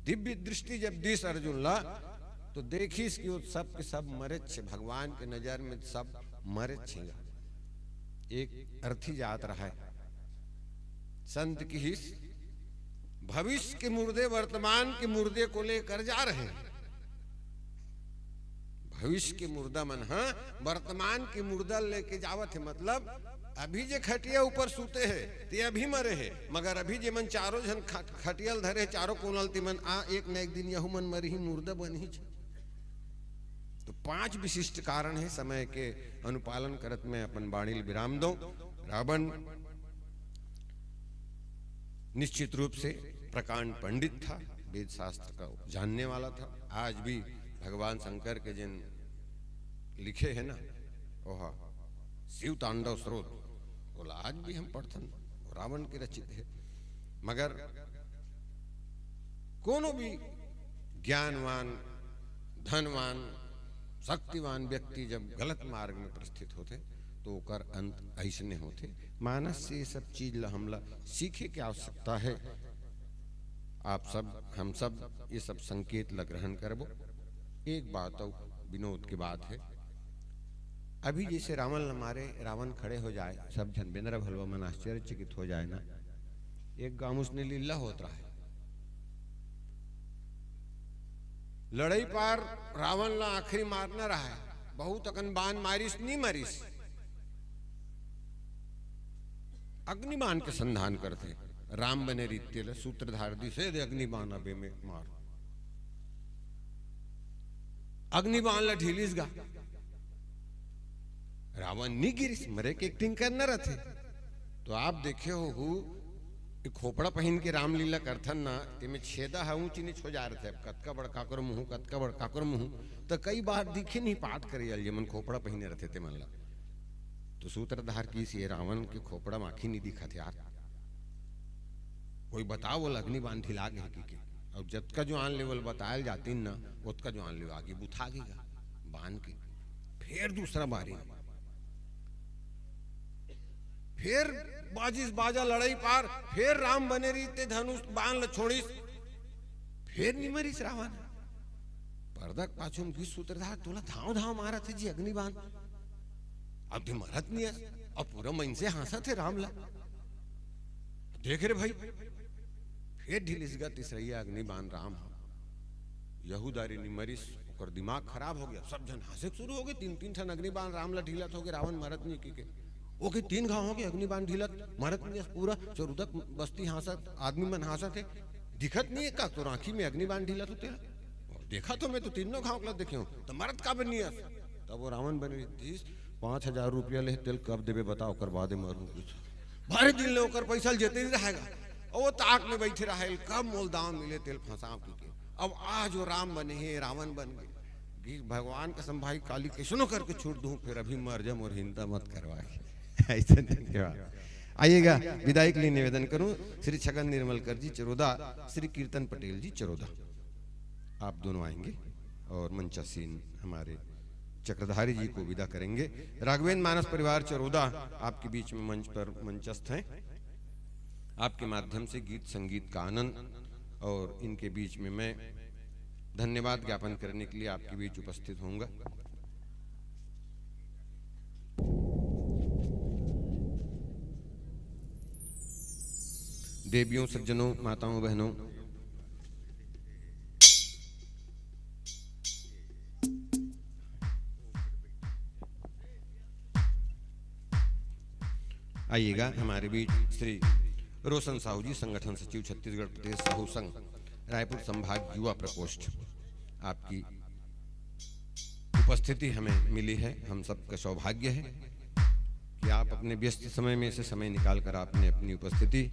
दिव्य दृष्टि जब दिस अर्जुन ला, तो देखिस कि वो सब के सब मरेच हे, भगवान के नजर में सब मरेच हे। एक अर्थी जात रहा है, संत किहिस, "भविष्य के मुर्दे वर्तमान के मुर्दे को लेकर जा रहे हैं।" भविष्य के मुर्दा मन ह वर्तमान के मुर्दा लेके जावत हे, मतलब अभी जे खटिया ऊपर सूते हे, ते अभी मरे हे, मगर अभी जे मन चारों झन ख-, खटिया ल धरे हे, चारों कोना ल, ते मन आ एक न एक दिन यहू मन मरही, मुर्दा बनही। तो पांच विशिष्ट कारण हे, समय के अनुपालन करत मैं अपन बाणी ल विराम दो। रावण निश्चित रूप से प्रकांड पंडित था, वेद शास्त्र का जानने वाला था। आज भी भगवान शंकर के जिन लिखे हैं ना, ओह शिव तांडव स्रोत, ओला आज भी हम पढ़थन, रावण के रचित है। मगर कोनो भी ज्ञानवान, धनवान, शक्तिवान व्यक्ति जब गलत मार्ग में प्रस्थित होथे, तो ओकर अंत अइसने होथे। मानस से ये सब चीज ला हमला सीखे के आवश्यकता है। आप सब, हम सब ये सब संकेत ला ग्रहण करबो। एक बात अउ विनोद के बात है, अभी जैसे रावण ला मारे, रावण खड़े हो जाए, सब झन बेंदरा भलवा मन आश्चर्यचकित हो जाए ना, एक गांव उसने लीला होत रहा है। लड़ई पार रावण ला आखिरी मारना रहा है, बहुत अकन बाण मारिस, नी मारिस। अग्नि बाण के संधान करथे, राम बने रीत तेला सूत्रधार दिसे दे अग्नि बाण अबे में मार। अग्नि बाण ला ढीलिस गा, रावण नी गिरिस, मरे के एक्टिंग करना रथे। तो आप देखे हो हु, ये खोपड़ा पहिन के रामलीला करथन ना, तेमे छेदा ह ऊंच नीच हो जा रथे। अब कतका बड़ काकर मुंह, कतका बड़ काकर मुंह, तो कई बार दिखे नहीं पाठ करे जल, जेमन खोपड़ा पहिने रथे ते मन ला। तो सूत्रधार किस, ये रावण के खोपड़ा म आंखी नहीं दिखत यार, कोई बताओ, वो अग्नि बाण ढिला गे कि के। और जतका जो आन लेवल बतायल जातिन ना, ओतका जो आन लेवल आगे बुता गे गा बाण के। फिर दूसरा बारी, फिर बाजिस बाजा लड़ई पार, फिर राम बने रीत ते धनुष बाण ल छोड़िस, फिर निमरिस रावण। परदा के पाछू म गिस सूत्रधार, तोला धांव धांव मारत हे जी अग्नि बाण, अब ते मरत नहीं अस, अब पूरा मन से हाँसत हे राम ला। देख रे भाई, फिर ढिलिस गा तीसरइया अग्नि बाण राम ह। यहू दारी निमरिस, ओकर दिमाग खराब हो गया। सब झन हाँसे के शुरू हो गए। तीन तीन ठन अग्नि बाण राम ला ढिलत हो गए, रावण मरत नहीं कि के। ओके तीन घाव हो गए अग्नि बाण ढिलत, मरत नहीं, पूरा चरुदक बस्ती हाँसत, आदमी मन हाँसत हे। दिखत नहीं है का तोर आंखी में अग्नि बाण ढिलत हो तेला? देखा तो मैं तो तीनों घाव ला देखे हूँ, तो मरत का बनियस? तब वो रावण बने रीत, पाँच हजार रुपया ले, तेल कब देबे बताओ, ओकर बादे मरूं। बारह दिन ले ओकर पैसा ल जेते नहीं रहेगा। और वो ताक में बैठे रहे, कब मोल दाम मिले तेल फंसाव की के। अब आज वो राम बने हे, रावण बन गए। कि भगवान कसम भाई, काली कैसनो करके छूट दूं, फिर अभी मर जा, मोर हिंदा मत करवा के। ऐसे नहीं के बाद। आइएगा, विदाई के लिए निवेदन करूं, श्री छगन निर्मलकर जी चरोदा, श्री कीर्तन पटेल जी चरोदा, आप दोनों आएंगे और मंचासीन हमारे चक्रधारी जी को विदा करेंगे। राघवेंद्र मानस परिवार चरोदा आपके बीच में मंच पर मंचस्थ हैं। आपके माध्यम से गीत संगीत का आनंद और इनके बीच में मैं धन्यवाद ज्ञापन करने के लिए आपके बीच उपस्थित होऊंगा। देवियों, सज्जनों, माताओं, बहनों, आइएगा हमारे बीच श्री रोशन साहू जी, संगठन सचिव छत्तीसगढ़ प्रदेश साहू संघ, रायपुर संभाग युवा प्रकोष्ठ। आपकी उपस्थिति हमें मिली है, हम सबका सौभाग्य है कि आप अपने व्यस्त समय में से समय निकालकर आपने अपनी उपस्थिति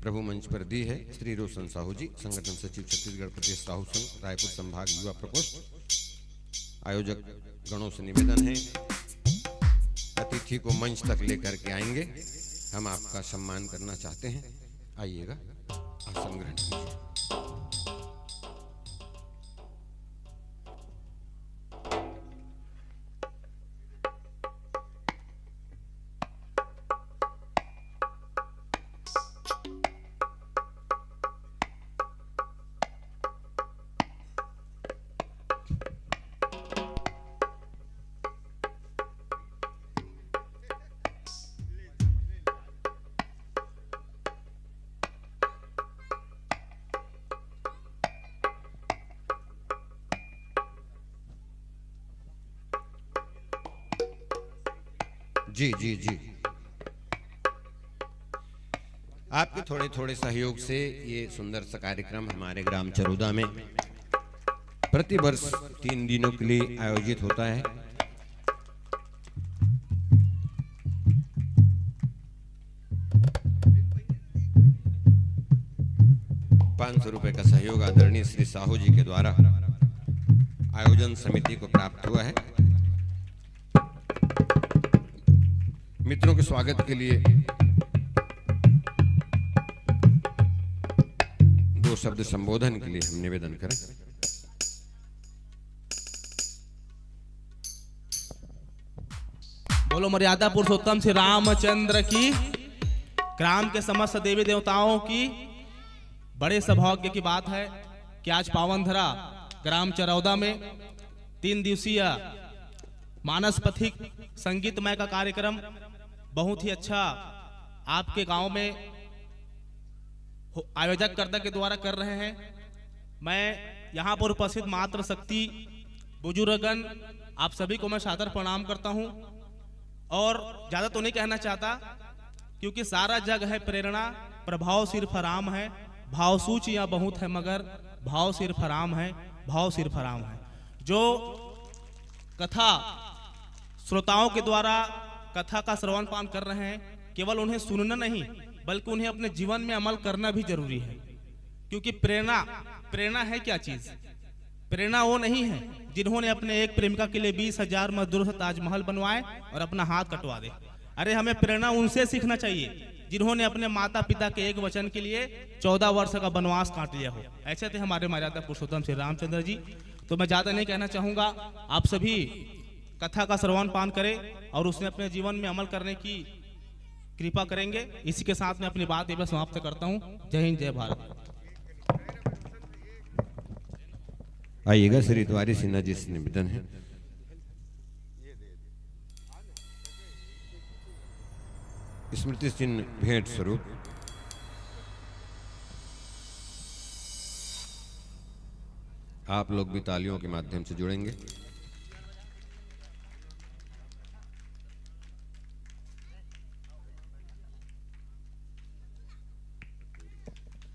प्रभु मंच पर दी है। श्री रोशन साहू जी, संगठन सचिव छत्तीसगढ़ प्रदेश साहू संघ, रायपुर संभाग युवा प्रकोष्ठ। आयोजक गणों से निवेदन है, अतिथि को मंच तक लेकर के आएंगे, हम आपका सम्मान करना चाहते हैं। आइएगा, आसन ग्रहण कीजिए। जी, जी, जी। आपके थोड़े थोड़े सहयोग से ये सुंदर सा कार्यक्रम हमारे ग्राम चरोदा में प्रतिवर्ष तीन दिनों के लिए आयोजित होता है। पाँच सौ रुपए का सहयोग आदरणीय श्री साहू जी के द्वारा आयोजन समिति को प्राप्त हुआ है। मित्रों के स्वागत के लिए दो शब्द संबोधन के लिए हम निवेदन करें। बोलो मर्यादा पुरुषोत्तम श्री रामचंद्र की, ग्राम के समस्त देवी देवताओं की। बड़े सौभाग्य की बात है कि आज पावन धरा ग्राम चरौदा में तीन दिवसीय मानस पथिक संगीतमय का कार्यक्रम बहुत ही अच्छा आपके गांव में हो-, आयोजक कर्ता के द्वारा कर रहे हैं। मैं यहाँ पर उपस्थित मातृ शक्ति बुजुर्गन, आप सभी को मैं सादर प्रणाम करता हूँ। और ज़्यादा तो नहीं कहना चाहता, क्योंकि सारा जग है प्रेरणा, प्रभाव सिर्फ राम है। भाव सूचियाँ बहुत है, मगर भाव सिर्फ राम है, भाव सिर्फ राम है। जो कथा श्रोताओं के द्वारा कथा का श्रवण पान कर रहे हैं, केवल उन्हें सुनना नहीं, बल्कि उन्हें अपने जीवन में अमल करना भी जरूरी है। क्योंकि प्रेरणा, प्रेरणा है क्या चीज? प्रेरणा वो नहीं है जिन्होंने अपने एक प्रेमिका के लिए बीस हजार मजदूरों से ताजमहल बनवाए और अपना हाथ कटवा दे। अरे, हमें प्रेरणा उनसे सीखना चाहिए जिन्होंने अपने माता पिता के एक वचन के लिए चौदह वर्ष का वनवास काट लिया हो। ऐसे थे हमारे मर्यादा पुरुषोत्तम श्री रामचंद्र जी। तो मैं ज्यादा नहीं कहना चाहूंगा, आप सभी कथा का श्रवण पान करें और उसने अपने जीवन में अमल करने की कृपा करेंगे। इसी के साथ मैं अपनी बात यहीं पर समाप्त करता हूँ। जय हिंद, जय भारत। आइएगा, श्री तिवारी सिन्हा जी से निवेदन है, स्मृति चिन्ह भेंट स्वरूप आप लोग भी तालियों के माध्यम से जुड़ेंगे।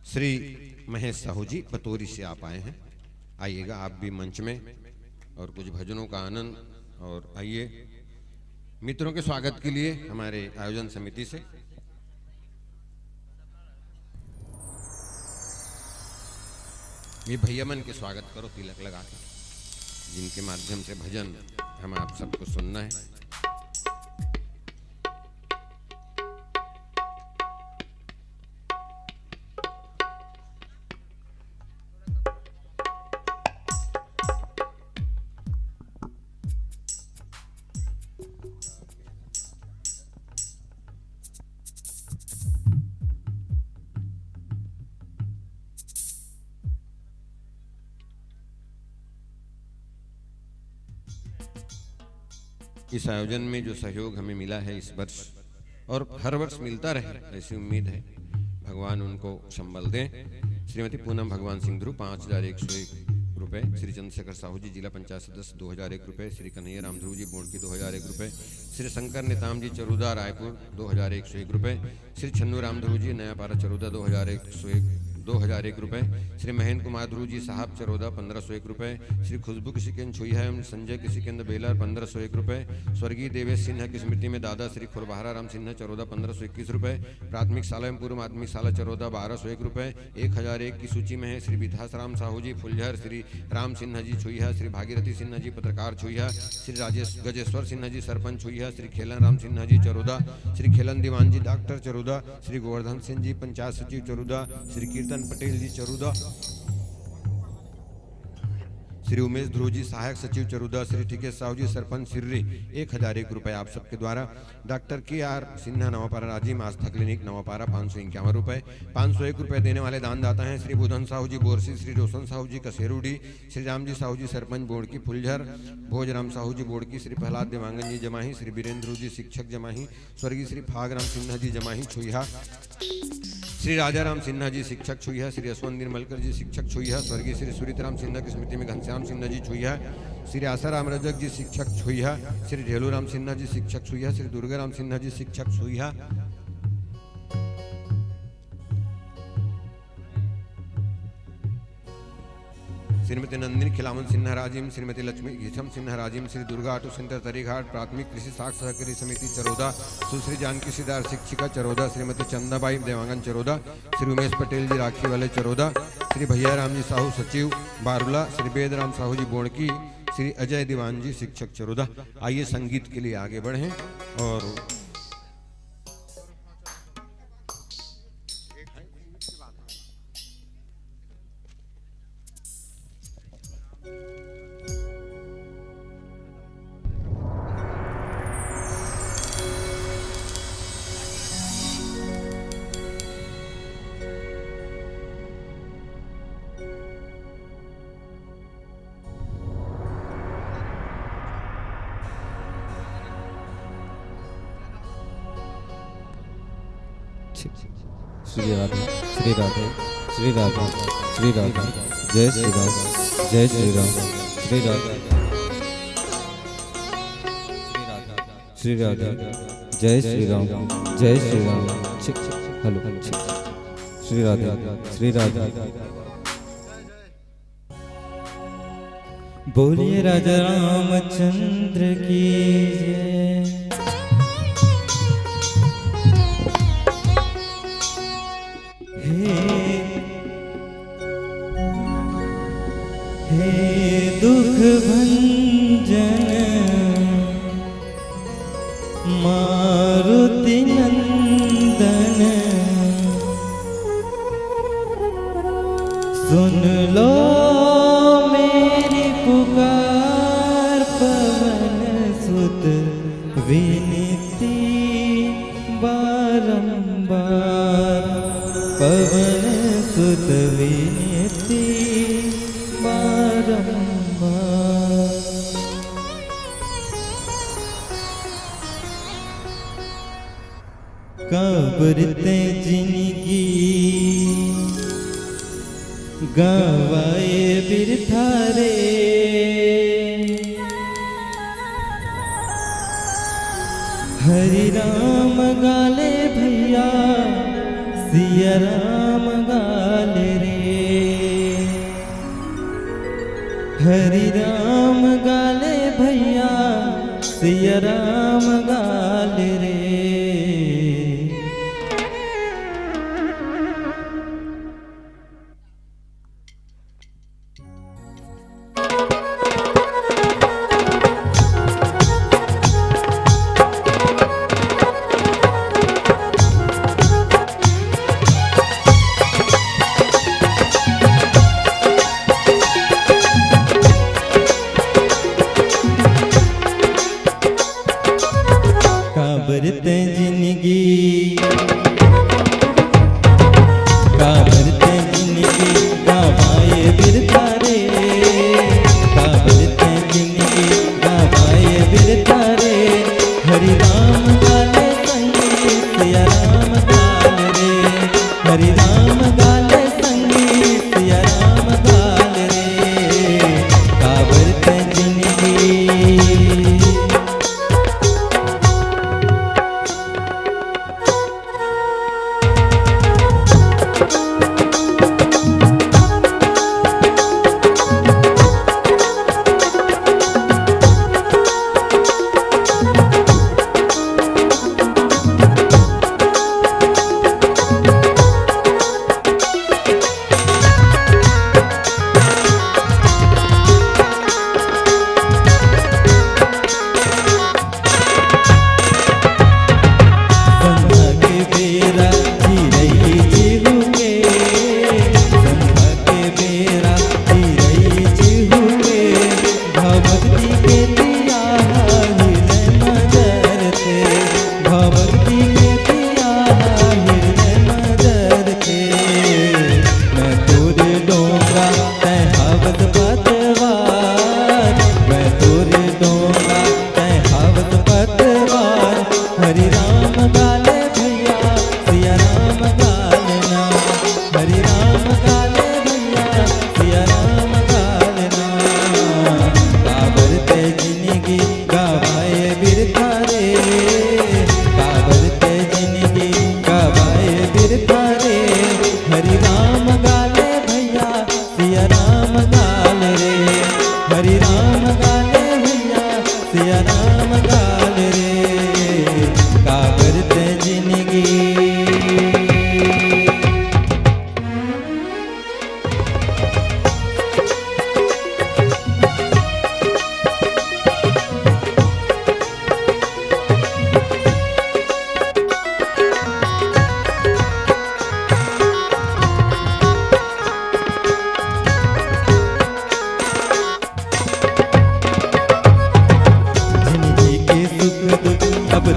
श्री महेश साहू जी पतोरी से आप आए हैं, आइएगा आप भी मंच में और कुछ भजनों का आनंद। और आइए, मित्रों के स्वागत के लिए हमारे आयोजन समिति से ये भैया मन के स्वागत करो तिलक लगा के, जिनके माध्यम से भजन हम आप सबको सुनना है। इस आयोजन में जो सहयोग हमें मिला है इस वर्ष और हर वर्ष मिलता रहे, ऐसी उम्मीद है। भगवान उनको संबल दें। श्रीमती पूनम भगवान सिंह ध्रुव पाँच हजार एक सौ एक रुपए, श्री चंद्रशेखर साहू जी जिला पंचायत सदस्य दो हजार एक रुपए, श्री कन्हैया राम ध्रुव जी बोर्ड की दो हजार एक रुपए, श्री शंकर नेताम जी चरूदा रायपुर दो हजार एक सौ एक रुपए, श्री छन्नू राम ध्रुव जी नयापारा चरोदा दो हजार एक सौ एक, दो हजार एक रुपए, श्री महेंद्र कुमार ध्रुव जी साहब चरोदा पन्द्रह सौ एक रुपए, श्री खुशबू किसिकेंद छुईहा एवं संजय किसिकेंद बेलर पन्द्रह सौ एक रुपए, स्वर्गीय देवेश सिन्हा की स्मृति में दादा श्री खुरबहरा राम सिन्हा चरोदा पन्द्रह सौ इक्कीस रुपए, प्राथमिक शाला एवं पूर्व माध्यमिक शाला चरोदा बारह सौ एक रुपए, एक हजार एक की सूची में है श्री विधास राम साहू जी फुलझर, श्री राम सिन्हा जी छुईहा, श्री भागीरथी सिन्हा जी पत्रकार छुईहा, श्री राजेश गजेश्वर सिन्हा जी सरपंच छुईहा, श्री खेलन राम सिन्हा जी चरोदा, श्री खेलन दीवान जी डॉक्टर चरोदा, श्री गोवर्धन सिंह जी पंचायत सचिव चरोदा, श्री कीर्तन पटेल जी चरोदा, श्री उमेश ध्रुव जी सहायक सचिव चरोदा, श्री टीके साहू जी सरपंच सिर्री, एक हजार एक रुपए आप सबके द्वारा। डॉक्टर के आर सिन्हा नवापारा राजिम आस्था क्लिनिक नवापारा पाँच सौ इक्यावन रुपए। पाँच सौ एक रुपए देने वाले दानदाता हैं श्री बुधन साहू जी बोरसी, श्री रोशन साहू जी कसेरुडी, श्री राम जी साहू जी सरपंच बोड़की फुलझर, भोज राम साहू जी बोड़की, श्री प्रहलाद देवांगन जी जमाही, श्री वीरेंद्र जी शिक्षक जमाही, स्वर्गीय श्री फाग राम सिन्हा जी जमाही छुईहा, श्री राजा राम सिन्हा जी शिक्षक छुईहा, श्री यशवंत निर्मलकर जी शिक्षक छुईहा, स्वर्गीय श्री सुरित राम सिन्हा की स्मृति में घनश्याम सिन्हा जी छुईहा, श्री आसाराम रजक जी शिक्षक छुईहा, श्री ढेलू राम सिन्हा जी शिक्षक छुईहा, श्री दुर्गा राम सिन्हा जी शिक्षक छुईहा, श्रीमती नंदिनी खिलावन सिन्हा राजिम, श्रीमती लक्ष्मी घीसम सिन्हा राजिम, श्री दुर्गा ऑटो सेंटर तरीघाट, प्राथमिक कृषि साख सहकारी समिति चरोदा, सुश्री जानकी सिद्धार्थ शिक्षिका चरोदा, श्रीमती चंदाबाई देवांगन चरोदा, श्री उमेश पटेल जी राखी वाले चरोदा, श्री भैया राम जी साहू सचिव बारुला, श्री वेद राम साहू जी बोड़की, श्री अजय दीवान जी शिक्षक चरोदा। आइए संगीत के लिए आगे बढ़ें और श्री राधे, श्री राधे, श्री राधे, श्री राधे। जय श्री राम, जय श्री राम, श्री राधे, श्री राधे। जय श्री राम, जय श्री राम। हेलो, श्री राधे, श्री राधे। बोलिए राजा रामचंद्र की जय। हे, हे दुख भंजन मारुति नंदन, सुन लो मेरी पुकार पवन सुत विनती बारंबार, पवन सुत विनती बारंबार। काबर ते जिनगी गंवाए बिरथा रे। हरि राम गाले भैया, सिया राम गाले रे। हरि राम गाले भैया, सिया राम गाले रे। काबर ते जिनगी, काबर ते जिनगी गंवाए बिरथा रे, काबर ते जिनगी गंवाए बिरथा रे। हरि राम गाले संगी सिया राम गाले रे, हरि राम गाले संगी सिया राम गाले रे। काबर ते जिनगी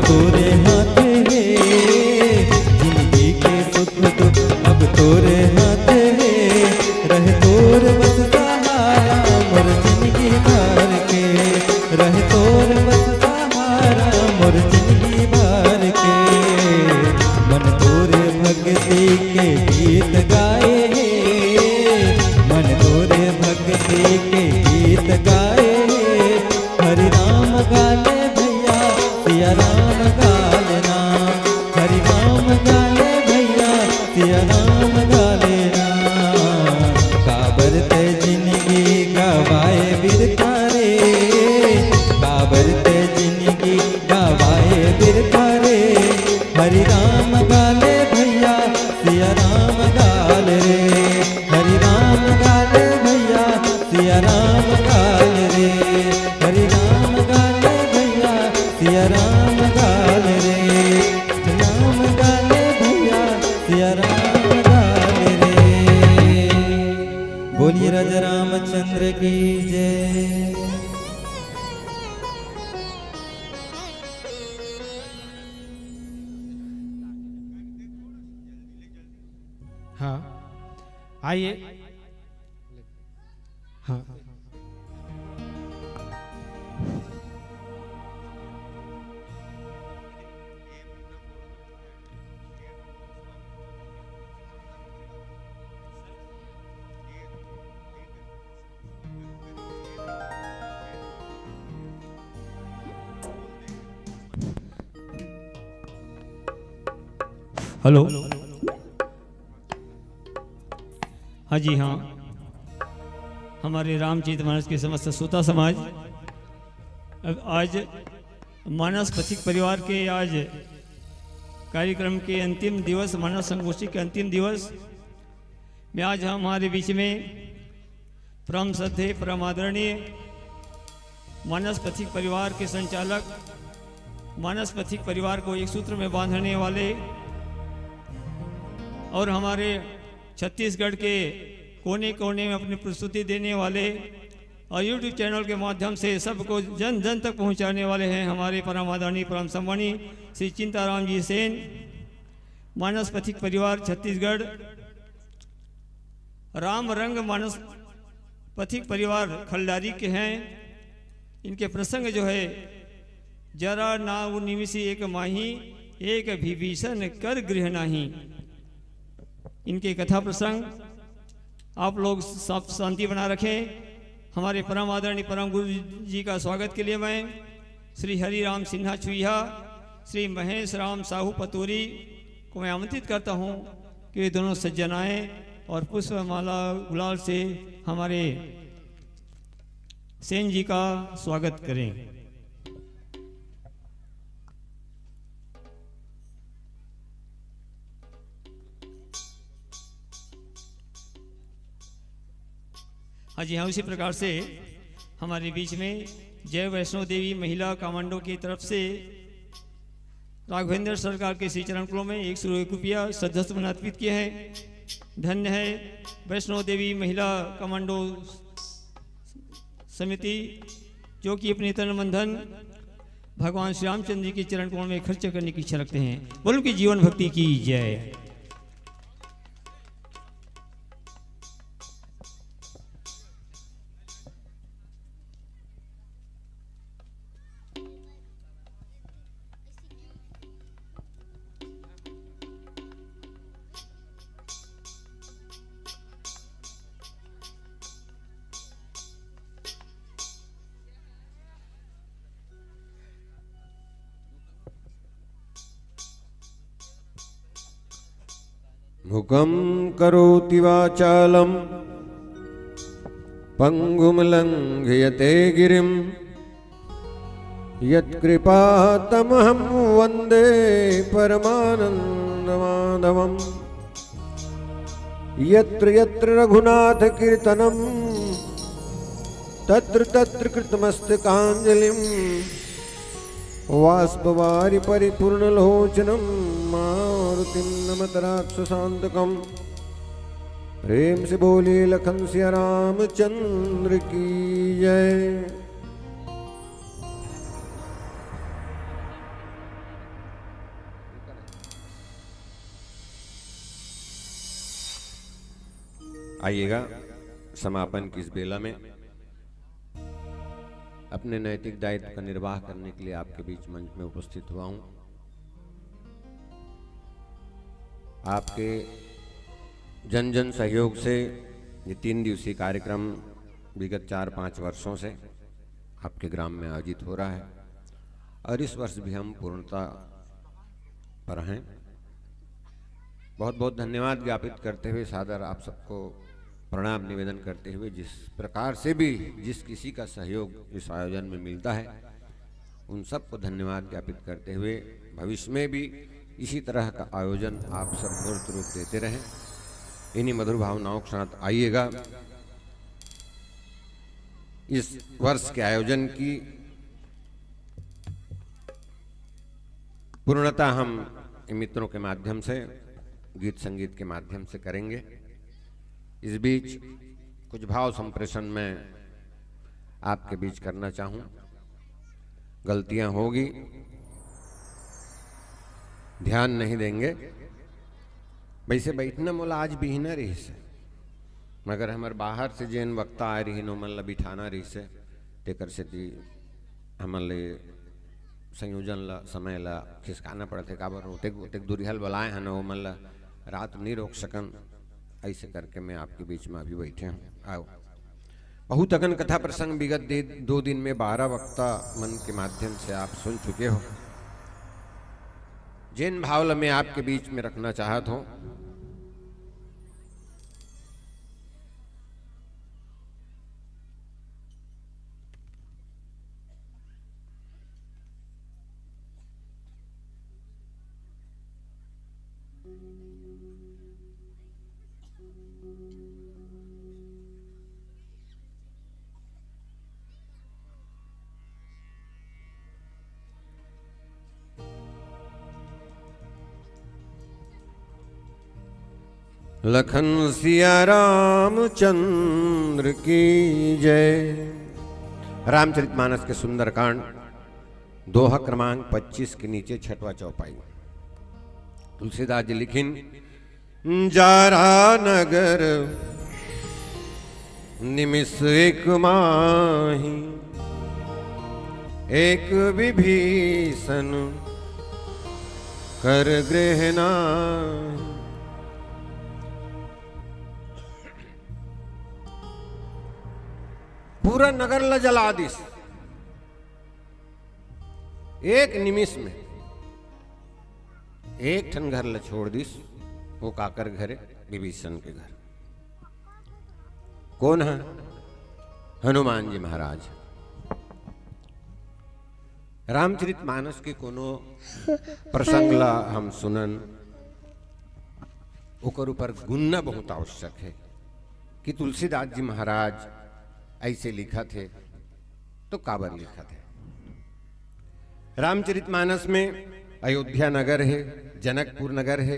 तोरे हाथ हे जिंदगी के सुख दुख, अब तोरे हाथ हे। रहे तोर बस सहारा मोर जिंदगी भर के, रहे तोर बस सहारा मोर जिंदगी भर के। मन तोरे भक्ति के गीत गाए हे, मन तोरे भक्ति के गीत गाए हे। हरि राम गाले भैया, सिया राम गाले ना। हरि राम गाले भैया, सिया राम गाले ना। काबर ते जिंदगी गवाए बिरथा रे, काबर ते जिंदगी गवाए बिरथा रे। हरि राम गाले भैया, सिया राम गाले रे। हरि राम गाले भैया, सिया राम गाले रे। हरि राम गाले भैया, सिया राम गाले रे। राम गाले भैया, सिया राम गाले रे। बोलिए राजा रामचंद्र की जय। हाँ, आइए। हाँ। हेलो। हाँ जी, हाँ, हमारे रामचरित मानस के समस्त श्रोता समाज, अब आज मानस पथिक परिवार के आज कार्यक्रम के अंतिम दिवस, मानस संगोष्ठी के अंतिम दिवस में आज हमारे बीच में परम श्रद्धेय, परम आदरणीय मानस पथिक परिवार के संचालक, मानस पथिक परिवार को एक सूत्र में बांधने वाले और हमारे छत्तीसगढ़ के कोने कोने में अपनी प्रस्तुति देने वाले और YouTube चैनल के माध्यम से सबको जन जन तक पहुंचाने वाले हैं हमारे परम आदरणीय, परम सम्मानी श्री चिंताराम जी सेन, मानस पथिक परिवार छत्तीसगढ़, राम रंग मानस पथिक परिवार खलडारी के हैं। इनके प्रसंग जो है, जरा नाव निमिषि एक माही, एक विभीषण कर गृह नाही। इनके कथा प्रसंग, आप लोग सब शांति बना रखें। हमारे परम आदरणीय परम गुरु जी का स्वागत के लिए मैं श्री हरिराम सिन्हा छुईहा, श्री महेश राम साहू पतोरी को मैं आमंत्रित करता हूं कि वे दोनों सज्जन आए और पुष्पमाला गुलाल से हमारे सेन जी का स्वागत करें। हाँ जी, हाँ, उसी प्रकार से हमारे बीच में जय वैष्णो देवी महिला कमांडो की तरफ से राघवेंद्र सरकार के श्री चरण कमलों में एक सौ एक रुपया श्रद्धा सुमन अर्पित किए हैं। धन्य है वैष्णो देवी महिला कमांडो समिति, जो कि अपने तन मन धन भगवान श्री रामचंद्र जी के चरण कमल में खर्च करने की इच्छा रखते हैं। बोलो कि जीवन भक्ति की जय। मुखं करोति वाचालं पंगुं लंघयते गिरिं। यत्कृपातमहं वन्दे परमानन्दमाधवम्। यत्र यत्र रघुनाथकीर्तनं तत्र तत्र कृतमस्तकाञ्जलिम्। बाष्पवारि परिपूर्णलोचनं मारुतिं नमत राक्षसान्तकम्। प्रेम से बोलिए लखन सिया रामचंद्र की जय। आइएगा, समापन की इस बेला में अपने नैतिक दायित्व का निर्वाह करने के लिए आपके बीच मंच में उपस्थित हुआ हूं। आपके जन जन सहयोग से ये तीन दिवसीय कार्यक्रम विगत चार पांच वर्षों से आपके ग्राम में आयोजित हो रहा है और इस वर्ष भी हम पूर्णता पर हैं। बहुत बहुत धन्यवाद ज्ञापित करते हुए, सादर आप सबको प्रणाम निवेदन करते हुए, जिस प्रकार से भी जिस किसी का सहयोग इस आयोजन में मिलता है, उन सबको धन्यवाद ज्ञापित करते हुए भविष्य में भी इसी तरह का आयोजन आप सब मूर्त रूप देते रहें। इन्हीं मधुर भावनाओं के साथ आइएगा, इस वर्ष के आयोजन की पूर्णता हम इन मित्रों के माध्यम से, गीत संगीत के माध्यम से करेंगे। इस बीच कुछ भाव संप्रेषण मैं आपके बीच करना चाहूं। गलतियां होगी, ध्यान नहीं देंगे। वैसे बैठना मोला आज बिहना रहिस हे, मगर हमर बाहर से जेन वक्ता आए रहिन, ओमन ला बिठाना रहिस हे, तेकर सेती हमन ले संयोजन ला, समय ला खिसकाना पड़थे। काबर ओतेक, ओतेक दूरिहा ले बलाए हन, ओमन ला रात नहीं रोक सकन। ऐसे करके मैं आपके बीच में अभी बैठे हूँ। आओ, बहुत अकन कथा प्रसंग विगत दे, दो दिन में बारह वक्ता मन के माध्यम से आप सुन चुके हो। जेन भाव ला मैं आपके बीच में रखना चाहत हूँ, लखन सिया रामचंद्र की जय। रामचरितमानस के सुंदरकांड, दोहा क्रमांक पच्चीस के नीचे छठवां चौपाई। तुलसीदास जी लिखिन, जारा नगर निमिष एक माही, एक विभीषण कर गृह नाही। पूरा नगर ला जला दिस एक निमिष में। एक ठन घर ला छोड़ दिस, वो काकर घर हे? विभीषण के घर। कोन हे? हनुमान जी महाराज। रामचरित मानस के कोनो प्रसंग ला हम सुनन, ओकर ऊपर गुनना बहुत आवश्यक हे कि तुलसीदास जी महाराज ऐसे लिखत हे, तो काबर लिखत हे? रामचरित मानस में अयोध्या नगर हे, जनकपुर नगर हे,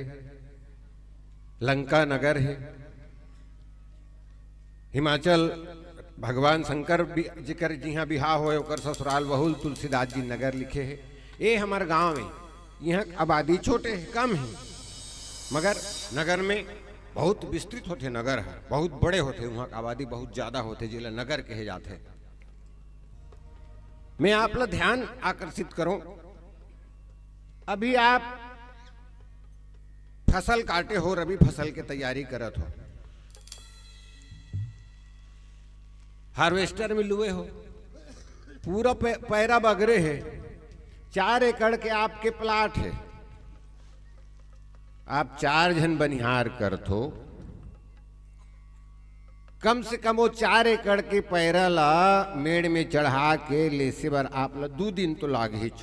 लंका नगर हे, हिमाचल भगवान शंकर बि-, जेकर जिहाँ बिहाव होय, ओकर ससुराल बहुल तुलसीदास जी नगर लिखे हे। ए हमर गांव हे, इहाँ आबादी छोटे हे, कम हे, मगर नगर में बहुत विस्तृत होथे, नगर हे बहुत बड़े होथे, उहाँ आबादी बहुत ज्यादा होथे, जेला नगर कहे जाथे। मैं आप ला ध्यान आकर्षित करूं, अभी आप फसल काटे हो, रबी फसल के तैयारी करत हो, हार्वेस्टर में लुए हो, पूरा पै-, पैरा बगरे हे, चार एकड़ के आपके प्लाट हे, आप चार झन बनिहार करत हो, कम से कम वो चार एकड़ के पैरा ला मेड़ में चढ़ा के लेसे बर आप ला दू दिन तो लागहिच।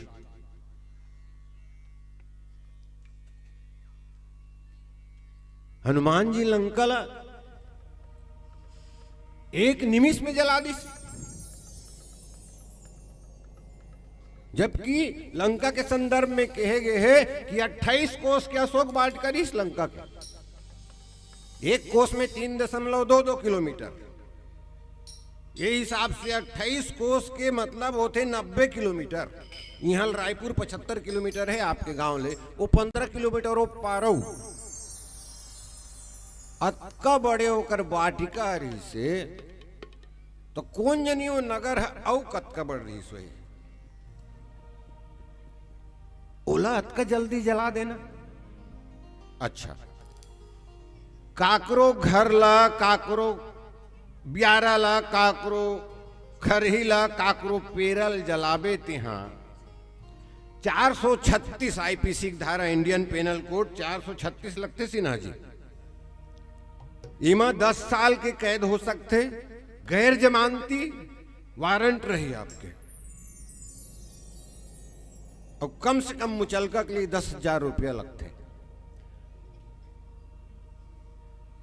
हनुमान जी लंका ला एक निमिष में जला दिस, जबकि लंका के संदर्भ में कहे गए हे कि अट्ठाईस कोस के अशोक वाटिका रहिस लंका के। एक कोस में तीन दशमलव दो दो किलोमीटर। ये हिसाब से अट्ठाईस कोस के मतलब होथे नब्बे किलोमीटर। इहाँ ले रायपुर पचहत्तर किलोमीटर हे आपके गांव ले, वो पन्द्रह किलोमीटर वो पारऊ। अतका बड़े ओकर वाटिका रहिसे, तो कोन जनी वो नगर ह अउ कतका बड़ रहिस होही? ओला अतका जल्दी जला देना। अच्छा, काकरो घर ला, काकरो बियारा ला, काकरो खरही ला, काकरो पेरा ल जलाबे तेहा चार सौ छत्तीस आईपीसी के धारा, इंडियन पेनल कोड चार सौ छत्तीस लगथे सिन्हा जी। एमा दस साल के कैद हो सकथे, गैर जमानती वारंट रही आपके, अउ कम से कम मुचलका के लिए दस हजार रुपया लगथे।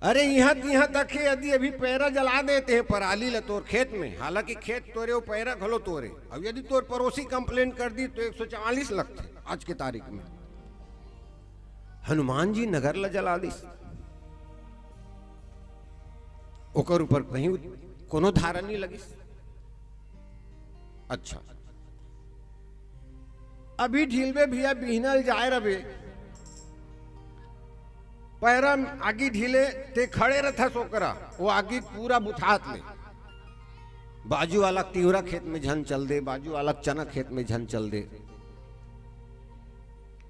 अरे, इहां तिहां तक हे, यदि अभी पैरा जला देते हैं पराली ल तोर खेत में, हालांकि खेत तोरे अउ पैरा घलो तोरे, अब यदि तोर पड़ोसी कंप्लेंट कर दी तो एक सौ चवालीस लगथे आज के तारीख में। हनुमान जी नगर ल जला दिस, ओकर ऊपर कहीं कोनो धारा नहीं लगिस। अच्छा, अभी ढीलबे भैया, बिहनल जाए रबे, पैरा म आगी ढीले, ते खड़े रथस ओकरा, वो आगी पूरा बुतात ले। बाजू वाला तिवरा खेत में झन चल दे, बाजू वाला चना खेत में झन चल दे।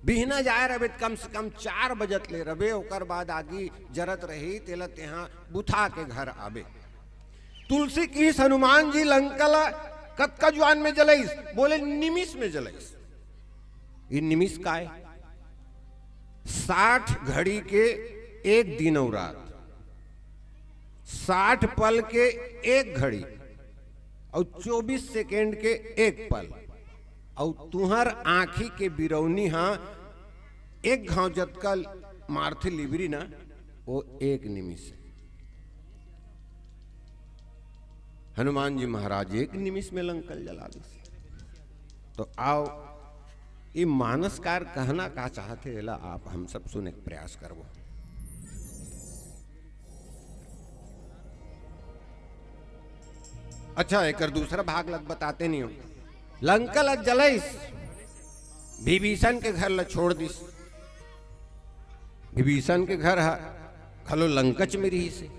बिहना जाए रबे त कम से कम चार बजत ले रबे, ओकर बाद आगी जरत रही, तेला तेहा बुता के घर आबे। तुलसी किहिस, हनुमान जी लंका ला कतका जुआन में जलइस? बोले, निमिष में जलइस। ये निमिष काय? साठ घड़ी के एक दिन अउ रात, साठ पल के एक घड़ी, अउ चौबीस सेकेंड के एक पल, अउ तुहर आंखी के बिरौनी हा एक घाव जतका मारथे लिबरी ना, वो एक निमिष हे। हनुमान जी महाराज एक निमिष में लंका ल जला दिस। तो आओ, ये मानसकार कहना का चाहथे, एला आप हम सब सुने के प्रयास करबो। अच्छा, एकर दूसरा भाग ल बताते नहीं हो। लंका ल जलइस, विभीषण के घर ल छोड़ दिस। विभीषण के घर ह घलो लंकच में रहिस हे।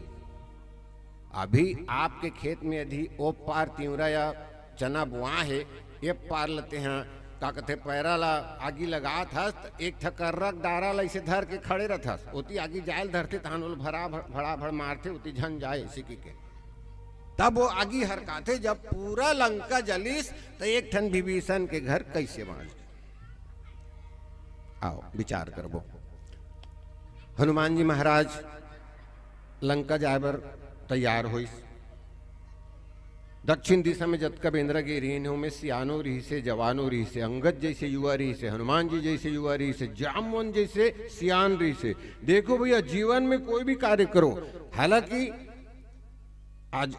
अभी आपके खेत में यदि ओ पार तिवरा या चना बोआ हे, ये पार ल तेहा, का कथे, पैरा ला आगी लगात हस, त एक ठकर्रा डारा ला इसे धर के खड़े रथस, ओती आगी जायल धरथे, तहान ओला भरा भड़, भड़ा भड़ मारथे, ओती झन जाए, इसे की के। तब वो आगी हरकाथे, जब पूरा लंका जलिस, त एक ठन विभीषण के घर कैसे बांच? आओ, विचार करबो। हनुमान जी महाराज लंका जाए बर तैयार होइस। दक्षिण दिशा में जतका बेंदरा गे रहिन हे, ओमे सियानो रहिसे, जवानो रहिसे, अंगद जैसे युवा रहिसे, हनुमान जी जैसे युवा रहिसे, जामवन जैसे सियान रहिसे। देखो भैया, जीवन में कोई भी कार्य करो, हालांकि आज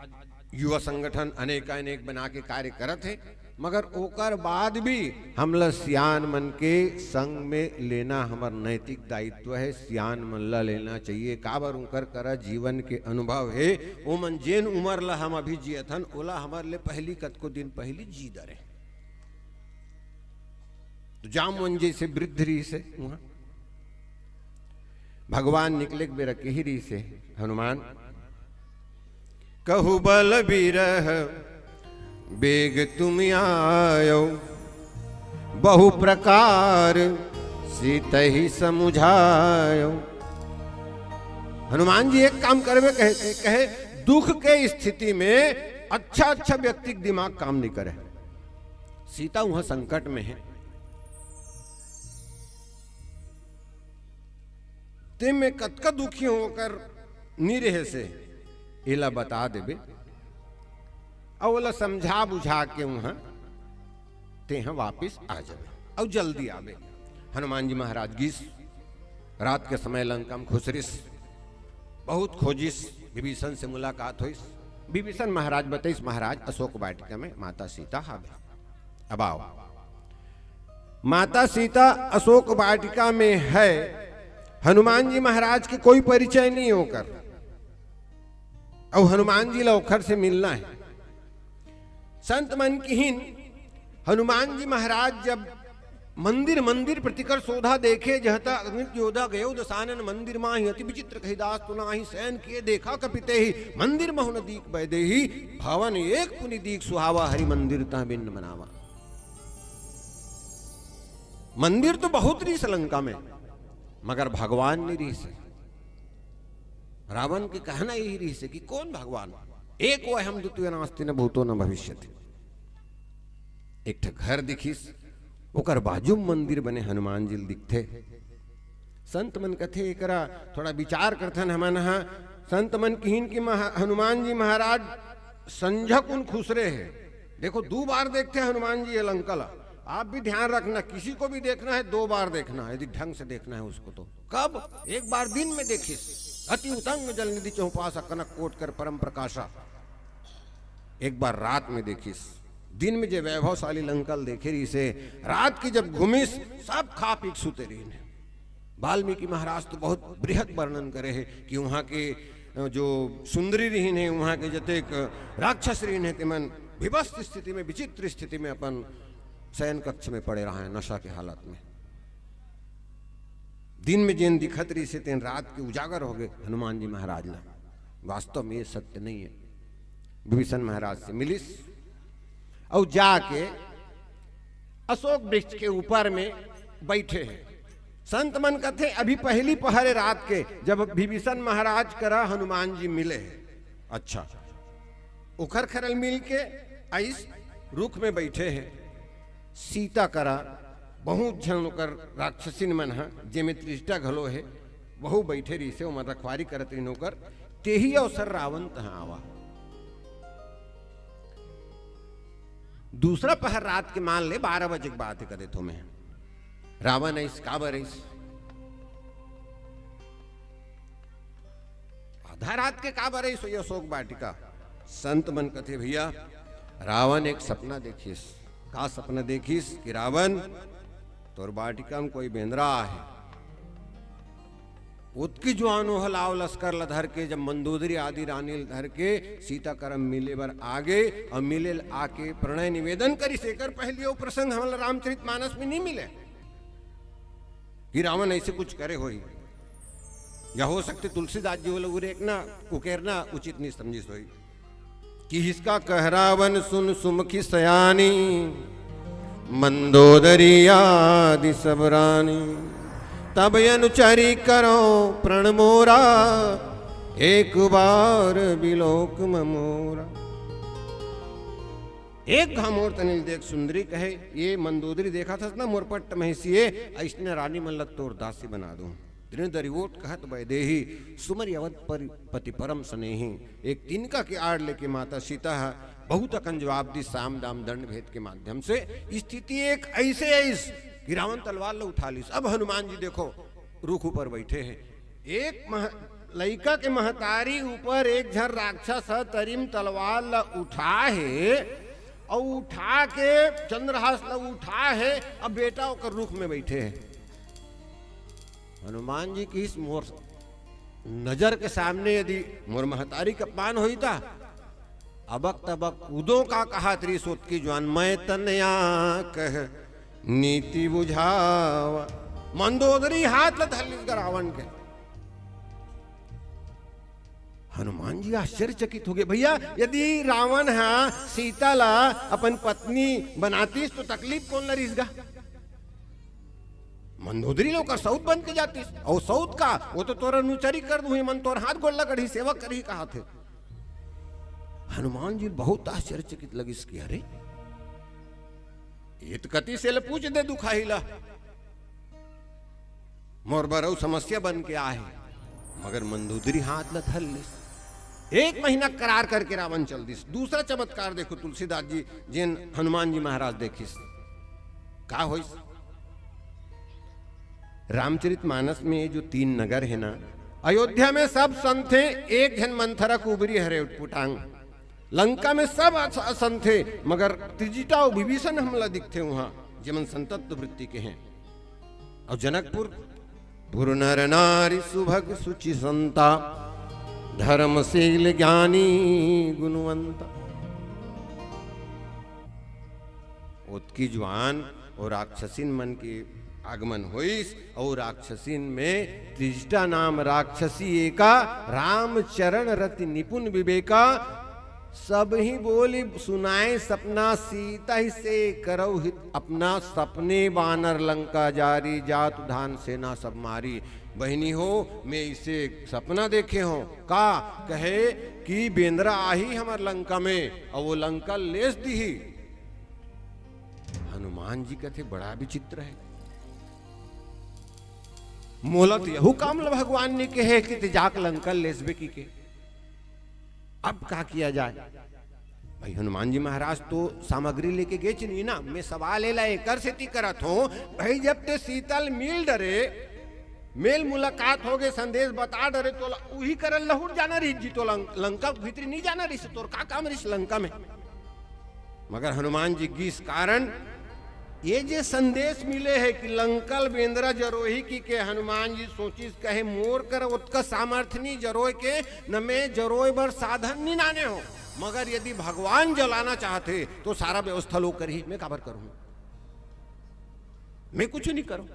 युवा संगठन अनेकानेक बना के कार्य करत हे, मगर ओकर बाद भी हमला सियान मन के संग में लेना हमर नैतिक दायित्व हे। सियान मन ला लेना चाहिए, काबर उनकर करा जीवन के अनुभव हे। ओमन जेन उमर ला हम अभी जियत हन, ओला हमर ले पहली, कतको दिन पहली जी डरे। तो जामवन जैसे वृद्ध रहिसे उहाँ। भगवान निकले के बेरा केही रहिसे, हनुमान, कहु बल बिरह बेग तुम आयो, बहु प्रकार सीतहि समुझायो। हनुमान जी एक काम करबे कहे, कहे, दुख के स्थिति में अच्छा अच्छा व्यक्ति के दिमाग काम नहीं करे। सीता उहाँ संकट में हे, ते में कतका दुखी हो ओकर नी रहे से, एला बता देबे, अउ ओला समझा बुझा के उहाँ तेहा वापिस आ जाबे, अउ जल्दी आबे। हनुमान जी महाराज गिस, रात के समय लंका में खुसरिस, बहुत खोजिस, विभीषण से मुलाकात होइस। विभीषण महाराज बताइस, महाराज, अशोक वाटिका में माता सीता हावे। अब आओ, माता सीता अशोक वाटिका में है। हनुमान जी महाराज के कोई परिचय नहीं ओकर, अउ हनुमान जी ला ओखर से मिलना हे। संत मन किहिन, हनुमान जी महाराज जब मंदिर मंदिर प्रतिकर शोधा देखे, जहता अगणित योधा गयो दसानन। मंदिर माहि अति विचित्र कहि दास तुनाहि, सैन किए देखा कपितेहि। मंदिर महु न दीख बैदेही, भवन एक पुनि दीख सुहावा। हरि मंदिर तह बिन बनावा। मंदिर तो बहुत रहिस लंका में, मगर भगवान नहीं रहिस। रावण के कहना यही रहिस कि कौन भगवान? एको अहम द्वितीयो नास्ति, न भूतो न भविष्यति। एक ठा घर दिखिस, ओकर बाजू म मंदिर बने हनुमान जी ल दिखथे। संत मन कथे, "एकरा थोड़ा विचार करथन हमन ह।" संत मन किहिन कि महा-, हनुमान जी महाराज संझा कुन खुसरे हे। देखो, दू बार देखथे हनुमान जी ये लंका ला। आप भी ध्यान रखना, किसी को भी देखना है, दो बार देखना है, यदि ढंग से देखना है उसको तो। कब? एक बार दिन में देखिस, अति उतंग जल निधि चहुपासा, कनक कोट कर परम प्रकाशा। एक बार रात में देखिस, दिन में जे वैभवशाली लंका ल देखे रहिसे, रात की जब घूमिस, सब खा पी के सुते रहिन हे। वाल्मीकि महाराज तो बहुत बृहत वर्णन करे हे कि वहाँ के, अ, जो सुंदरी रहिन हे, वहाँ के जतेक राक्षस रहिन हे, तेमन विवश स्थिति में, विचित्र स्थिति में अपन शयन कक्ष में पड़े रहा है, नशा के हालत में। दिन में जेन दिखत रहिसे, तेन रात के उजागर हो गए हनुमान जी महाराज ला। वास्तव में ये सत्य नहीं है। विभीषण महाराज से मिलिस अउ जाके अशोक वृक्ष के ऊपर में बैठे हैं। संत मन कथे, अभी पहली पहर है रात के, जब विभीषण महाराज करा हनुमान जी मिले हैं। अच्छा, ओखर खरल मिल के आइस, रुख में बैठे हैं। सीता करा बहुत झन ओकर राक्षसिन मन ह, जेमे त्रिजटा घलो हे, वहू बैठे रहिसे, ओमन रखवारी करत रहिन ओकर। तेही अवसर रावण तहाँ आवा। दूसरा पहर रात के, मान ले बारह बजे के बात हे, कह देथों मैं। रावण आइस, काबर आइस? आधा रात के काबर आइस ये अशोक वाटिका? संत मन कथे, भैया, रावण एक सपना देखिस। का सपना देखिस? कि रावण, तोर वाटिका में कोई बेंदरा आहे। ओतकी जुआन ओह लाव लश्कर ल धर के, जब मंदोदरी आदि रानी ल धर के सीता करा मिले बर आ गे अउ मिले ल आके प्रणय निवेदन करिस। एकर पहले वो प्रसंग हमला रामचरित मानस में नहीं मिले कि रावण ऐसे कुछ करे होही, या हो सकथे तुलसीदास जी वाला उरेकना, उकेरना उचित नहीं समझिस होही। कि इसका कह रावण सुन सुमुखि सयानी, मंदोदरी आदि सब रानी। तब अनुचरी करो प्रण मोरा, एक बार बिलोक ममोरा। एक घांव मोर तनिल देख सुंदरी, कहे ये मंदोदरी देखत हस ना, मोर पट्ट महिसी ए, अइसने रानी मन ल तोर दासी बना दूं। दृढ़ दरिवोट कहत वैदेही, सुमरि अवध परि पति परम स्नेही। एक तिनका के आड़ लेके माता सीता ह बहुत अकन जवाब दिस, साम दाम दंड भेद के माध्यम से। स्थिति एक ऐसे आइस कि रावण तलवार ल उठा लिस। अब हनुमान जी देखो रुख ऊपर बैठे हैं। एक मह-, लइका के महतारी ऊपर एक झन राक्षस ह तरिम तलवार ल उठा हे, अउ उठा के चंद्रहास ल उठा हे, अब बेटा ओकर रुख में बैठे हैं। हनुमान जी किहिस मोर नजर के सामने यदि मोर महतारी के अपमान होई ता, अबक तबक कूदों का कहात रहिस ओतकी जुआन, मैं तनया कह नीति बुझावा। मंदोदरी हाथ ल धर लिस गा रावण के। हनुमान जी आश्चर्यचकित हो गए, भैया, यदि रावण हा सीता ला अपन पत्नी बनातीस तो तकलीफ कोन ला रहिस गा? मंदोदरी ल ओकर सउत बन के जातीस। अउ सउत का, वो तो तोर अनुचरी कर दूही, मन तोर हाथ गोड़ ल गढ़ही, सेवा करही कहाथे। हनुमान जी बहुत आश्चर्यचकित लगिस कि अरे, ये तो कति से ल पूछ दे दुखाही ला, मोर बर अउ समस्या बन के आहे। मगर मंदोदरी हाथ ल धर लिस। एक महीना करार करके रावण चल दिस। दूसरा चमत्कार देखो तुलसीदास जी, जेन हनुमान जी महाराज देखिस। का होइस? रामचरित मानस में ये जो तीन नगर है ना, अयोध्या में सब संत हैं, एक झन मंथरा कुबरी हरे उटपुटांग। लंका में सब अस-, असंत हे, मगर त्रिजटा अउ विभीषण हमला दिखथे उहाँ, जेमन संतत्व वृत्ति के हैं। अउ जनकपुर, पुर नर नारी सुभग सुचि संता, धर्मशील ज्ञानी गुणवंता। ओतकी जुआन अउ राक्षसिन मन के आगमन होइस, अउ राक्षसिन में त्रिजटा नाम राक्षसी एका, रामचरण रति निपुण विवेका। सब ही बोली सुनाए सपना, सीता ही से करौ हित अपना। सपने बानर लंका जारी, जात धान सेना सब मारी। बहिनी हो, मैं इसे सपना देखे हों का, कहे कि बेंदरा आही हमर लंका में, अउ वो लंका लेस दिही। हनुमान जी कथे, बड़ा विचित्र है, मोला तो यहू काम ल भगवान ने कहे कि ते जाक लंका लेसबे की के। अब का किया जाए? भाई, हनुमान जी महाराज तो सामग्री लेके गेच नहीं ना। मैं सवाल एला एकर सेती करत हों, भाई, जब ते सीता ल मिल डरे, मेल मुलाकात होगे, संदेश बता डरे, तोला उही करन लहुट जाना रहिस जी, तो लंक-, लंका भीतरी नहीं जाना रहिस, तोर का काम रहिस लंका में? मगर हनुमान जी गिस, कारण ये जे संदेश मिले हे कि लंका ल बेंदरा जरोही की के, हनुमान जी सोचिस, कहे, मोर कर ओतका सामर्थ्य नहीं जरोय के, न मैं जरोय बर साधन नहीं नाने हों, मगर यदि भगवान जलाना चाहथे तो सारा व्यवस्था लो करही, मैं काबर करहूं, मैं कुछ नहीं करूं।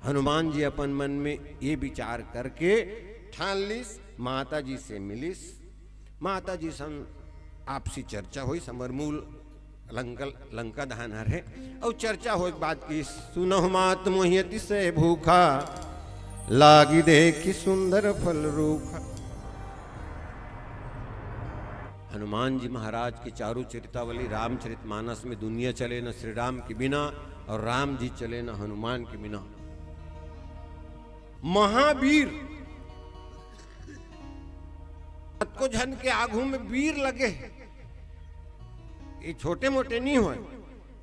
हनुमान जी अपन मन में ये विचार करके ठान लिस, माता जी से मिलिस। माता जी सन आपसी चर्चा होइस, हमर मूल लंका, लंका दहन हरे। अउ चर्चा होए के बाद कि सुनहु मात मोहि अतिशय भूखा, लागी देखि सुंदर फल रूखा। हनुमान जी महाराज की चारु चरितावली, रामचरित मानस में दुनिया चले न श्री राम के बिना, अउ राम जी चले न हनुमान के बिना। महावीर, कतको झन के आगू में वीर लगे हे, ये छोटे मोटे नहीं होय।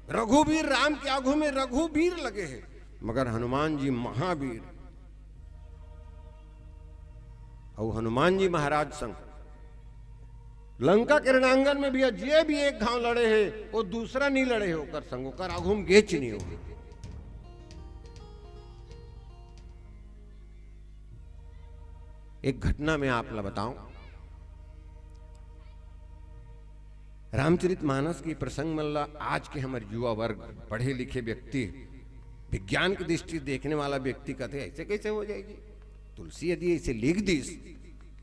रघुवीर, राम के आगू में रघुवीर लगे हे, मगर हनुमान जी महावीर। अउ हनुमान जी महाराज संग लंका के रणांगन में भी जे भी एक घाव लड़े हे, वो दूसरा नहीं लड़े हे ओकर संग, ओकर आगू में गेच नहीं हो। एक घटना मैं आप ला बताऊं, रामचरित मानस के प्रसंग मन ला आज के हमर युवा वर्ग, पढ़े लिखे व्यक्ति, विज्ञान की दृष्टि से देखने वाला व्यक्ति कहते, ऐसे कैसे हो जाएगी? तुलसी यदि ऐसे लिख दीस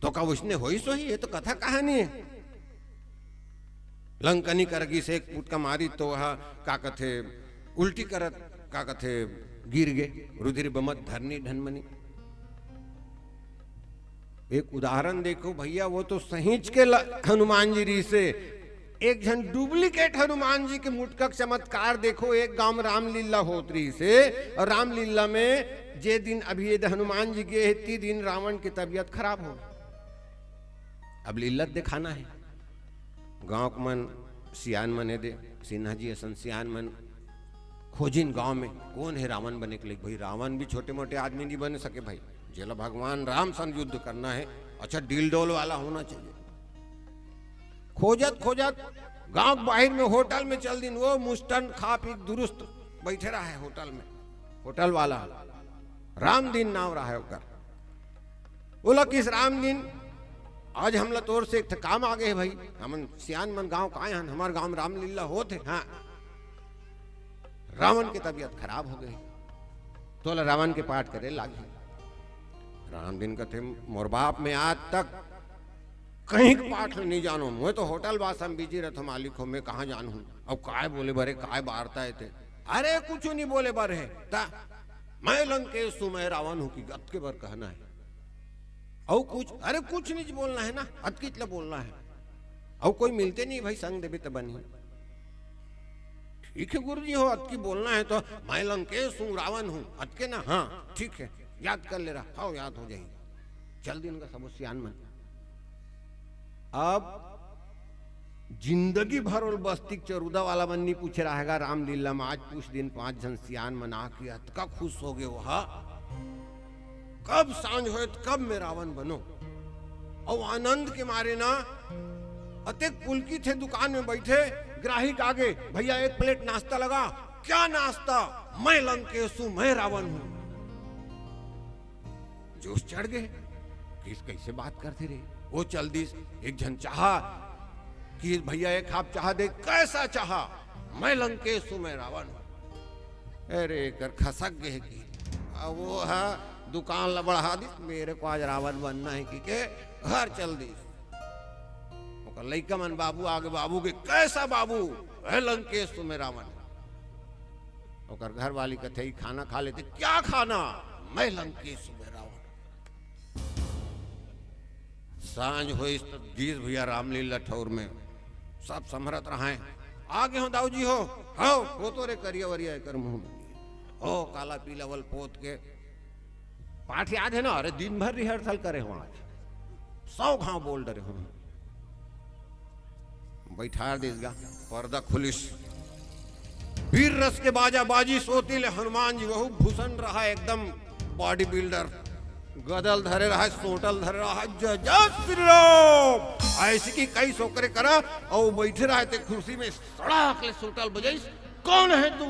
तो का उसने होइस होही? ये तो कथा कहानी है। लंकनी कर गिस, एक पुटका मारी तो वह का कथे, उल्टी करत का कथे, गिर गे, रुधिर बमत धरनी ढनमनी। एक उदाहरण देखो भैया, वो तो सहींच के ल-, हनुमान जी रहिसे। एक झन duplicate हनुमान जी के मुटका के चमत्कार देखो, एक गांव में रामलीला होत रहिसे, अउ रामलीला में जे दिन अभी ये हनुमान जी गे हे, ती दिन रावण के तबीयत खराब हो। अब लीला दिखाना हे, गांव के मन, सियान मन हे दे, सिन्हा जी असन सियान मन खोजिन गांव में, कोन हे रावण बने के लायक? भाई, रावण भी छोटे मोटे आदमी नहीं बन सके भाई, जेला भगवान राम सन युद्ध करना हे, अच्छा डील डोल वाला होना चाहिए। खोजत खोजत गांव के बाहिर में होटल में चल दिन, वो मुस्टन खा पी के दुरुस्त बैठे रहा है होटल में, होटल वाला राम दीन नाव रहा है ओकर। ओला किस राम दीन, आज हमला तोर से एक ठे काम आ गे हे भाई, हमन सियान मन गांव का आए हन, हमार गांव में रामलीला होत हे। हाँ, रावण के तबीयत खराब हो गई, तोला रावण के पाठ करे लागी। राम दीन कथे, मोर बाप मैं आज तक कहीं के पाठ नहीं जानों, मैं तो होटल वासा में बिजी रहता मालिक हो, मैं कहाँ जानहूँ? अब काय बोले बरे, काय वार्ता हे ते? अरे कुछ नहीं बोले बर हे, ता मैं लंकेश हूँ, मैं रावण हूँ कि अतके बर कहना हे। अउ कुछ? अरे कुछ नहीं बोलना हे ना, अतकिच ला बोलना हे। अउ कोई मिलते नहीं भाई, संग देबे त बनही। ठीक है गुरुजी हो, अतकी बोलना हे तो मैं लंकेश हूँ, रावण हूँ, अतके ना? हाँ ठीक है, याद कर ले रहा, हव याद हो जाही। चल दिन का सबो सियान मन। अब जिंदगी भर ओला बस्ती के चरूदा वाला मन नहीं पूछे रहेगा रामलीला में, आज पूछ दिन पांच झन सियान मन आके अतका खुश हो गे, वहा कब सांझ होए त कब मैं रावण बनो। अउ आनंद के मारे ना अतेक पुलकित हे, दुकान में बैठे, ग्राहिक आगे, भैया एक प्लेट नाश्ता लगा। क्या नाश्ता? मैं लंकेश हूँ, मैं रावण हूँ। जोश चढ़ गे, किस कैसे बात करते रहे। वो चल दिस, एक झन चाहा कि भैया एक कप चाहा दे। कैसा चाहा? मैं लंकेश हूँ, मैं रावण हूँ। अरे, एकर खसक गे हे कि अब वो हा दुकान ला बढ़ा दिस, मेरे को आज रावण बनना है कि के घर चल दिस। ओकर लइका मन बाबू आगे, बाबू के, "कैसा बाबू?" "है लंकेश, तुम्हें रावण।" ओकर घरवाली कथे, "ई खाना खा लेते।" "क्या खाना?" "मैं लंकेश, तुम्हें रावण।" सांझ होइस त गीस भैया रामलीला ठौर में, सब संभरत रहाय। "आ गे हो दाऊ जी हो।" "हव, पोतो रे करिया वरिया एकर मुंह में।" ओ काला पीला वल पोत के। पाठ याद है ना? अरे, दिन भर रिहर्सल करे हो आज, सौ घाव बोल डरे हो। बैठार दिस गा, पर्दा खुलिस। वीर रस के बाजा बाजिस, ओती ले हनुमान जी वहू भूषण रहा, एकदम बॉडी बिल्डर, गदल धरे रहा, सोटल धरे रहा, "जय जय श्री राम।" ऐसी की कई सोकरे करा, अउ बैठे रहा ते कुर्सी में, सड़ाक ले सोटल बजाइस, "कौन है तू?"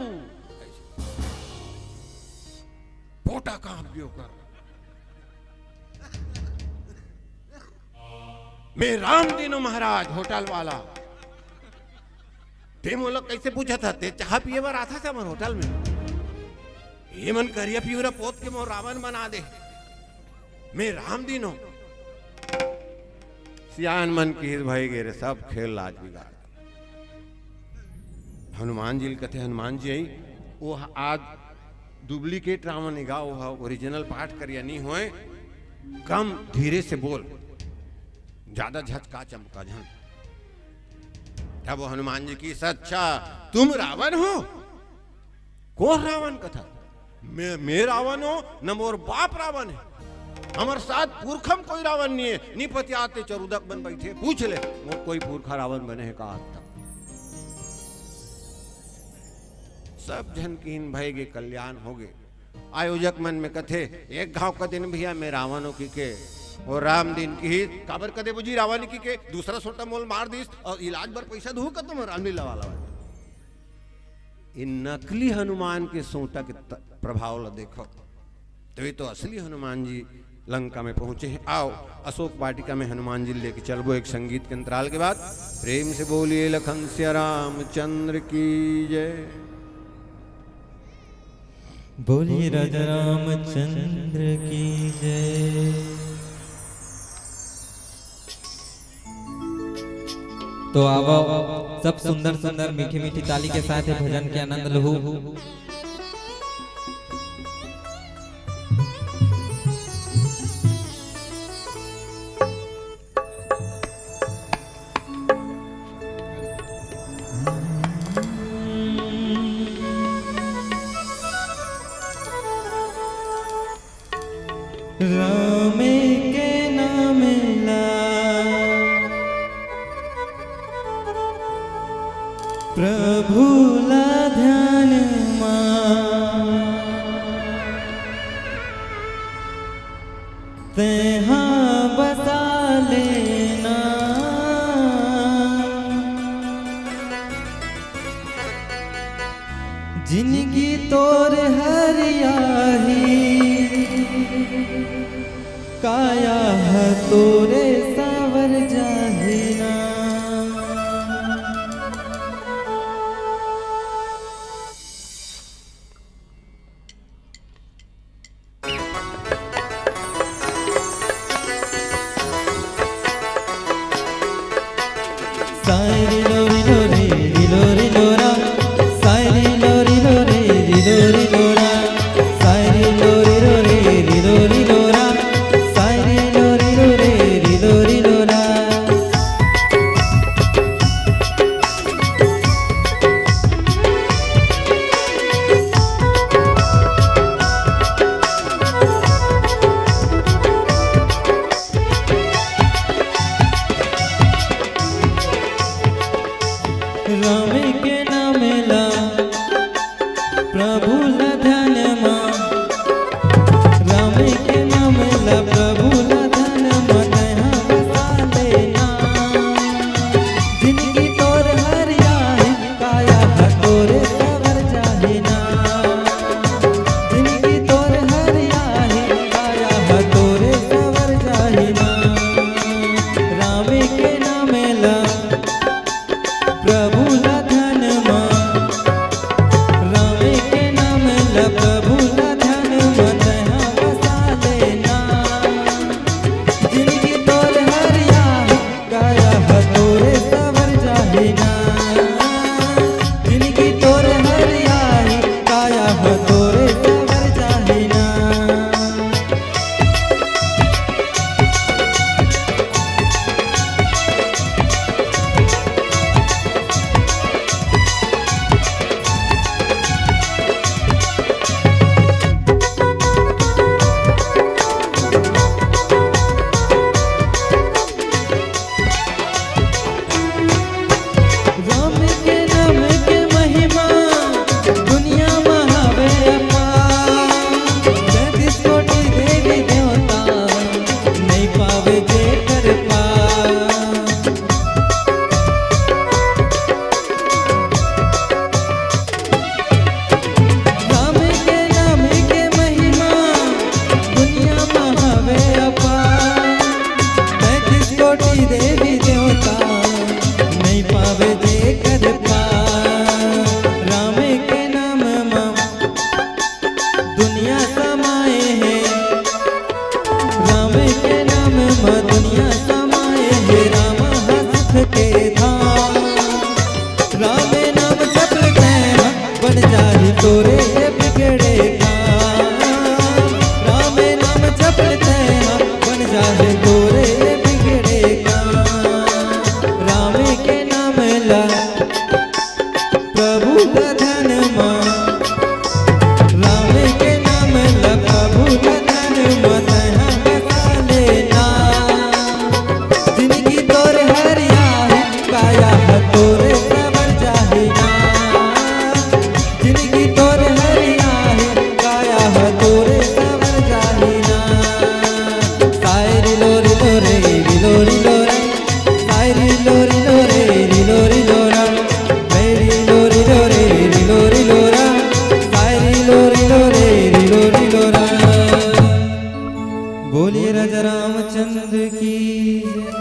पोटा कांप गयो कर। "मैं राम दीनो महाराज, होटल वाला।" "ते मोला कैसे पूछा था? ते चाह पिए बर आता था हमर होटल में? ये मन करिया पिवरा पोत के मोर रावण बना दे। मैं राम दीनो।" सियान मन की हित भई गे रे, सब खेल लाज बिगाड़। हनुमान जी ल कथे, "हनुमान जी आई, वो ह-, आज डुप्लीकेट रावण एगा, वो ह-, ओरिजिनल पाठ करिया नी होय, कम धीरे से बोल, ज्यादा झटका चमका झन।" तब वो हनुमान जी की, "अच्छा, तुम रावण हो?" "कोन रावण कथा?" "मैं, मैं रावण हो, न मोर बाप रावण है। हमर सात पुरखा म कोई रावण नहीं है। नी पतियाते चरुदक बन बैठे, पूछ ले, मोर कोई पुरखा रावण बने है का आज तक?" सब झन किहिन भय गे, कल्याण हो गे। आयोजक मन में कथे, "एक घाव कदे न भैया, मैं रावण हो कि के।" वो राम दीन किहिस, "काबर कदे बुजी रावण कि के? दूसरा सोटा मोल मार दिस अउ इलाज बर पैसा दूहू का तुम रामलीला वाला वाला।" इन नकली हनुमान के सोटा के त-, प्रभाव ला देखो, तो ये तो असली हनुमान जी लंका में पहुंचे हैं। आओ, अशोक वाटिका में हनुमान जी लेके चलबो एक संगीत के अंतराल के बाद। प्रेम से बोलिए लखन सिया रामचंद्र की जय। बोलिए राजा रामचंद्र की जय। तो आवो, सब सुंदर सुंदर मीठी मीठी ताली के साथ ये भजन के आनंद लहू। राम के नाम ला प्रभु ला ध्यान मा तेहा बसा लेना। जिनगी तोर हरियाही, काया ह तोरे सावर जाही ना। सायरी लोरी लोरी, री लोरी लोरा। सायरी लोरी लोरी, री लोरी लोरा। प्रभु ला ध्यान म तैं हा बसा लेना। जिनगी तोर हरिया, काया ह तोरे सवर जाही ना। जिनगी तोर हरिया, काया ह तोरे सवर जाही ना। राम के नाम के महिमा दुनिया म हवे अपार। तैंतीस कोटि देवी देवता नइ पावे जेकर पार। राम के नाम के महिमा दुनिया म हवे अपार। तैंतीस कोटि देवी देवता नइ पावे जेकर पार। राम के नाम म दुनिया समाए हे। राम के नाम म दुनिया समाए हे। राम ह सुख के धाम। राम नाम जप ले तैं ह बन जाही तोरे ये बिगड़े काम। राम नाम जप ले तैं ह बन जाही तोरे ये बिगड़े काम। राम के नाम ला प्रभु ला ध्यान म, राम के नाम ला प्रभु ला ध्यान म तैं हा बसा लेना। जिनगी तोर हरिया हे, काया ह तोरे सवर जाही ना। जिनगी तोर हरिया हे, काया ह तोरे सवर जाही ना। सायरी लोरी लोरे, री लोरी लोरे। सायरी लोरी लोरे, री लोरी लोरा। मेरी लोरी लोरे, री लोरी लोरा। सायरी लोरी लोरे, री लोरी लोरा। बोलिए राजा रामचंद्र की जय।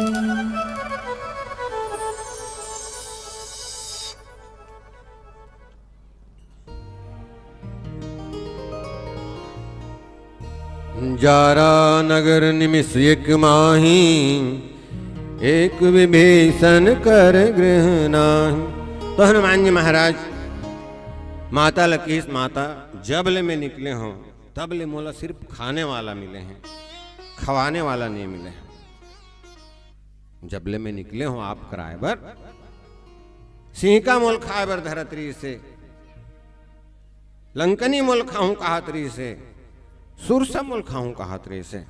जारा नगर निमिष एक माही, एक विभीषण कर गृह नाही। तो हनुमान जी महाराज माता ल किहिस, माता, जब ले मैं निकले हों, तब ले मोला सिर्फ खाने वाला मिले हे, खवाने वाला नहीं मिले हे। जब ले मैं निकले हों आप कराए बर, सिंहिका मोल खाए बर धरत रहिस हे, लंकनी मोल खाहूं कहत रहिस हे, सुरसा मोल खाहूं कहत रहिस हे।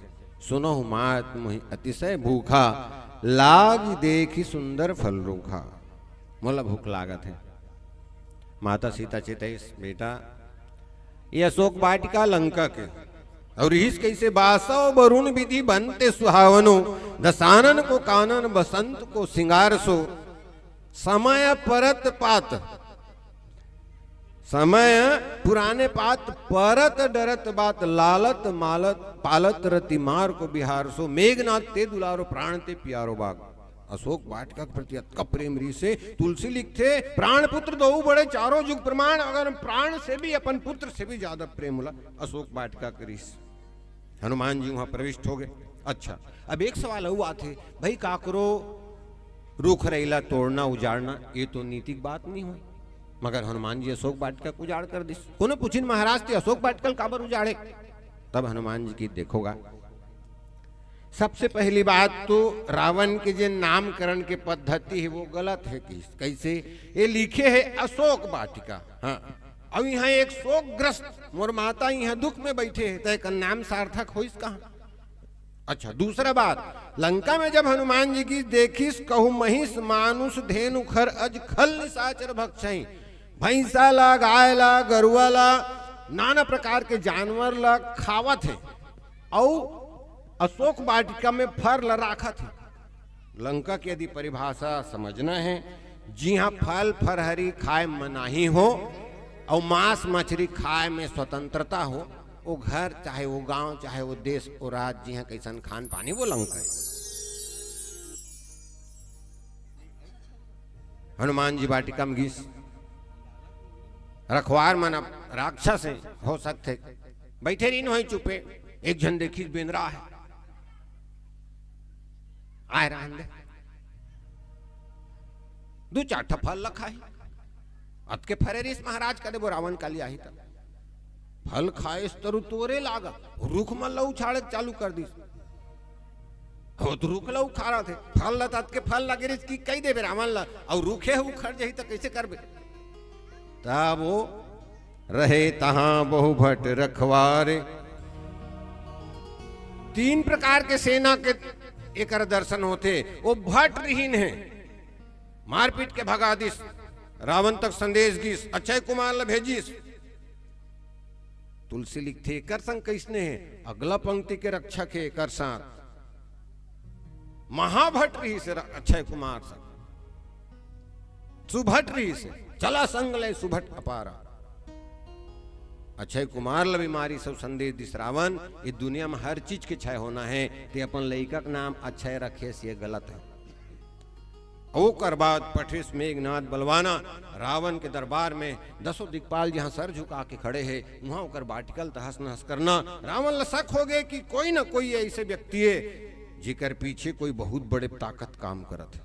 सुनहु मात मोहि अतिशय भूखा, लागी देखि सुंदर फल रूखा। मोला भूख लागत हे। माता सीता चितइस, बेटा, ये अशोक वाटिका लंका के। अउ रिहिस कइसे, बासव बरुन बिधि बन ते सुहावनो, दसानन को कानन बसंत को सिंगार सो। समय परत पात, समय पुराने पात, परत डरत बात, लालत मालत पालत रति मार को बिहार सो। मेघनाथ ते दुलारो, प्राण ते पियारो बाग। अशोक वाटिका के प्रति अतका प्रेम रिहिस हे, तुलसी लिखथे, "प्राण पुत्र दोऊ बड़े चारों जुग प्रमाण", अगर प्राण से भी, अपन पुत्र से भी ज्यादा प्रेम होला अशोक वाटिका के रिहिस। हनुमान जी वहां प्रविष्ट हो गए। अच्छा, अब एक सवाल अउ आथे, भाई, काकरो रूख रईला तोड़ना, उजाड़ना, ये तो नीतिक बात नहीं होय, मगर हनुमान जी अशोक वाटिका के उजाड़ कर दिस। कोनो पूछिन, "महाराज, ते अशोक वाटिका ल काबर उजाड़े?" तब हनुमान जी कहिस, देखो गा, सबसे पहली बात तो रावण के जे नामकरण के पद्धति हे, वो गलत हे। किस, कैसे? ये लिखे हे अशोक वाटिका, हाँ, अउ इहाँ एक शोकग्रस्त मोर माता इहाँ दुख में बैठे हे, त एकर नाम सार्थक होइस कहाँ? अच्छा, दूसरा बात, लंका में जब हनुमान जी कहिस, देखिस कहूँ महिष मानुष धेनु खर अज खल निशाचर भक्षई, भैंसा ला, गाय ला, गरुआ ला, नाना प्रकार के जानवर ला खावत हे, अउ अशोक वाटिका में फर ला राखत हे। लंका के यदि परिभाषा समझना हे, जिहाँ फल फरहरी खाए मनाही हो अउ मांस मछरी खाए में स्वतंत्रता हो, वो घर, चाहे वो गांव, चाहे वो देश, वो राज्य, जिहाँ कैसन खान पानी, वो लंका हे। हनुमान जी वाटिका में गिस, रखवार मन अब राक्षस हे, हो सकथे। बइठे रहिन होही चुपे, एक झन देखिस बेंदरा हे, आय रहन दे, दू चार ठा फल ल खाही। अतके फरे रिहिस महाराज, कदे वो रावण काली आही त। फल खाइस त रुतोरे लागत, रुख मन ल उछाड़े चालू कर दिस। हो तो रुख ल उखाड़त हे, फल ल त अतके फल लगे रिहिस कि कहि देबे रावण ल, अउ रुखे ह उखड़ जही त कइसे करबे? तब वो रहे तहाँ बहु भट रखवारे। तीन प्रकार के सेना के एकर दर्शन होथे। वो भट रहिन हे, मारपीट के भगा दिस, रावण तक संदेश गिस, अक्षय कुमार ल भेजिस। तुलसी लिखथे, एकर संग कइसने हे? अगला पंक्ति के रक्षक हे एकर साथ। महाभट रहिस हे अक्षय कुमार संग। सुभट रहिस हे, चला संग ले सुभट अपारा। अक्षय कुमार ल भी मारिस अउ संदेश दिस, रावण, ये दुनिया म हर चीज के क्षय होना हे, ते अपन लइका के नाम अक्षय रखेस, ये गलत हे। ओकर बाद पठेस मेघनाथ बलवाना रावण के दरबार में, दसों दिक्पाल जहाँ सर झुका के खड़े हे, उहाँ ओकर बाटिकल तहस नहस करना। रावण ल शक होगे कि कोई न कोई अइसे व्यक्ति हे, जेकर पीछे कोई बहुत बड़े ताकत काम करत हे।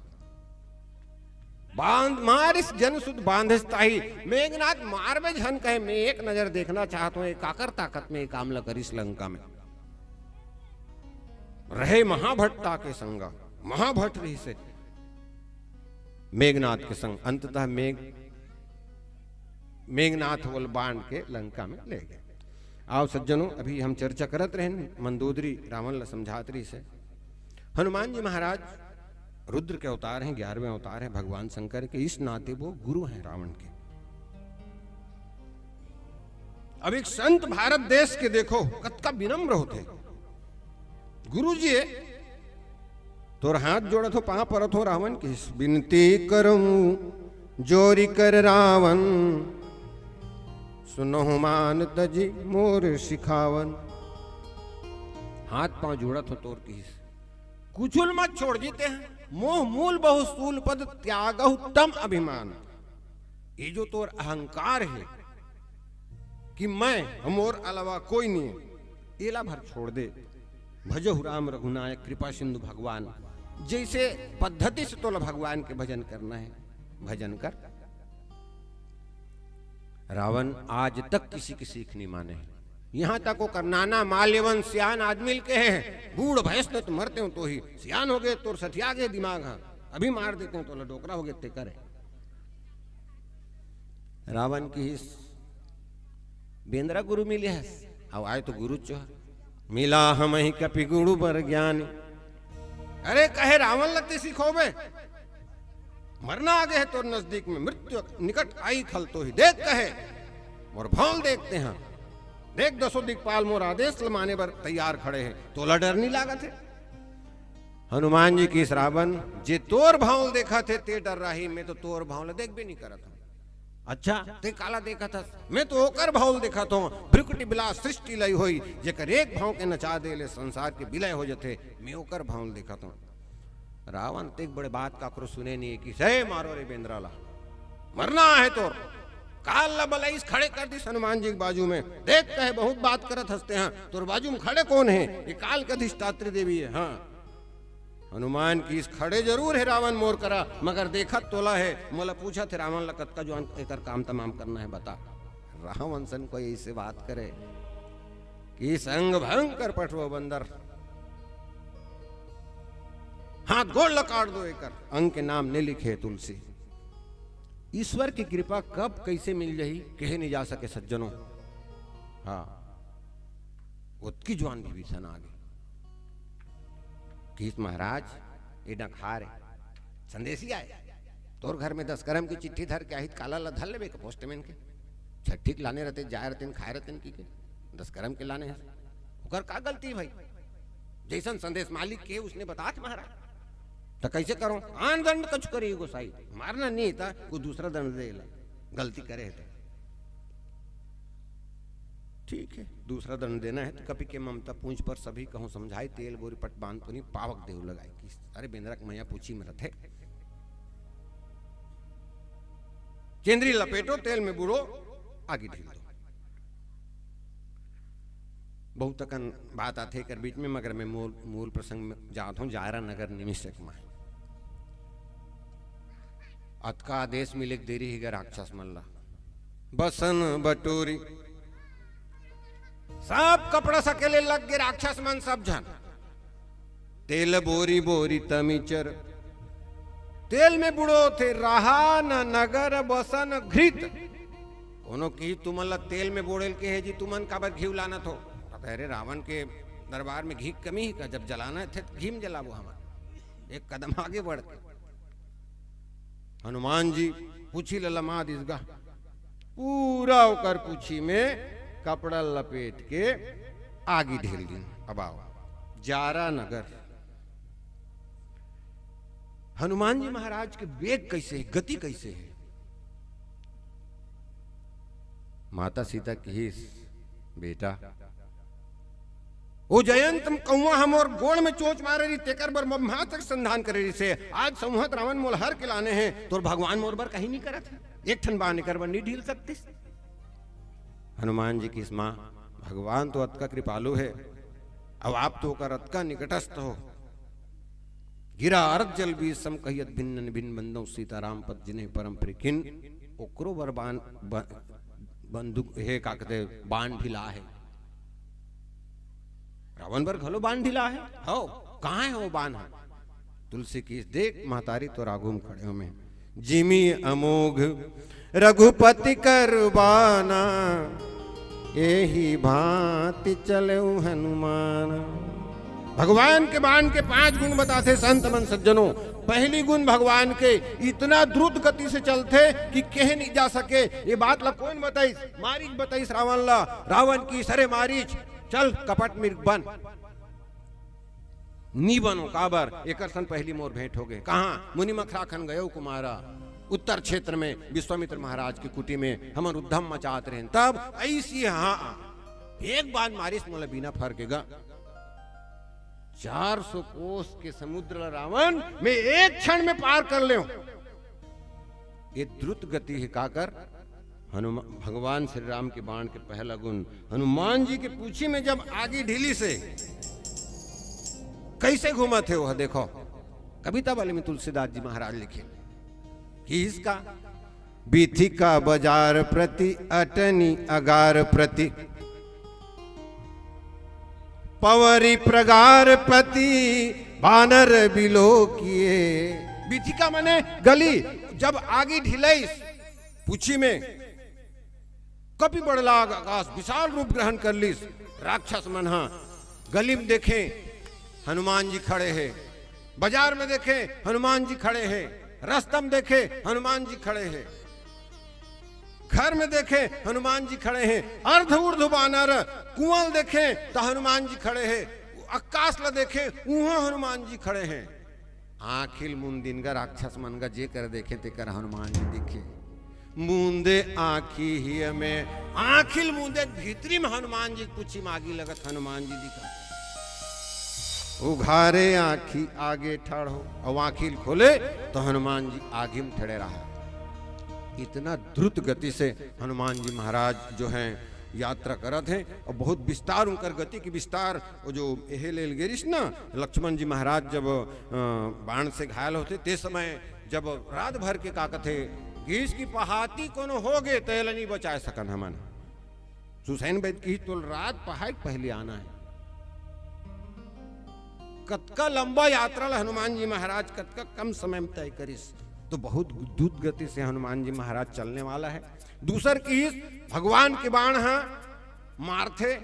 बांध मारिस जन सुध बांधेस ताही। मेघनाथ मारबे झन कहे, मैं एक नजर देखना चाहत हूँ, ये काकर ताकत में ये काम ल करिस लंका में। रहे महाभट ताके संगा, महाभट रहिस हे मेघनाथ के संग। अंततः मेघ, मेघनाथ ओला बांध के लंका में ले गे। आव सज्जनों, अभी हम चर्चा करत रहेन, मंदोदरी रावण ला समझात रहिस हे। हनुमान जी महाराज रुद्र के अवतार हे, ग्यारहवें अवतार हे भगवान शंकर के, इस नाते वो गुरु हे रावण के। अब एक संत भारत देश के देखो, कतका विनम्र होथे। गुरु जी, तोर हाथ जोड़त हों, पाँव परत हों रावण के, बिनती करउँ जोरि कर रावण, सुनहु मान तजि मोर सिखावन। हाथ पाँव जोड़त हों तोर किहिस, कुछुल मत छोड़ जी तें, मोह मूल बहु स्थूल पद, त्यागहु तम अभिमान। ये जो तोर अहंकार हे कि मैं, मोर अलावा कोई नहीं, एला भर छोड़ दे। भजहु राम रघुनायक कृपा सिंधु भगवान, जइसे पद्धति से तोला भगवान के भजन करना हे, भजन कर। रावण आज तक किसी की सीख नहीं माने हे। यहाँ तक ओकर नाना माल्यवन सियान आदमी ल कहे हे, बूढ़ भैंस न तो मरते हो तो ही, सियान होगे, तोर सठिया गे दिमाग ह, अभी मार देते हो, तोला डोकरा होगे ते करे। रावण किहिस, बेंदरा गुरु मिले हस, अउ आय तो गुरु चोह, मिला हमहि कपि गुरु बर ज्ञानी। अरे कहे रावण ल ते सिखोबे, मरना आगे हे तोर नजदीक में, मृत्यु निकट आई खल तोहि। देख कहे, मोर भौंल देख तें, देख दसों दिक्पाल मोर आदेश ल माने बर तैयार खड़े हे, तोला डर नहीं लागत हे? हनुमान जी किहिस, रावण, जे तोर भौंल देखत हे ते डर्राही, मैं तो तोर भौंल देखबे नहीं करत हूँ। अच्छा, ते काला देखत हस? मैं तो ओकर भौंल देखत हूँ, भृकुटि बिलास सृष्टि लय होई, जेकर एक भौंल के नचा दे ले संसार के बिलय हो जथे, मैं ओकर भौंल देखत हूँ। रावण, ते एक बड़े बात काकरो सुने नहीं हे कि सही मारो रे बेंदरा ला, मरना हे तोर। काल ला बलाइस, खड़े कर दिस हनुमान जी के बाजू में। देख कहे, बहुत बात करत हस तें, तोर बाजू में खड़े कोन हे? ये काल के अधिष्ठात्री देवी हे। हाँ, हनुमान किहिस, खड़े जरूर हे रावण मोर करा, मगर देखत तोला हे। मोला पूछत हे रावण ला कतका जुवार एकर काम तमाम करना हे, बता। रावण सन कोई अइसे बात करे कि संग भंग कर पठवो बंदर, हाथ गोड़ ल काट दो एकर, अंग के नाम नहीं लिखे तुलसी। ईश्वर की कृपा कब कइसे मिल जही, कहे नहीं जा सके सज्जनों। हाँ, ओतकी जुवार विभीषण आगे। किहिस महाराज, ए डंक हार हे, संदेशी आय, तोर घर में दस करम के चिट्ठी धर के आही त काला ला धर लेबे के पोस्टमैन के। छट्ठी के लाने रहते, जाय रहते, खाय रहते कि के दस करम के लाने हे। ओकर का गलती भाई? जइसन संदेश मालिक के उसने बतात महाराज। त कइसे करो? आन दंड कछु करी गोसाई, मारना नहीं त कोई दूसरा दंड दे ला, गलती करे हे त। ठीक हे, दूसरा दंड देना हे त कपि के ममता पूँछ पर सभी कहूँ समझाई, तेल बोरी पट बाँध पुनी पावक देहु लगाई। कि अरे बेंदरा के मया पूछी में रथे। चेंदरी लपेटो तेल में बुड़ो, आगी ढील दो। बहुत अकन बात आथे एकर बीच में, मगर मैं मूल, मूल प्रसंग में जात हूँ, जायरा नगर निमिषक में। अतका आदेश मिले के देरी ही गे राक्षस मन ला। बसन बटोरी, सब कपड़ा सकेले लग गे राक्षस मन, सब झन। तेल बोरी बोरी तमीचर, तेल में बुड़ो थे रहा न नगर बसन घृत। कोनो की तुमन ला तेल में बोड़ेल के हे जी, तुमन काबर घीव लानत हो? कहते, अरे, रावण के दरबार में घी के कमी ही का? जब जलाना थे तो घी में जलाबो हमन। एक कदम आगे बढ़ के हनुमान जी पूछी ल लमा दिस गा, पूरा ओकर पूछी में कपड़ा लपेट के आगी ढील दिन। अब आओ, जारा नगर। हनुमान जी महाराज के वेग कैसे है, गति कैसे है? माता सीता किहिस, बेटा, ओ जयंत कौआ ह मोर गोड़ में चोंच मारे रहिस, तेकर बर ब्रह्मास्त्र संधान करे रहिस हे। आज संहत रावण मोला हर के लाने हे, तोर भगवान मोर बर कहीं नहीं करत हे, एक ठन बाण एकर बर नहीं ढील सकतिस। हनुमान जी किहिस, माँ, भगवान तो अतका कृपालु हे, अब आप तो ओकर अतका निकटस्थ हो। गिरा अरद जल बीच सम कहियत भिन्न भिन्न बंदौ सीताराम पद जिन्हें परम प्रिय कीन। ओकरो बर बाण, ब-, बंदूक हे, का कहते, बाण ढिला हे। रावण बर घलो बाण ढिला हे। हो, कहाँ हे वो बाण हे? तुलसी किहिस, देख महतारी, तोर आगू में खड़े हों मैं। जिमि अमोघ रघुपति कर बाना, एहि भांति चलेउ हनुमान। भगवान के बाण के पांच गुण बताथे संत मन सज्जनों। पहली गुण भगवान के, इतना द्रुत गति से चलथे कि कहे नहीं जा सके। ये बात ला कोन बताइस? मारीच बताइस रावण ला। रावण किहिस, अरे मारीच, चल कपट मृग बन। नी बनो, काबर? एकर सन पहली मोर भेंट हो गे। कहाँ? मुनि मखराखन गयो कुमारा, उत्तर क्षेत्र में विश्वामित्र महाराज की कुटी में हमन उद्यम मचात रहेन। तब ऐसी, हाँ, एक बाण मारिस मोला बिना फर के गा। चार सौ कोस के समुद्र ला रावण मैं एक क्षण में पार कर लेव। ये द्रुत गति हे। काकर? हनुमा-, भगवान श्री राम के बाण के पहला गुण। हनुमान जी के पूछी में जब आगी ढीलिस हे, कैसे घूमत हे वो, देखो, कविता वाले में तुलसीदास जी महाराज लिखे कि इसका बीथिका बजार प्रति अटनी अगार प्रति पवरी प्रगार पति बानर बिलो किए। बीथिका मने गली, जब आगी ढिलइस पूछी में, कपि बड़लाग आकाश विशाल रूप ग्रहण कर लिस। राक्षस मन हा गली में देखे हनुमान जी खड़े हे, बाजार में देखे हनुमान जी खड़े हे, रस्ता में देखे हनुमान जी खड़े हे, घर में देखे हनुमान जी खड़े हे, अर्ध ऊर्ध बानर कुंवल देखे तो हनुमान जी खड़े हे, आकाश ला देखे उहाँ हनुमान जी खड़े हे। आँखिल मुंदिन गा राक्षस मन गा, जे कर देखे ते कर हनुमान जी दिखे। मुंदे आँखी ही में, आँखिल मुंदे भीतरी में हनुमान जी पूछी मागी लगत हनुमान जी दिखा। उघारे आँखी आगे ठाड़ हो, अउ आँखिल खोले तो हनुमान जी आगी में ठड़े रहा। इतना द्रुत गति से हनुमान जी महाराज जो हैं यात्रा करत हैं, अउ बहुत विस्तार उनकर गति की विस्तार। वो जो एहे लेल गे रिस ना, लक्ष्मण जी महाराज जब, अ, बाण से घायल होथे, ते समय जब रात भर के का कथे, गीस की पहाती कोनो हो गे, तेला नहीं बचाए सकन हमन। सुसैन बैद किहिस, तोल रात पहाय के पहले आना हे। कतका लंबा यात्रा ला हनुमान जी महाराज कतका कम समय में तय करिस, तो बहुत द्रुत गति से हनुमान जी महाराज चलने वाला हे। दूसर किहिस, भगवान के बाण हा मारथे,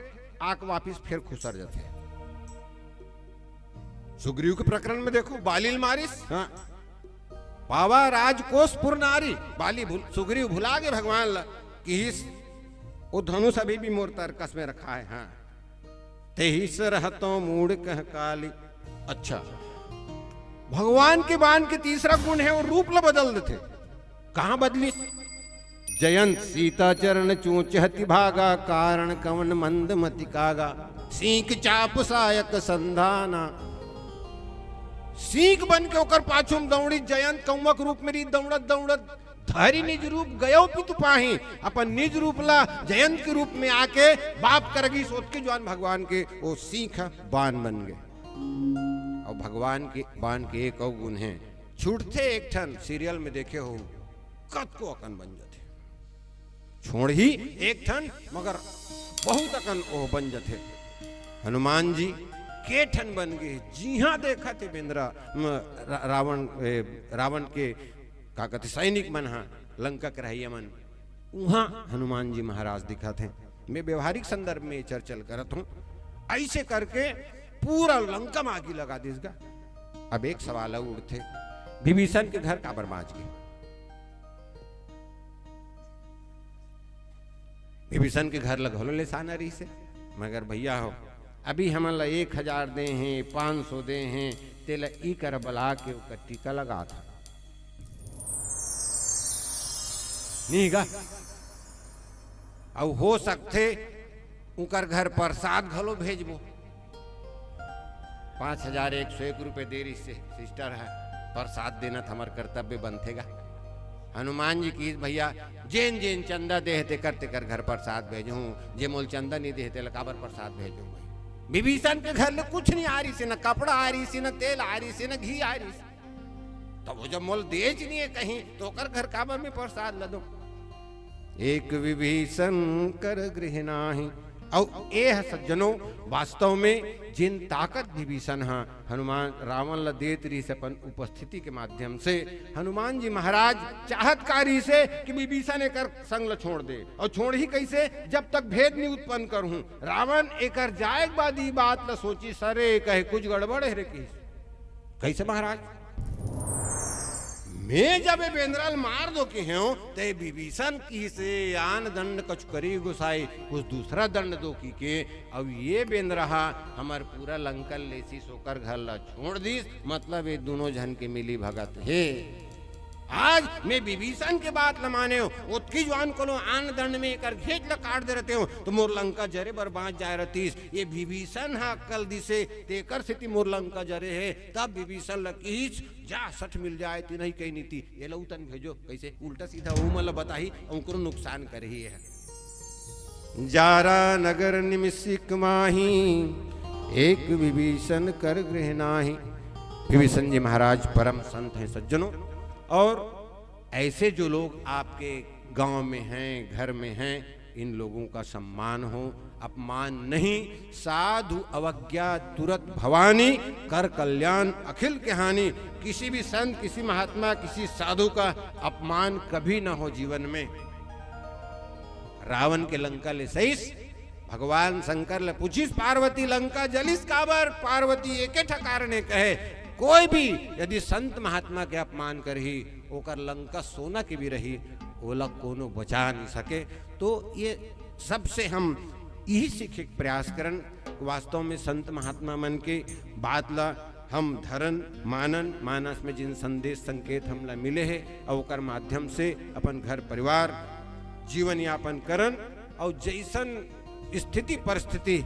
आके वापिस फेर खुसर जाथे। सुग्रीव के प्रकरण में देखो, बाली ल मारिस, हाँ, पावा राजकोष पुर नारी, बाली भुल-, सुग्रीव भुला गे भगवान ला, किहिस, वो धनुष अभी भी मोर तरकस में रखा हे, हाँ। तेहि सरहतों मूड़ कह काली। अच्छा, भगवान के बाण के तीसरा गुण हे, वो रूप ला बदल देथे। कहाँ बदलिस? जयंत सीता चरण चूंच हति भागा, कारण कवन मंद मति कागा। सींक चाप सायक संधाना। सींक बन के ओकर पाछू में दौड़ी, जयंत कौआ के रूप में रही, दौड़त दौड़त धरि निज रूप गयो पितु पाही, अपन निज रूप ला जयंत के रूप में आके बाप कर गिस, ओतके जुआन भगवान के ओ सींग ह बान बन गे। अउ भगवान के बान के एक अउ गुण हे, छूटथे एक ठन, सीरियल में देखे हो, कतको अकन बन जाथे। छोड़ही एक ठन, मगर बहुत अकन ओह बन जाथे। हनुमान जी के ठन बन गे, जिहां देखथे बेंदरा, म, रा-, रावण, ए, रावण के का कथे, सैनिक मन हा, लंका के रहइया मन, उहां हनुमान जी महाराज दिखथे। मैं व्यवहारिक संदर्भ में चर्चा ल करत हूं। ऐसे करके पूरा लंका में आगी लगा दिस गा। अब एक सवाल अउ उठथे, विभीषण के घर काबर बांच गे? विभीषण के घर ल घलो लेसाना रहिसे, मगर भैया हो, अभी हमन ला एक हजार दे हे, पांच सौ दे हे, तेला ई कर बला के ओकर टीका लगात हे। नहीं गा? अउ हो सकथे उकर घर प्रसाद घलो भेजबो। पांच हजार एक सौ एक रुपये दे रहिसे सिस्टर ह, प्रसाद देना त हमर कर्तव्य बनथे गा। हनुमान जी कहिस, भैया, जेन जेन चंदा दे हे, तेकर तेकर घर प्रसाद भेजहूं, जे मोल चंदा नहीं दे हे, तेला काबर प्रसाद भेजहूं मैं? विभीषण के घर ले कुछ नहीं आ रहिसे, न कपड़ा आ रहिसे, न तेल आ रहिसे, न घी आ रहिसे। तब वो जब मोल देच नहीं हे कहीं, तो ओकर घर काबर में प्रसाद ल दूं? एक विभीषण कर गृह नाही। अउ ए ह सज्जनों, वास्तव में जिन ताकत विभीषण ह हनुमान, रावण ल देत रहिस अपन उपस्थिति के माध्यम से, हनुमान जी महाराज चाहत का रहिसे कि विभीषण एकर संग ल छोड़ दे, अउ छोड़ही कैसे, जब तक भेद नहीं उत्पन्न करहूं। रावण एकर जाए के बाद ई बात ल सोचिस, अरे कहे कुछ गड़बड़ हे रे, कहिस। कैसे महाराज? मैं जब ए बेंदरा ल मार दो कहेंव, ते विभीषण कहिसे आन दंड कछु करी गोसाई, कुछ दूसरा दंड दो कहिके, अउ ये बेंदरा ह हमर पूरा लंका ल लेसिस, ओकर घर ल छोड़ दिस, मतलब ये दूनों झन के मिली भगत हे। आज मैं विभीषण के बात ल मानेंव, ओतकी जुआन कोनो आन दंड में एकर घेंच ल काट दे रहतेंव, तो मोर लंका जरे बर बांच जाए रहतिस। ये विभीषण ह अक्कल दिसे, तेकर सेती मोर लंका जरे हे। तब विभीषण ल कहिस, जा सठ मिल जाए, तिनही कही नीति, ये लउतन भेजो, कैसे उल्टा सीधा ओमन ल बताही, ओकरो नुकसान करही। ये ह जारा नगर निमिषिक माही, एक विभीषण कर गृह नाही। विभीषण जी महाराज परम संत हैं सज्जनों, और ऐसे जो लोग आपके गांव में हैं, घर में हैं, इन लोगों का सम्मान हो, अपमान नहीं। साधु अवज्ञा तुरत भवानी, कर कल्याण अखिल के हानि। किसी भी संत, किसी महात्मा, किसी साधु का अपमान कभी ना हो जीवन में। रावण के लंका लेसइस, भगवान शंकर ले पूछिस पार्वती, लंका जलिस काबर? पार्वती एके ठा कारणे कहे, कोई भी यदि संत महात्मा के अपमान करही, ओकर लंका सोना के भी रही, ओला कोनो बचा नहीं सके। तो ये सबसे हम यही सीखे के प्रयास करन, वास्तव में संत महात्मा मन के बात ला हम धरन, मानन, मानस में जिन संदेश संकेत हमला मिले हे, अउ ओकर माध्यम से अपन घर परिवार, जीवन यापन करन, अउ जैसन स्थिति परिस्थिति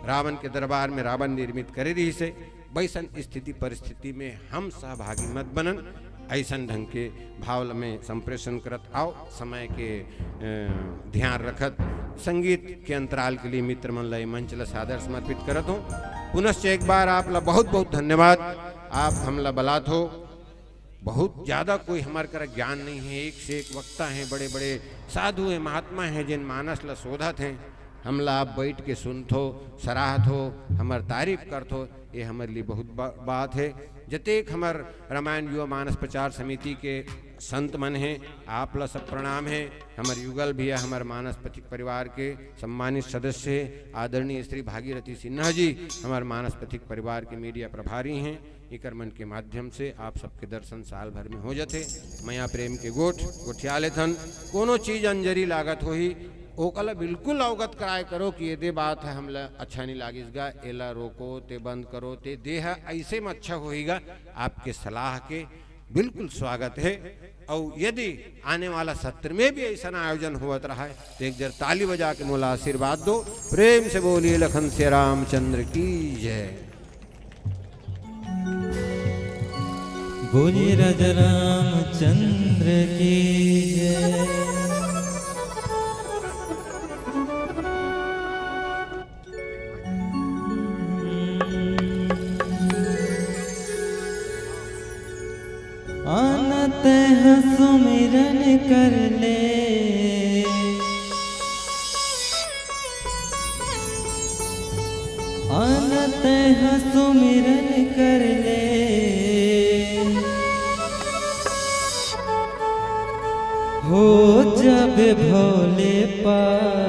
रावण के दरबार में रावण निर्मित करे रहिसे, वैसन स्थिति परिस्थिति में हम सहभागी मत बनन। ऐसन ढंग के भाव ल में संप्रेषण करत अउ समय के, अ, ध्यान रखत संगीत के अंतराल के लिए मित्र मन ल ये मंच ल सादर समर्पित करत हों। पुनश्च एक बार आप ल बहुत बहुत धन्यवाद। आप हमला बलात हो, बहुत ज्यादा कोई हमर करा ज्ञान नहीं हे, एक से एक वक्ता हे, बड़े बड़े साधु हे, महात्मा हे, जिन मानस ल शोधत हे, हमला आप बैठ के सुनथो, सराहथो, हमर तारीफ करथो, ये हमर लिए बहुत बा-, बात हे। जतेक हमर रामायण युवा मानस प्रचार समिति के संत मन हे, आप ला सब प्रणाम हे। हमर युगल भैया हमर मानस पथिक परिवार के सम्मानित सदस्य हे, आदरणीय श्री भागीरथी सिन्हा जी हमर मानस पथिक परिवार के मीडिया प्रभारी हे। एकर मन के माध्यम से आप सबके दर्शन साल भर में हो जथे। मया प्रेम के गोठ गोठिया लेथन। कोनो चीज अंजरी लागत होही, ओकला बिल्कुल अवगत कराए करो कि ये दे बात हे, हमला अच्छा नहीं लागिस गा, एला रोको, ते बंद करो, ते दे ह ऐसे में अच्छा होही गा। आपके सलाह के बिल्कुल स्वागत हे। अउ यदि आने वाला सत्र में भी ऐसा आयोजन होवत रहा है, तो एक जर ताली बजा के मोला आशीर्वाद दो। प्रेम से बोलिए लखन सिया रामचंद्र की जय। बोलिए राजा रामचंद्र की जय। आना तैं ह सुमिरन कर ले, आना तैं ह सुमिरन कर ले, हो जाबे भोले पार।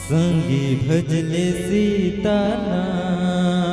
संगी भजले सीता नाम,